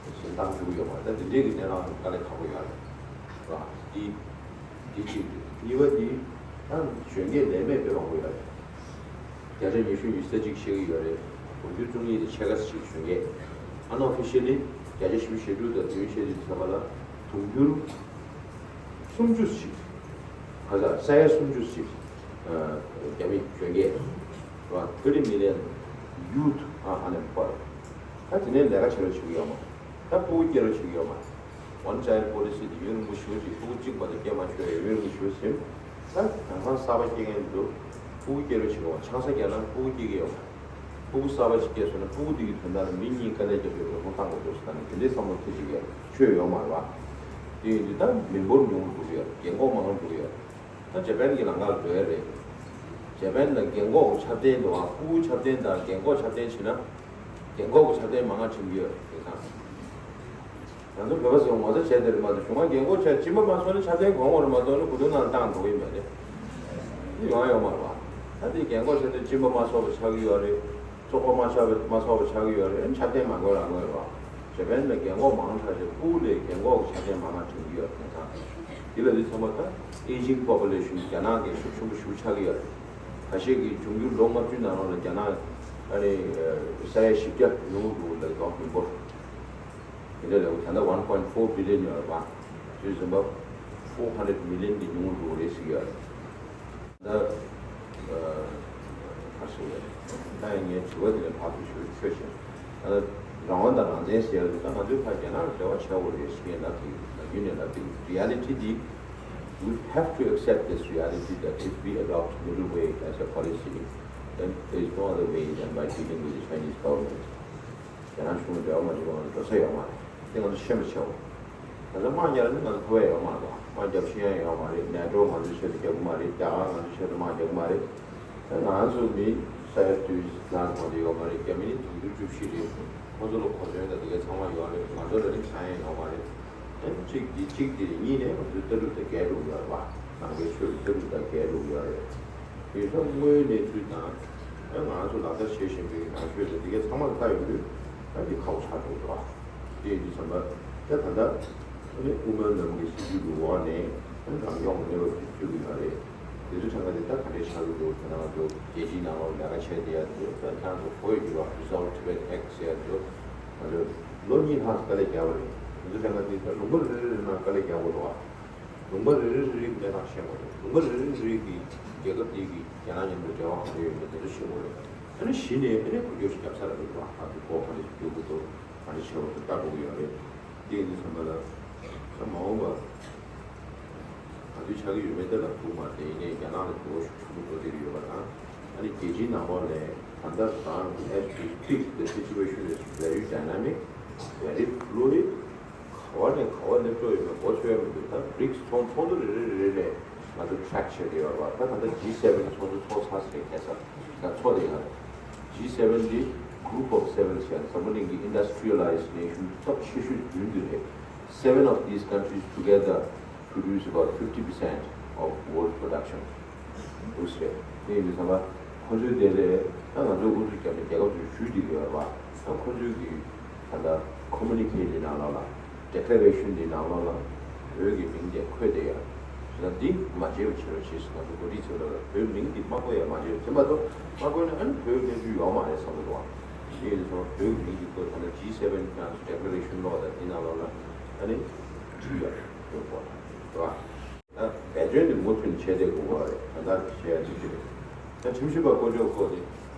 བཞིན་བཏང་ཆོག་གི་ཡོད་མ་རེད། ད་འདི་འདྲའི་གི་གནས་སྟངས་དཀའ་ལས་ཁག་པོ་ཡོད་རེད། ར། འདི་འདི་གཅིག་རེད། གཉིས་པ་འདི་ད་གཞོན་སྐྱེས་ལས་མེད་དཔེ་མང་པོ་ཡོད་རེད། བརྒྱ་ཆ་ཉི་ཤུ་ཉི་ཤུ་རྩ་གཅིག་བཤད་ཀྱི་ཡོད་རེད། དགུ་བཅུ་གཙོ་གཉིས་དེ་ཕྱེད་ཀ་ཞིག་གཞོན་སྐྱེས། unofficially་བརྒྱ་ཆ་བཞི་བཅུ་ཞེ་དྲུག་དང་བདུན་བཤད་དུས་ཙམ་པ་ལ་དུང་ཕྱུར་སུམ་ཅུ་ཞིག་ག་ས་ས་ཡ་སུམ་ཅུ་ཞིག་རྒྱ་མི་གཞོན་སྐྱེས་ར། thirty million youth are unemployed། ད་དེ་ནས་ལས་ཀ་བྱེད་རོགས་བྱེད་ཀྱི་ཡོད་མ་རེད། ད་ཕྲུ་གུ་སྐྱེ་རོགས་བྱེད་ཀྱི་ཡོད་མ་རེད། One child policy་དེ་ཡུན་རིང་པོ་ཞེ་པོ་ཅིག་ཕྲུ་གུ་གཅིག་མ་གཏོགས་སྐྱེ་མ་ཆོག་ཡ་ཡུན་རིང་པོ་ཞེ་པོ་ཟིན། ད་དེང་སང་གསར་པ་སྐྱེ་མཁན་འདུག་ཕྲུ་གུ་སྐྱེ་རོགས་བྱེད་ཀྱི་ཡོད་མ་རེད། ཆང་ས་བརྒྱབ་ན་ཕྲུ་གུ་སྐྱེ་གི་ཡོད་མ་རེད། ཕྲུ་གུ་གསར་པ་ཞིག་སྐྱེས་སོང་ན་ཕྲུ་གུ་དེ་གི་དོན་དག་ལ་མི་གཉིས་དཀའ་ལས་རྒྱབ་ཡོད་རེད། ཧོན་ཐང་གོ་ཐོག་སི་ཐན་ནས་དེ་འདྲའི་བསམ་བློ་ཐེ་ཅིག་ཡོད་ཆོད་ཡོད་མ་རེད་བ། དེ་ཡིན་དུས་ད་མི་འབོར་ཉུང་རུ་འགྲོ་གི་ཡོད་རེད། རྒན་འཁོགས་མང་རུ་འགྲོ་གི་ཡོད་རེད། ད་ཇ་པན་གྱི་ལམ་ཁ་ལ་འགྲོ་ཡ་རེད། ཇ་པན་ལ་རྒན་འཁོགས་ཀྱི་ཆ་རྐྱེན་འདུག་བ། ཕྲུ་གུ་ཆ་རྐྱེན་དང་རྒན་འཁོགས་ཆ་རྐྱེན་བྱས་ན། རྒན་འཁོགས་ཀྱི་ཆ་རྐྱེན་མང་ང་བྱིན་གྱི་ཡོད་རེད་དེང་སང་། ང་ཚོ་བོད་པ་ཚོས་ངོ་ཚ་བྱས་དེ་རེད་མ་གཏོགས་གཞུང་ང་རྒན་འཁོགས་ཆ་གཅིན་པ་མ་སོགས་ན་ཆ་རྐྱེན་གོང་བ་རེད་མ་གཏོགས་ན་གོ་དོན་ནང་བཏང་འགྲོ་གི་མེད་རེད། འདི་ཡོང་ཡ་ཡོད་མ་རེད་བ། ད་དེ་རྒན་འཁོགས་ཆ་རྐྱེན་གཅིན་པ་མ་སོགས་པ་ཆགས་ཀྱི་ཡོད་རེད། བཙོག་པ་མ་ཆགས་པ་མ་སོགས་པ་ཆགས་ཀྱི་ཡོད་རེད། ཆ་རྐྱེན་མ་དགོས་རང་དགོས་རེད་བ། ཇ་པན་ལ་རྒན་འཁོགས་མང་དྲགས་ཆེ་ཕྲུ་གུ་ལས་རྒན་འཁོགས་ཀྱི་ཆ་རྐྱེན་མང་ང་བྱིན་གྱི་ཡོད་དེང་སང་། འདི་ལ་འདི་ཚང་མ་ད་aging population་རྒྱ་ནག་གི་ཤུགས་ཆེན་པོ་ཞེ་པོ་ཆགས་ཀྱི་ཡོད་རེད། ཁ་ཤས་ཀྱིས་འབྱུང་འགྱུར་ལོ་ལྔ་བཅུ་ནང་ལོགས་ལ་རྒྱ་ནག་ཨ་ནི་ས་ཡ་བཞི་བརྒྱ་ཉུང་རུ་འགྲོ་གི་ལབ་འདུག་མི་འབོར། དེ་འདྲ་ལབ་ད་ལྟ་one point four billion་ཡོད་རེད་བ། དུས་ཟིན་པ་four hundred million་གྱི་ཉུང་རུ་འགྲོ་གི་རེད་ཟེར་གྱི་ཡོད་རེད། ད་ཨ་ ཕར་ཞིག་ཡོད། ད་ཡང་ངས་དྲི་བ་དེ་ལ་ཕར་ཚུར་ཞུ་ཆོས་བཤད། ད་རང་དབང་དང་རང་བཙན་ཟེར་ཡ་དེ་ད་ང་ཚོའི་ཕར་རྒྱ་ནག་ལ་འབྲེལ་བ་ཆགས་དགོས་རེད་ཞེས་ལབ་ཀྱི་ཡོད། ལབ་རྒྱུ་ནས་ལབ་ཀྱི་ཡོད། Reality འདི། We have to accept this reality that if we adopt middle way as a policy, then there is no other way than by dealing with the Chinese government. རྒྱ་ནག་གཞུང་ལ་འབྲེལ་བ་མ་བྱེད་པ་ང་ཚོ་འགྲོ་ས་ཡོད་མ་རེད། དེ་ང་ཚོ་ཤེས་པ་བྱའོ། ང་ཚོ་དམག་རྒྱག་ལ་ནི་ང་ཚོ་ཕོ་བས་ཡོད་མ་རེད། དམག་རྒྱབ་ཤེས་ཡ་ཡོད་མ་རེད། ནེ་ཊོ་ང་ཚོའི་ཆེད་དུ་རྒྱག་གི་མ་རེད། རྒྱ་གར་ང་ཚོའི་ཆེད་དུ་དམག་རྒྱག་གི་མ་རེད། ད་ང་ཚོ་མི་ས་ཡ་བདུན་ལྷག་མ་གཏོགས་ཡོད་མ་རེད། རྒྱ་མི་ནི་དུང་ཕྱུར་བཅུ་བཞི་རེད། ཁོ་ཚོ་ལ་གོ་མཚོན་དང་དེ་གའི་ཚང་མ་ཡོད་རེད། ང་ཚོ་ལ་ནི་གང་ཡང་ཡོད་མ་རེད། ཨ་ནི་གཅིག་འདི་གཅིག་འདི་རེད། གཉིས་ནས་ང་ཚོའི་ལྟ་གྲུབ་དང་འགལ་འགྲོ་གི་ཡོད་རེད་པ། ནང་པའི་ཆོས་ཀྱི་ལྟ་གྲུབ་དང་འགལ་འགྲོ་གི་ཡོད་རེད། དེང་སང་དངོས་ཡོད་གནས་ཚུལ་དང་། ཨ་ང་ཚོ་ལག་བསྟར་བྱེད་བཞིན་པའི་ནང་ཆོས་དང་འདི་གའི་ཚང་མ་ལ་ལྟ་ཡོང་དུས། ཨ་འདི་ཁག་པོ་ཆགས་འགྲོ་གི་འདུག་ཨ། དེ་ཡིན་དུས་ཙམ་པ། ད་ད་ལྟ་ཨ་ནི་དབུ་མའི་ལམ་གྱི་སྲིད་བྱུས་ཀྱི་འོག་ནས་ཨ་ནི་རང་སྐྱོང་གི་གནས་བབ་ཅིག་བཟོ་གི་ཡོད་རེད། དེ་ཚོའི་གྲངས་ཀ་དེ་ད་ག་འདྲས་ཆགས་ཀྱི་འདུག་དེ་ན་ང་ཚོ་རྒྱལ་སྤྱིའི་ནང་ལོགས་ལས་ཀ་བྱས་བསྡད་ཡ་དེ་ཚོ་ད་ཁྱེད་རང་ཚོ་གོ་ཡོད་ཀྱི་རེད་པ། Resolve Tibet Act ཟེར་ཡ་དེ་ཚོ་ང་ཚོས་ལོ་གཉིས་ལྷག་དཀའ་ལས་བརྒྱབ་པ་རེད། དེ་ཚོའི་གྲངས་ཀ་དེ་ད་ལུང་པ་རེ་རེ་རེ་ནང་དཀའ་ལས་བརྒྱབ་དགོས་འདུག་ཨ། ལུང་པ་རེ་རེ་རེ་གནས་སྟངས་ཤེས་དགོས་རེད། ལུང་པ་རེ་རེ་རེ་གི་རྒྱལ་ཁབ་དེ་གི་རྒྱ་ནག་མཉམ་དུ་འབྲེལ་བ་ག་འདྲ་ཡོད་མེད་དེ་ཚོ་ཤེས་དགོས་རེད། ཨ་ནི་གཞི་ནས་ཨ་ནི་འགུལ་སྐྱོད་ཞིག་བརྒྱབ་ཚར་རེད་འདུག་ཨ། ད་དུང་གོ་ག་འདྲ་ཞིག་འགྲོ་གི་འདུག་ག་འདྲ་བྱེད་དགོས་འདུག་ལྟ་དགོས་ཀྱི་ཡོད་རེད། དེ་ཡིན་དུས་ཙམ་པ་ལ། ད་མ་འོངས་པ་ག་དུས་ཆགས་ཀྱི་ཡོད་མེད་དེ་ལ་ཐུག་མ་རེད། ཡིན་ནའི་རྒྱ་ནག་ལ་འགྱུར་བ་ཤུགས་ཆེན་པོ་འགྲོ་བསྡད་ཀྱི་ཡོད་པ་དང་། ཨ་ནི་རྒྱལ་སྤྱིའི་ནང་ལོགས་ནས་ད་ལྟ་རང་as we speak the situation is very dynamic, very fluid. ག་བ་ནས་ག་བ་སླེབས་འགྲོ་ཡོད་མེད་མགོ་ཚོས་མི་འདུག་ད་བྷི་རིག་སི་ཚོགས་ཚོགས་འདུ་རེ་རེ་རེ་རེ་ང་ཚོ་ཊེག་བྱས་བསྡད་ཡོད་རེད་པ། ད་ད་ལྟ་ཇི་སེ་ཝེན་གི་ཚོགས་འདུ་ཚོགས་ཚར་ཟིན་ཁ་སང་ད་ཚོགས་བསྡད་ཡོད་རེད། ཇི་སེ་ཝེན་འདི་group of seven ཟེར་འཛམ་བུ་གླིང་གི་industrialized nation སྟོབས་ཆེ་ཤོས་བདུན་འདི་རེད། Seven of these countries together produce about fifty percent of world production. འདུག་ཟེར། དེ་ཡིན་དུས་ཙམ་པ། ཁོ་ཚོའི་དེ་ལས་ད་ང་ཚོས་ཨུ་ཚུགས་བརྒྱབ་ནས་རྒྱལ་ཁབ་ཚོས་ཞུས་བསྡད་ཀྱི་ཡོད་རེད་པ། ད་ཁོ་ཚོའི་གི་ད་ལྟ་ཁོ་མུ་ནི་ཁེ་འདི་ནང་ལོགས་ལ། ཌི་ཀི་ལེ་རེ་ཤན་འདི་ནང་ལོགས་ལ་བོད་ཀྱི་མིང་དེ་འཁོད་བསྡད་ཡོད་རེད། ད་འདི་མ་བརྗེད་པ་བྱེད་རོགས་བྱེད་ཟེར། ང་ཚོ་འགོ་ཁྲིད་ཚོ་ལ་བོད་མིང་འདི་མ་བཀོད་ཡ་མ་བརྗེད་རོགས་བྱེད་མ་གཏོགས། མ་བཀོད་ན་ཨ་ནི་བོད་གནས་ཚུལ་ཡོད་མ་རེད་བསམ་གྱི་འདུག་བ། དེ་ཡིན་དུས་ཙམ་པ་བོད་ཀྱི་མིང་འདི་བཀོད། ད་ལྟ་ཇི་སེ་ཝེན་ཁྱེད་རང་ཚོ་ཌི་ཀི་ལེ་རེ་ཤན་ཀློག་དང་འདི་ནང་ལོགས་ལ་ཨ་ནི་བྲིས་ཡོད་རེད། འོ་དེ་འདྲ་རེད་པ། ད་འབད་བརྩོན་དེ་མུ་མཐུད་བྱས་ཏེ་དགོས་པ་རེད། ད་ལྟ་བྱས་ཡ་ཅིག་རེད། ད་ཁྲིམས་ཞིབ་པ་བསྐོ་ཕྱོགས་སྐོར་དེ་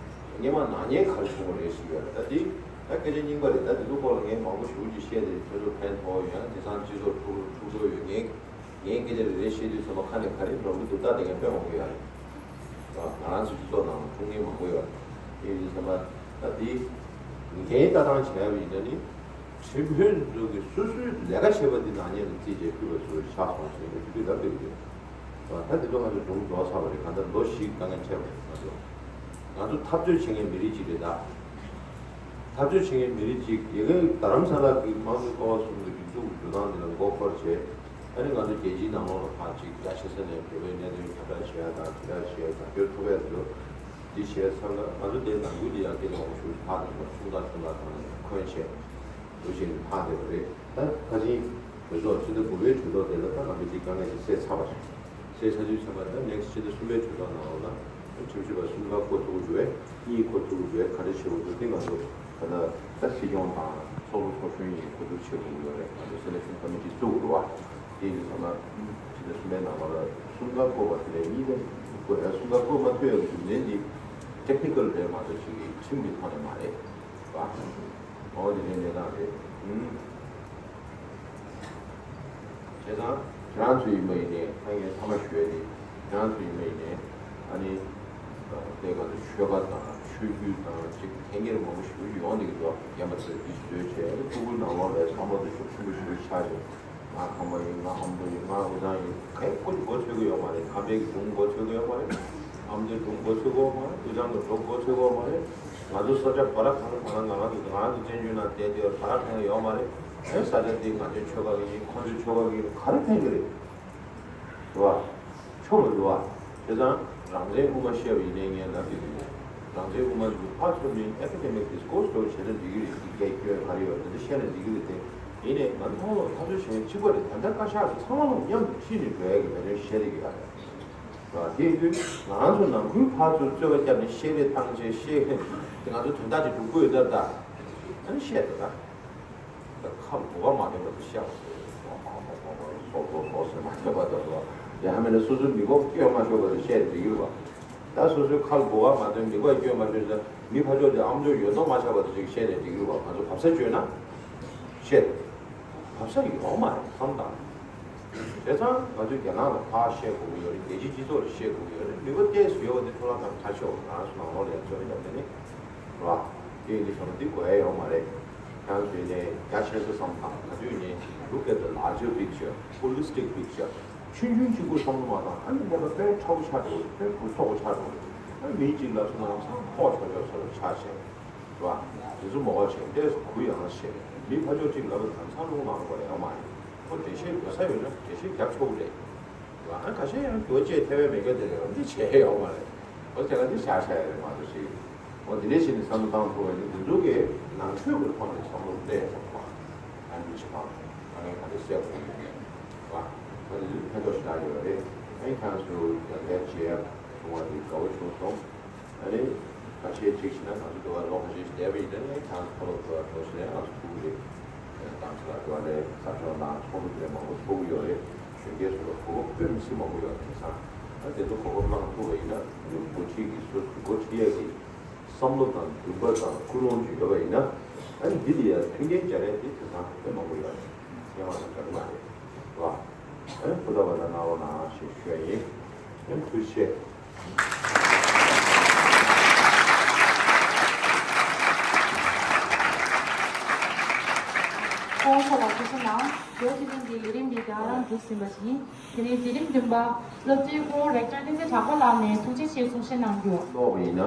སྔོན་མ་ནག་ཉེས་ག་རེ་བྱུང་བ་རེད་ཟེར་ཡོད་རེད། ད་དེ་ད་སྐད་ཆ་རྙིང་པ་རེད། ད་དེ་ཚོ་སྐོར་ལ་ངས་མང་པོ་ཞེ་པོ་ཅིག་བཤད་དེ་ཁྱོད་ཚོ་ཕན་ཐོགས་ཡོད། ཡང་དེང་སང་སྤྱི་ཚོགས་འཁྲུག་འཁྲུག་འགྲོ་ཡོད། ངས་ངས་སྐད་ཆ་རེ་རེ་བཤད་དུས་ཙམ་པ་ཁ་ནས་ག་རེ་འགྲོ་གི་འདུག་ད་དེ་ངས་དཔེ་མང་པོ་ཡོད་རེད། ང་རང་ཚོ་སྤྱི་ཚོགས་ནང་འཁྲུག་མཁན་མང་པོ་ཡོད་རེད། དེ་ཡིན་དུས་ཙམ་པ་ད་དེ་ངའི་ལྟ་སྟངས་བྱས་པ་ཡིན་ན་ནི། ཁྲིམས་དཔོན་ཚོ་གིས་སོ་སོའི་ལས་ཀ་བྱེད་པ་འདི་ནག་ཉེས་ལ་བརྩིས་བྱས་ཕུད་པ་ཚོ་ཆགས་སོང་ཟེར་ནས་དེ་དུས་ལབ་བསྡད་ཀྱི་ཡོད། ད་དེ་ཚོ་ང་ཚོ་སྒྲུང་རྫོགས་ཚར་བ་རེད། གང་ལྟར་ལོ་བཞི་དཀའ་ངལ་འཕྲད་པ་རེད། ང་ཚོ་ང་ཚོ་འཐབ་རྩོད་བྱེད་མཁན་མི་རིགས་གཅིག་རེད་ད། འཐབ་རྩོད་བྱེད་མཁན་མི་རིགས་གཅིག་ཡ་གི་རྡ་རམ་ས་ལ་གི་དམངས་གཙོའི་ཀ་བ་གསུམ་གྱི་སྒྲིག་འཛུགས་ཀྱི་འགྲོ་སྟངས་འདི་ལ་མགོ་འཁོར་བྱས། ཨ་ནི་ང་ཚོ་རྒྱལ་སྤྱིའི་ནང་ལོགས་ལ་ཕར་ཅིག་རྒྱ་ཆེ་ས་ནས་བོད་པའི་གནད་དོན་ཁྱབ་བསྒྲགས་བྱེད་ཡ་དང་དེ་འདྲ་བྱེད་ཡ་རྒྱབ་སྐྱོར་ཐོབ་ཡ་དེ་ཚོ། འདི་བྱས་ཚར་ན་ང་ཚོ་དེ་ནང་ཁུལ་དེ་ཡང་སྐད་ཆ་མང་པོ་ཞིག་ཕར་དང་ཚུར་གསུང་དང་གསུང་དང་གང་ལ་འཁོན་བྱས། འདུ་བྱེད་ནས་ཕར་བསྡད་པ་རེད། ད་ཕལ་ཆེར་གྲོས་ཚོགས་ཕྱི་ཟླ་དགུ་པའི་གྲོས་ཚོགས་དེ་ལ་ད་ང་ཚོ་འདི་དཀའ་ངལ་དེ་སེལ་ཚར་བ་རེད། སེལ་ཚར་དུས་ཙམ་པ་ད་ནེག་སི་ཕྱི་ཟླ་གསུམ་པའི་གྲོས་ཚོགས་ནང་ལོགས་ལ་ཁྲིམས་ཞིབ་པ་གསུམ་ཀ་བསྐོ་ཐུབ་ཀྱི་རེད། གཉིས་བསྐོ་ཐུབ་ཀྱི་རེད། ག་རེ་བྱེད་དགོས་འདུག་དེ་ང་ཚོ་ད་ལྟ་ད་སྲིད་སྐྱོང་དང་ཚོགས་གཙོ་ཚོགས་གཞོན་གཉིས་གོ་བསྡུར་བྱེད་དགོས་ཀྱི་ཡོད་རེད། ང་ཚོ་སེ་ལེག་ཤན་ཀོ་མི་ཊི་བཙུགས་དགོས་རེད་བ། དེ་ཡིན་དུས་ཙམ་པ་ཕྱི་ཟླ་གསུམ་པའི་ནང་ལོགས་ལ་གསུམ་ཀ་བསྐོ་བ་དེ་ལས་གཉིས་ཀ་བསྐོ་ཡ། གསུམ་ཀ་བསྐོ་མ་ཐུབ་ཡ་གི་རྒྱུ་མཚན་འདི་ཊེག་ནི་ཀལ་རེད་མ་གཏོགས་ཅིག་གི་ཁྲིམས་ཀྱི་ཐོག་ནས་མ་རེད་བ། འོ་དེ་འདྲའི་གནས་སྟངས་རེད། ཨུམ། བྱས་ཙང་ཁྱེད་རང་ཚོ་ཡིན་པ་ཡིན་ནའི་ད་ངས་མཐའ་མ་ཞུ་ཡ་དེ། ཁྱེད་རང་ཚོ་ཡིན་པ་ཡིན་ནའི་ཨ་ནི་དེ་ག་ཚོད་ཆོལ་ཁ་དང་ཆོས་བརྒྱུད་དང་ཅིག་འཐེན་འཁྱེར་མང་པོ་ཞེ་པོ་ཅིག་ཡོང་བསྡད་ཀྱི་འདུག་རྒན་པ་ཚོས་འདི་བཟོས་བྱས་ཕྲུ་གུའི་ནང་ལོགས་ལ་བསམ་བློ་དེ་ཤུགས་ཆེན་པོ་ཞེ་པོ་ཆགས་བྱུང་། ང་ཁམས་པ་ཡིན། ང་ཨ་མདོ་ཡིན། ང་དབུས་གཙང་ཡིན། གང་ཡང་ཁོ་ཚོ་མགོ་ཚོད་ཀྱི་ཡོད་མ་རེད། ཁམས་པའི་གི་སྒྲུང་མགོ་ཚོད་ཀྱི་ཡོད་མ་རེད། ཨ་མདོའི་སྒྲུང་མགོ་ཚོད་ཀྱི་ཡོད་མ་རེད། དབུས་གཙང་གི་སྒྲུང་མགོ་ཚོད་ཀྱི་ཡོད་མ་རེད། ང་ཚོ་ས་ཆ་བ་ར་གང་ལ་གང་ལ་ང་རང་ཚོ་ང་རང་ཚོ་བཙན་བྱོལ་ནང་བསྡད་དེ་བ་ར་གང་ལ་ཡོད་མ་རེད། ཨེ་ས་ཆ་འདི་ང་ཚོའི་ཆོལ་ཁ་གི་ཡིན། ཁོ་ཚོའི་ཆོལ་ཁ་གི་ཡིན། ག་རེ་ཕན་གི་རེད། རེད་བ། ཆོ་མི་འདུག་བ། བྱས་ཙང་རང་བཙན་དབུ་མ་བཤད་པ་ཡིན་ནའི་ངས་ལབ་ཀྱི་འདུག་རང་བཙན་དབུ་མ་འདི་ཕར་ཚུར་མིན་ཨེ་ཀ་ཌེ་མིག་ཌི་སི་ཀོར་སི་འདྲ་བོ་བྱས་ན་འགྲིག་གི་རེད། འདི་སྐད་སྐྱོན་ག་རེ་ཡོད་འདི་འདྲ་བཤད་ན་འགྲིག་གི་རེད་དེ། ཡིན་ནའི་ང་ཚོ་ཚང་མ་འཐབ་རྩོད་བྱེད་མཁན་གཅིག་པ་རེད། ད་ལྟ་བཀའ་ཤག་གི་ཚང་མ་མཉམ་དུ་ཁྲིད་ནས་འགྲོ་ཡ་གི་ལས་དོན་བཤད་བསྡད་ཀྱི་ཡོད་རེད། རེད་བ། དེ་ཡིན་དུས་ང་རང་ཚོ་ནང་ཁུལ་ཕར་ཚུར་རྩོད་པ་བརྒྱབ་ནས་བཤད་རེས་བཏང་བྱས་བཤད་དེ་ང་ཚོ་དོན་དག་ཅིག་སྒྲུབ་དགོས་ཡོད་ད། ད་ཨ་ནི་བཤད་དོ་ད། ཁ་ལ་གོ་བ་མ་ཐོན་པ་དེ་བཤད་པ་དེ། ཧོ་ཧོ་ཧོ་ཧོ་ཧོ་ཟེར་མ་ཐོན་པ་དང་། ཡང་མིན་ན་སོ་སོའི་མི་གོ་སྐྱོན་མ་ཤོར་བ་དེ་བཤད་འགྲིག་གི་རེད་བ། ད་སོ་སོའི་ཁ་ལ་གོ་བ་མ་ཐོན། མི་ག་སྐྱོན་མ་བརྗོད་ན། མི་ཕར་ཕྱོགས་དེ་ཨམ་ཅོག་ཡོད་མདོག་མ་ཆགས་པ་དེ་ཅིག་བཤད་ནས་འགྲིག་གི་རེད་བ། ང་ཚོ་བབས་ས་བརྗོད་ན་བཤད། བབས་ས་ཡོད་མ་རེད་བསམ་དང་། བྱས་ཙང་ང་ཚོས་རྒྱ་ནག་ལ་ཕར་བཤད་དགོས་ཀྱི་ཡོད་རེད། རྒྱལ་སྤྱིའི་སྤྱི་ཚོགས་ལ་བཤད་དགོས་ཀྱི་ཡོད་རེད། ནུས་པ་ཏོག་ཙམ་ཡོད་པ་དེ་འཕྲོ་བརླག་གཏོང་ཐབས་ཤོག་ང་རང་ཚོ་ནང་ལོགས་ལ་ཡང་བརྗོད་མེད་བསྡད་ནི་རེད་བ། དེ་ཡིན་དུས་ཙམ་པ་འདི་དགོས་ཡ་ཡོད་མ་རེད། ཁྱེད་རང་ཚོས་ནས་རྒྱ་ཆེ་ས་བསམ་དང་། ང་ཚོས་ནས་look at the larger picture, holistic picture, ཆུང་ཆུང་གཅིག་པུ་བསམ་བློ་མ་བཏང་། ཨ་ནི་གནས་པ་དཔེ་ཁྲ་བོ་ཆགས་འགྲོ་གི་རེད། དཔེ་གུ་དོག་པོ་ཆགས་འགྲོ་གི་རེད། ཨ་ནི་མི་གཅིག་ལབ་སོང་ན་ལམ་སང་ཁོག་ཆོག་ཆོག་ཚོ་ལ་ཆགས་བྱས། རེད་བ། དེ་ཚོ་མོ་ག་བྱས་ཏེ་གུ་ཡངས་བྱས། མི་ཕར་ཕྱོགས་གཅིག་ལབ་པ་དང་ཚང་རླུང་ལངས་པ་རེད་ཡོད་མ་རེད། ཁོ་འགྲེལ་བཤད་དགོས་ས་ཡོད་ན་འགྲེལ་བཤད་རྒྱབ་ཆོག་གི་རེད། རེད་བ། ཨ་ཁ་ཤས་ཡང་འགྱུར་བ་བཅས་ཐེ་བའི་མེད་སྐད་དེ་རེད་བ། འདི་བྱས་ཡོད་མ་རེད། ཁོ་དེ་ལ་འདི་བཞག་བཞག་ཡ་རེད་མ་གཏོགས་ཞིག་འོ་དེ་འདྲའི་ཞིག་ནས་བསམ་བློ་བཏང་ཐུབ་པ་ཡིན་ན། འདི་ཚོ་གི་ནང་ཆོས་ཀྱི་ཐོག་ནས་བསམ་བློ་གཏད་ཡོད་པ། ཨ་འདི་ཕྱི་ཁ་ཨ་ནི་ག་འདྲ་སེ་གོ་ཡོད་མེད་བ། ཨ་འདི་ཕན་ཐོགས་ཞེ་དྲག་ཡོད་རེད། ཨ་ནི་ཁྱེད་ཚོ་ཡང་བསྐྱར་མཇལ་ཡག་བྱུང་བ་དེ་དགའ་བོ་བྱུང་སོང་། ཨ་ནི་ཁ་ཤས་ཅིག་བྱས་ན་ང་ཚོ་འགྲོ་བ་ལོ་ཁ་ཤས་ཤིག་བསྡད་པ་ཡིན་ན། ཨ་ནི་ཁྱེད་ཚོ་ཁ་ལོ་འགྲོ་བ་འགྲོ་ཞིག་ནས་ང་ཚོ་ཐུག་གི་རེད། དང་ཚོ་ལ་འགྲོ་བ་ལས་ཟབ་སྦྱོང་དང་ཚོགས་འདུ་དེ་མང་པོ་ཚོགས་ཀྱི་ཡོད་རེད། གཞོན་སྐྱེས་ཚོ་ལ་གོ་སྐབས་དཔེ་མི་སྲིད་མང་པོ་ཡོད་རེད། བྱས་ཙང་ཨ་དེ་ཚོ་གོ་སྐབས་བླངས་ཐུབ་པ་ཡིན་ན། འགོ་ཁྲིད་ཀྱི་སོ་སོ་འགོ་ཁྲིད་ཡག་གི་བསམ་བློ་དང་འདུན་པ་དང་ཀུན་སློང་ཅིག་ཡོད་པ་ཡིན་ན། ཨ་ནི་འདི་ལ་ཡ་མཐུན་རྐྱེན་སྦྱར་ཡ་དེ་དེང་སང་དཔེ་མང་པོ་ཡོད་རེད། ངས་མ་གཏོགས་འདྲ་གི་མ་རེད་བ། ཨ་ནི་ཕུ་ཐག་པ་ད་གནང་རོགས་གནང་ཞེས་ཞུ་ཡ་ཡིན། ཨ་ནི་ཐུགས་རྗེ་ཆེ། ཁོང་ཚོ་ལ་ཐུགས་རྗེ་གནང་། ལོ་དེ་རིང་གི་ལས་རིམ་འདི་རྒྱང་རིང་མཇུག་ཟིན་པ་ཡིན། དེ་ནས་མཛད་རིམ་བདུན་པ་སློབ་སྤྱི་ཁོང་རེག་ཊར་བསྟན་འཛིན་གྲགས་པ་ལགས་ནས་ཐུགས་རྗེ་ཆེ་གསུང་བཤད་གནང་རྒྱུ། ཀློག་པ་ཡིན་ན།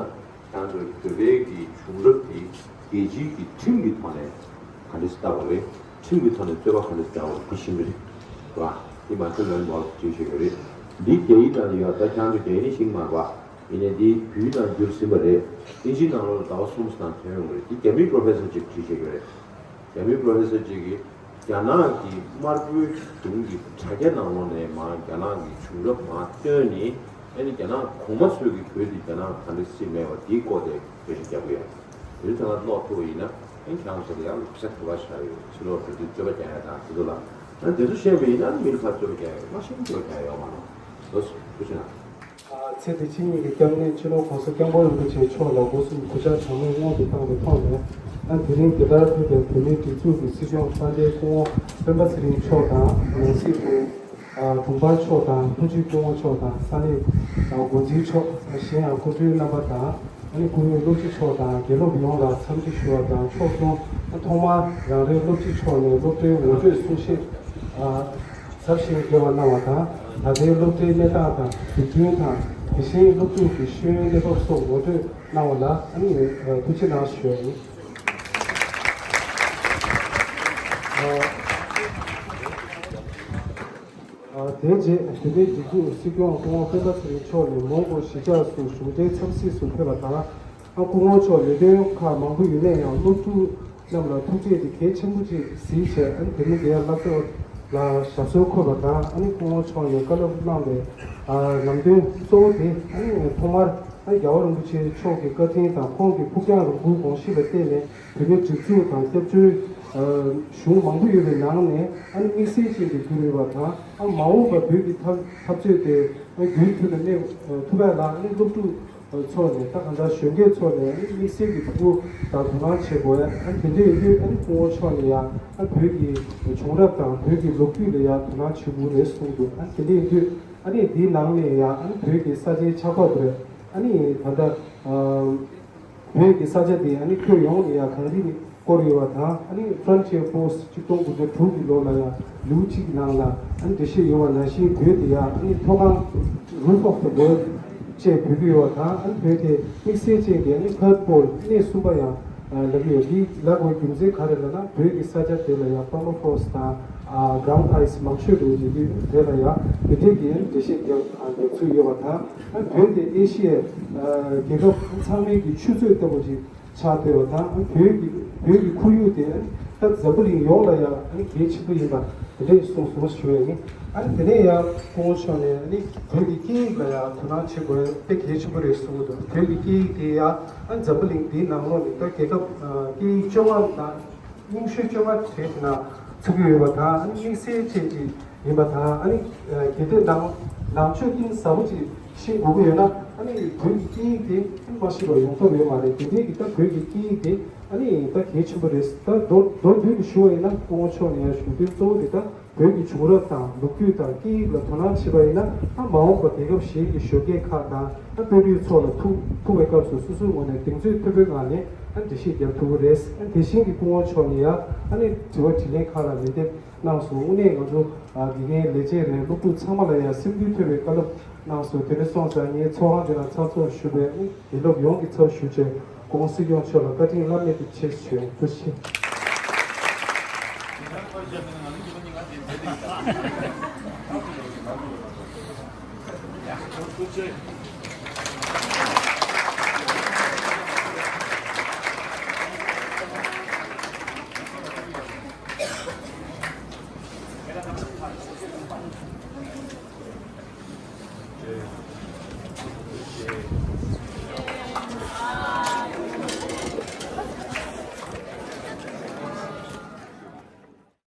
ཁྱེད་ཚོས་བོད་པའི་གི་བྱུང་རབས་དེ་རྒྱལ་སྤྱིའི་གི་ཁྲིམས་ཀྱི་ཐོག་ནས་ག་འདྲ་ཞིག་བལྟ་དགོས་རེད། ཁྲིམས་ཀྱི་ཐོག་ནས་རྩོད་པ་ག་འདྲ་ཞིག་བྱ་དགོས་རེད། དེ་ཤེས་ཀྱི་རེད་བ། འདི་མ་ཚད་ལན་མོལ་བྲིས་བཞག་ཡོད་རེད། འདི་རྒྱ་ཡིག་ནང་ལ་ཡོད། ད་ཁྱེད་ཚོ་རྒྱ་ཡིག་ནི་ཤེས་ཀྱི་མ་རེད་བ། ཡིན་ནའི་འདི་བོད་ཡིག་ནང་བསྒྱུར་ཟིན་པ་རེད། དབྱིན་ཇིའི་ནང་ལོགས་ལ་ཟླ་བ་གསུམ་ཙམ་ཐོན་ཡོང་གི་རེད། འདི་རྒྱ་མིའི་པྲོ་ཕེ་སར་ཅིག་བྲིས་བཞག་ཡོད་རེད། རྒྱ་མིའི་པྲོ་ཕེ་སར་ཅིག་གིས་རྒྱ་ནག་གི་དམར་པོའི་གཞུང་གི་དྲ་རྒྱ་ནང་ལོགས་ནས་མར་རྒྱ་ནག་གི་བྱུང་རབས་མར་བཏོན་ནས། ཨ་ནི་རྒྱ་ནག་གོང་མ་ཚོས་ཀྱི་བོད་དེ་རྒྱ་ནག་ག་འདྲ་སྲིད་མེད་པ་དེའི་སྐོར་དེ་བེད་སྤྱོད་རྒྱག་གི་ཡོད། དེ་ཚོ་ང་ཀློག་ཐུབ་པ་ཡིན་ན། ཨ་ནི་ཁྱེད་རང་ཚོ་ལ་ཡང་ལུགས་སྲོལ་ག་པར་ཆགས་ཡོད། ཕྱི་ལོགས་འགྲོ་དུས་རྩོད་པ་རྒྱག་ཡ་དང་དེ་ཚོ་ལ། ཨ་ནི་དེ་ཚོ་ཤེས་པ་ཡིན་ན་མི་ལ་ཕར་རྩོད་པ་རྒྱག་ཡ་ཡོད། མ་ཤེས་ན་རྩོད་པ་རྒྱག་ཡ་ཡོད་མ་རེད། ལགས་སོ། ཐུགས་རྗེ་གནང་། ཚེ་འདི་ཕྱི་གཉིས་ཀྱི་སྐྱབས་གནས་སྤྱི་ནོར་༸གོང་ས་༸སྐྱབས་མགོན་རིན་པོ་ཆེ་མཆོག་ལ་སྒོ་གསུམ་གུས་ཕྱག་དྲང་མོས་སྔོན་དུ་བཏང་བའི་ཐོག་ནས། ཨ་དེ་རིང་དེ་ལྟར་ཕེབས་པའི་བོད་མིའི་སྒྲིག་འཛུགས་ཀྱི་སྲིད་སྐྱོང་ལྷ་སྡེའི་སྐུ་ངོ་སྤེན་པ་ཚེ་རིང་མཆོག་དང་། ནང་སྲིད་དྲུང་ཨ་དྲུང་འཕར་མཆོག་དང་། ཐུགས་རྗེ་སྐུ་ངོ་མཆོག་དང་། ས་གནས་ཨ་འགོ་འཛིན་མཆོག། གཞན་ཡང་སྐུ་མགྲོན་རྣམ་པ་དང་། ཨ་ནི་སྐུ་ངོ་སློབ་སྤྱི་མཆོག་དང་། དགེ་སློབ་ཡོངས་ལ་འཚམས་འདྲི་ཞུ་བ་དང་། ཕྱོགས་མཚུངས་ཐོག་མར་རང་རེའི་སློབ་སྤྱི་མཆོག་ནས་སློབ་གྲྭའི་ངོ་སྤྲོད་གསུང་བཤད་ཨ་ཟབ་ཞིང་རྒྱས་པ་གནང་བ་དང་། ད་ལྟའི་སློབ་གྲྭའི་གནས་སྟངས་དང་འཛུགས་སྐྲུན་དང་། དེ་བཞིན་སློབ་ཕྲུག་གི་ཤེས་ཡོན་གནས་བབ་སོགས་ངོ་སྤྲོད་གནང་བ་ལ། ཨ་ནི་ཐུགས་རྗེ་གནང་ཞུ་བ་ཡིན། ཨ་དེ་རྗེས་བོད་མིའི་སྒྲིག་འཛུགས་སྲིད་སྐྱོང་སྐུ་ངོ་སྤེན་པ་ཚེ་རིང་མཆོག་ནས་མོན་གྷོ་གཞིས་ཆགས་སུ་གཞུང་འབྲེལ་འཚམས་གཟིགས་སུ་ཕེབས་པ་དང་། ཨ་སྐུ་ངོ་མཆོག་ལས་དོན་ཁག་མང་པོ་ཡོད་ནའི་ཡང་། སློབ་ཕྲུག་རྣམས་ལ་ཐུག་འཕྲད་དེ་གལ་ཆེན་པོ་ཅིག་གཟིགས་བྱས། ཨ་ནི་དེ་རིང་འདིར་བསླབ་གྲྭ་ལ་ཞབས་སོར་འཁོད་པ་དང་། ཨ་ནི་སྐུ་ངོ་མཆོག་ནས་བཀའ་སློབ་གནང་བའི་ཨ་ལམ་སྟོན་གཙོ་བོ་དེ། ཨ་ནི་ཐོག་མར་ཨ་རྒྱལ་བ་རིན་པོ་ཆེ་མཆོག་གི་བཀའ་དྲིན་དང་། ཁོང་གི་ཕུགས་རྒྱང་རིང་པོའི་དགོངས་གཞི་ལ་བརྟེན་ནས། བོད་མིའི་སྒྲིག་འཛུགས་དང་སྐྱབས་བཅོལ་ཨ་གཞུང་མང་པོ་ཡོད་པའི་ནང་ནས། ཨ་ནི་དམིགས་བསལ་ཅན་དུ་གྱུར་ཡོད་པ་དང་། ཨ་མ་འོངས་པར་བོད་ཀྱི་འཐབ་འཐབ་རྩོད་དེ་ཨ་རྒྱུན་མཐུད་ནས་གནས་ཐུབ་པ་ལ། ཨ་ནི་སློབ་ཕྲུག་ཚོ་ནས། ད་གང་ལྟར་གཞོན་སྐྱེས་ཚོ་ནས་ཨ་ནི་དམིགས་བསལ་གྱི་ཐུགས་ཁུར་དང་དོ་སྣང་བྱེད་དགོས། ཨ་ནི་དེ་འདྲ་ཡིན་དུས། ཨ་ནི་སྐུ་ངོ་མཆོག་ནས་ཡང་ཨ་བོད་ཀྱི་བྱུང་རབས་དང་བོད་ཀྱི་ལོ་རྒྱུས་ལ་ཡང་དོ་སྣང་བྱེད་དགོས་རེད་གསུངས་འདུག་ཨ་ནི་དེ་འདྲ་ཡིན་དུས། ཨ་ནི་འདིའི་ནང་ནས་ཡང་ཨ་ནི་བོད་ཀྱི་ས་ཆའི་ཆགས་བབ་རེད། ཨ་ནི་ད་ལྟ་ཨ་བོད་ཀྱི་ས་ཆ་དེ་ཨ་ནི་ཁྱོན་ཡོངས་ནས་ཡང་གངས་རི་ནས་བསྐོར་ཡོད་པ་དང་། ཨ་ནི་Frontier Post གཅིག་སྟོང་དགུ་བརྒྱ་དྲུག་གི་ལོ་ལ་ཡང་ལེའུ་གཅིག་གི་ནང་ལ། ཨ་ནི་འགྲེལ་བཤད་ཡོད་པ་ནང་བཞིན། བོད་དེ་ཡང་ཨ་ནི་མཐོ་སྒང་Roof of the World ཅེས་འབོད་ཀྱི་ཡོད་པ་དང་། ཨ་ནི་བོད་དེ་དམིགས་བསལ་ཅན་གྱི་ཨ་ནི་Third Pole གནས་གསུམ་པ་ཡང་ལབ་ཀྱི་ཡོད། འདི་ལབ་དགོས་རྒྱུ་མཚན་ག་རེ་ལབ་ན། བོད་ཀྱི་ས་ཆ་དེ་ལ་ཡང་Permafrost དང་ཨ་Ground Ice མང་ཤོས་འགྲོ་བཞིན་དུས། དེ་ལ་ཡང་དེ་འདྲས་ཀྱི་ཨ་ནི་འགྲེལ་བཤད་རྒྱག་ཨ་རྒྱག་ཚུལ་ཡོད་པ་དང་། ཨ་ནི་བོད་དེ་ཨེ་ཤི་ཡའི་ཨ་རྒྱལ་ཁབ་ཚང་མའི་གི་ཆུ་མཛོད་ལྟ་བུ་ཅིག་ཆགས་བསྡད་པ་དང་། བོད་ཀྱི་བོད་ཀྱི་ཁོར་ཡུག་དེ་ད་འཛམ་བུ་གླིང་ཡོངས་ལ་ཡང་གལ་ཆེན་པོ་ཡིན་པ་དེ་འདྲ་གསུངས་སོང་ཞུ་བ་ཡིན། ཨ་ནི་དེ་ནས་ཡང་སྐུ་ངོ་མཆོག་ནས་ཨ་ནི་བོད་ཀྱི་སྐད་ཡིག་ལ་ཡང་དོ་སྣང་བྱེད་དགོས་དཔེ་གལ་ཆེན་པོ་རེད་གསུངས་འདུག་བོད་ཀྱི་སྐད་ཡིག་དེ་ཡང་ཨ་འཛམ་བུ་གླིང་འདིའི་ནང་ལོགས་ནས་ད་རྒྱལ་ཁབ་ཨ་སྐད་ཡིག་བཅོ་ལྔ་དང་རྙིང་ཤོས་བཅོ་ལྔ་གྲས་དེ་ན་ཚུད་ཀྱི་ཡོད་པ་དང་། ཨ་ནི་དམིགས་བསལ་ཅན་གྱི་ཡིན་པ་དང་། ཨ་ནི་ཨ་གལ་ཏེ་ནང་ནང་ཆོས་གཏིང་ཟབ་པོ་ཅིག་ཤེས་དགོས་ཀྱི་ཡོད་ན། ཨ་ནི་བོད་ཀྱི་སྐད་ཡིག་དེ་མ་ཤེས་པ་ཡོང་ཐབས་ཡོད་མ་རེད། དེ་འདྲའི་གི་ད་བོད་ཀྱི་སྐད་ཡིག་དེ་ཨ་ནི་ད་གལ་ཆེན་པོ་རེད། ད་མདོར་མདོར་བསྡུས་ནས་ཞུ་བ་ཡིན་ན་སྐུ་ངོ་མཆོག་ནས་ཡང་ཞུ་དོན་གཙོ་བོ་དེ་ད་བོད་ཀྱི་བྱུང་རབས་དང་ལོ་རྒྱུས་དང་སྐད་ཡིག་ལ་དོ་སྣང་བྱེད་པ་ཡིན་ན། ད་མ་འོངས་པ་རྒྱལ་ཁབ་གཞན་གྱི་གཞོན་སྐྱེས་ཁག་དང་ད་དཔོན་རིགས་ཚོ་ལ་ཐུག་ཐུག་པའི་སྐབས་སུ་སོ་སོའི་ངོས་ནས་གདེང་ཚོད་མཐོན་པོའི་ངང་ནས་ད་འགྲེལ་བཤད་རྒྱབ་ཐུབ་ཀྱི་རེད། ཨ་ནི་དེ་བཞིན་གྱི་སྐུ་ངོ་མཆོག་ནས་ཡང་ཨ་ནི་དྲི་བ་དྲིས་ལན་ཁག་ལ་ལན་འདེབས་གནང་སོང་། དངོས་གནས་ང་ཚོ་ཨ་དགེ་རྒན་ལས་བྱེད་རེད། སློབ་ཕྲུག་ཚང་མ་ལ་ཡང་སེམས་འགུལ་ཐེབས་པའི་བཀའ་སློབ་གནང་སོང་། དེ་འདྲ་སོང་ཙང་ངས་ཚོགས་ཁང་འདི་ལ་ཚགས་ཚུད་ཞུས་པའི་དགེ་སློབ་ཡོངས་ཀྱི་ཚབ་ཞུས་བྱས་སྐུ་ངོ་སྲིད་སྐྱོང་མཆོག་ལ་བཀའ་དྲིན་བླ་མེད་དུ་ཆེ་ཞུ། ཐུགས་རྗེ་ཆེ། ཐུགས་རྗེ་ཆེ།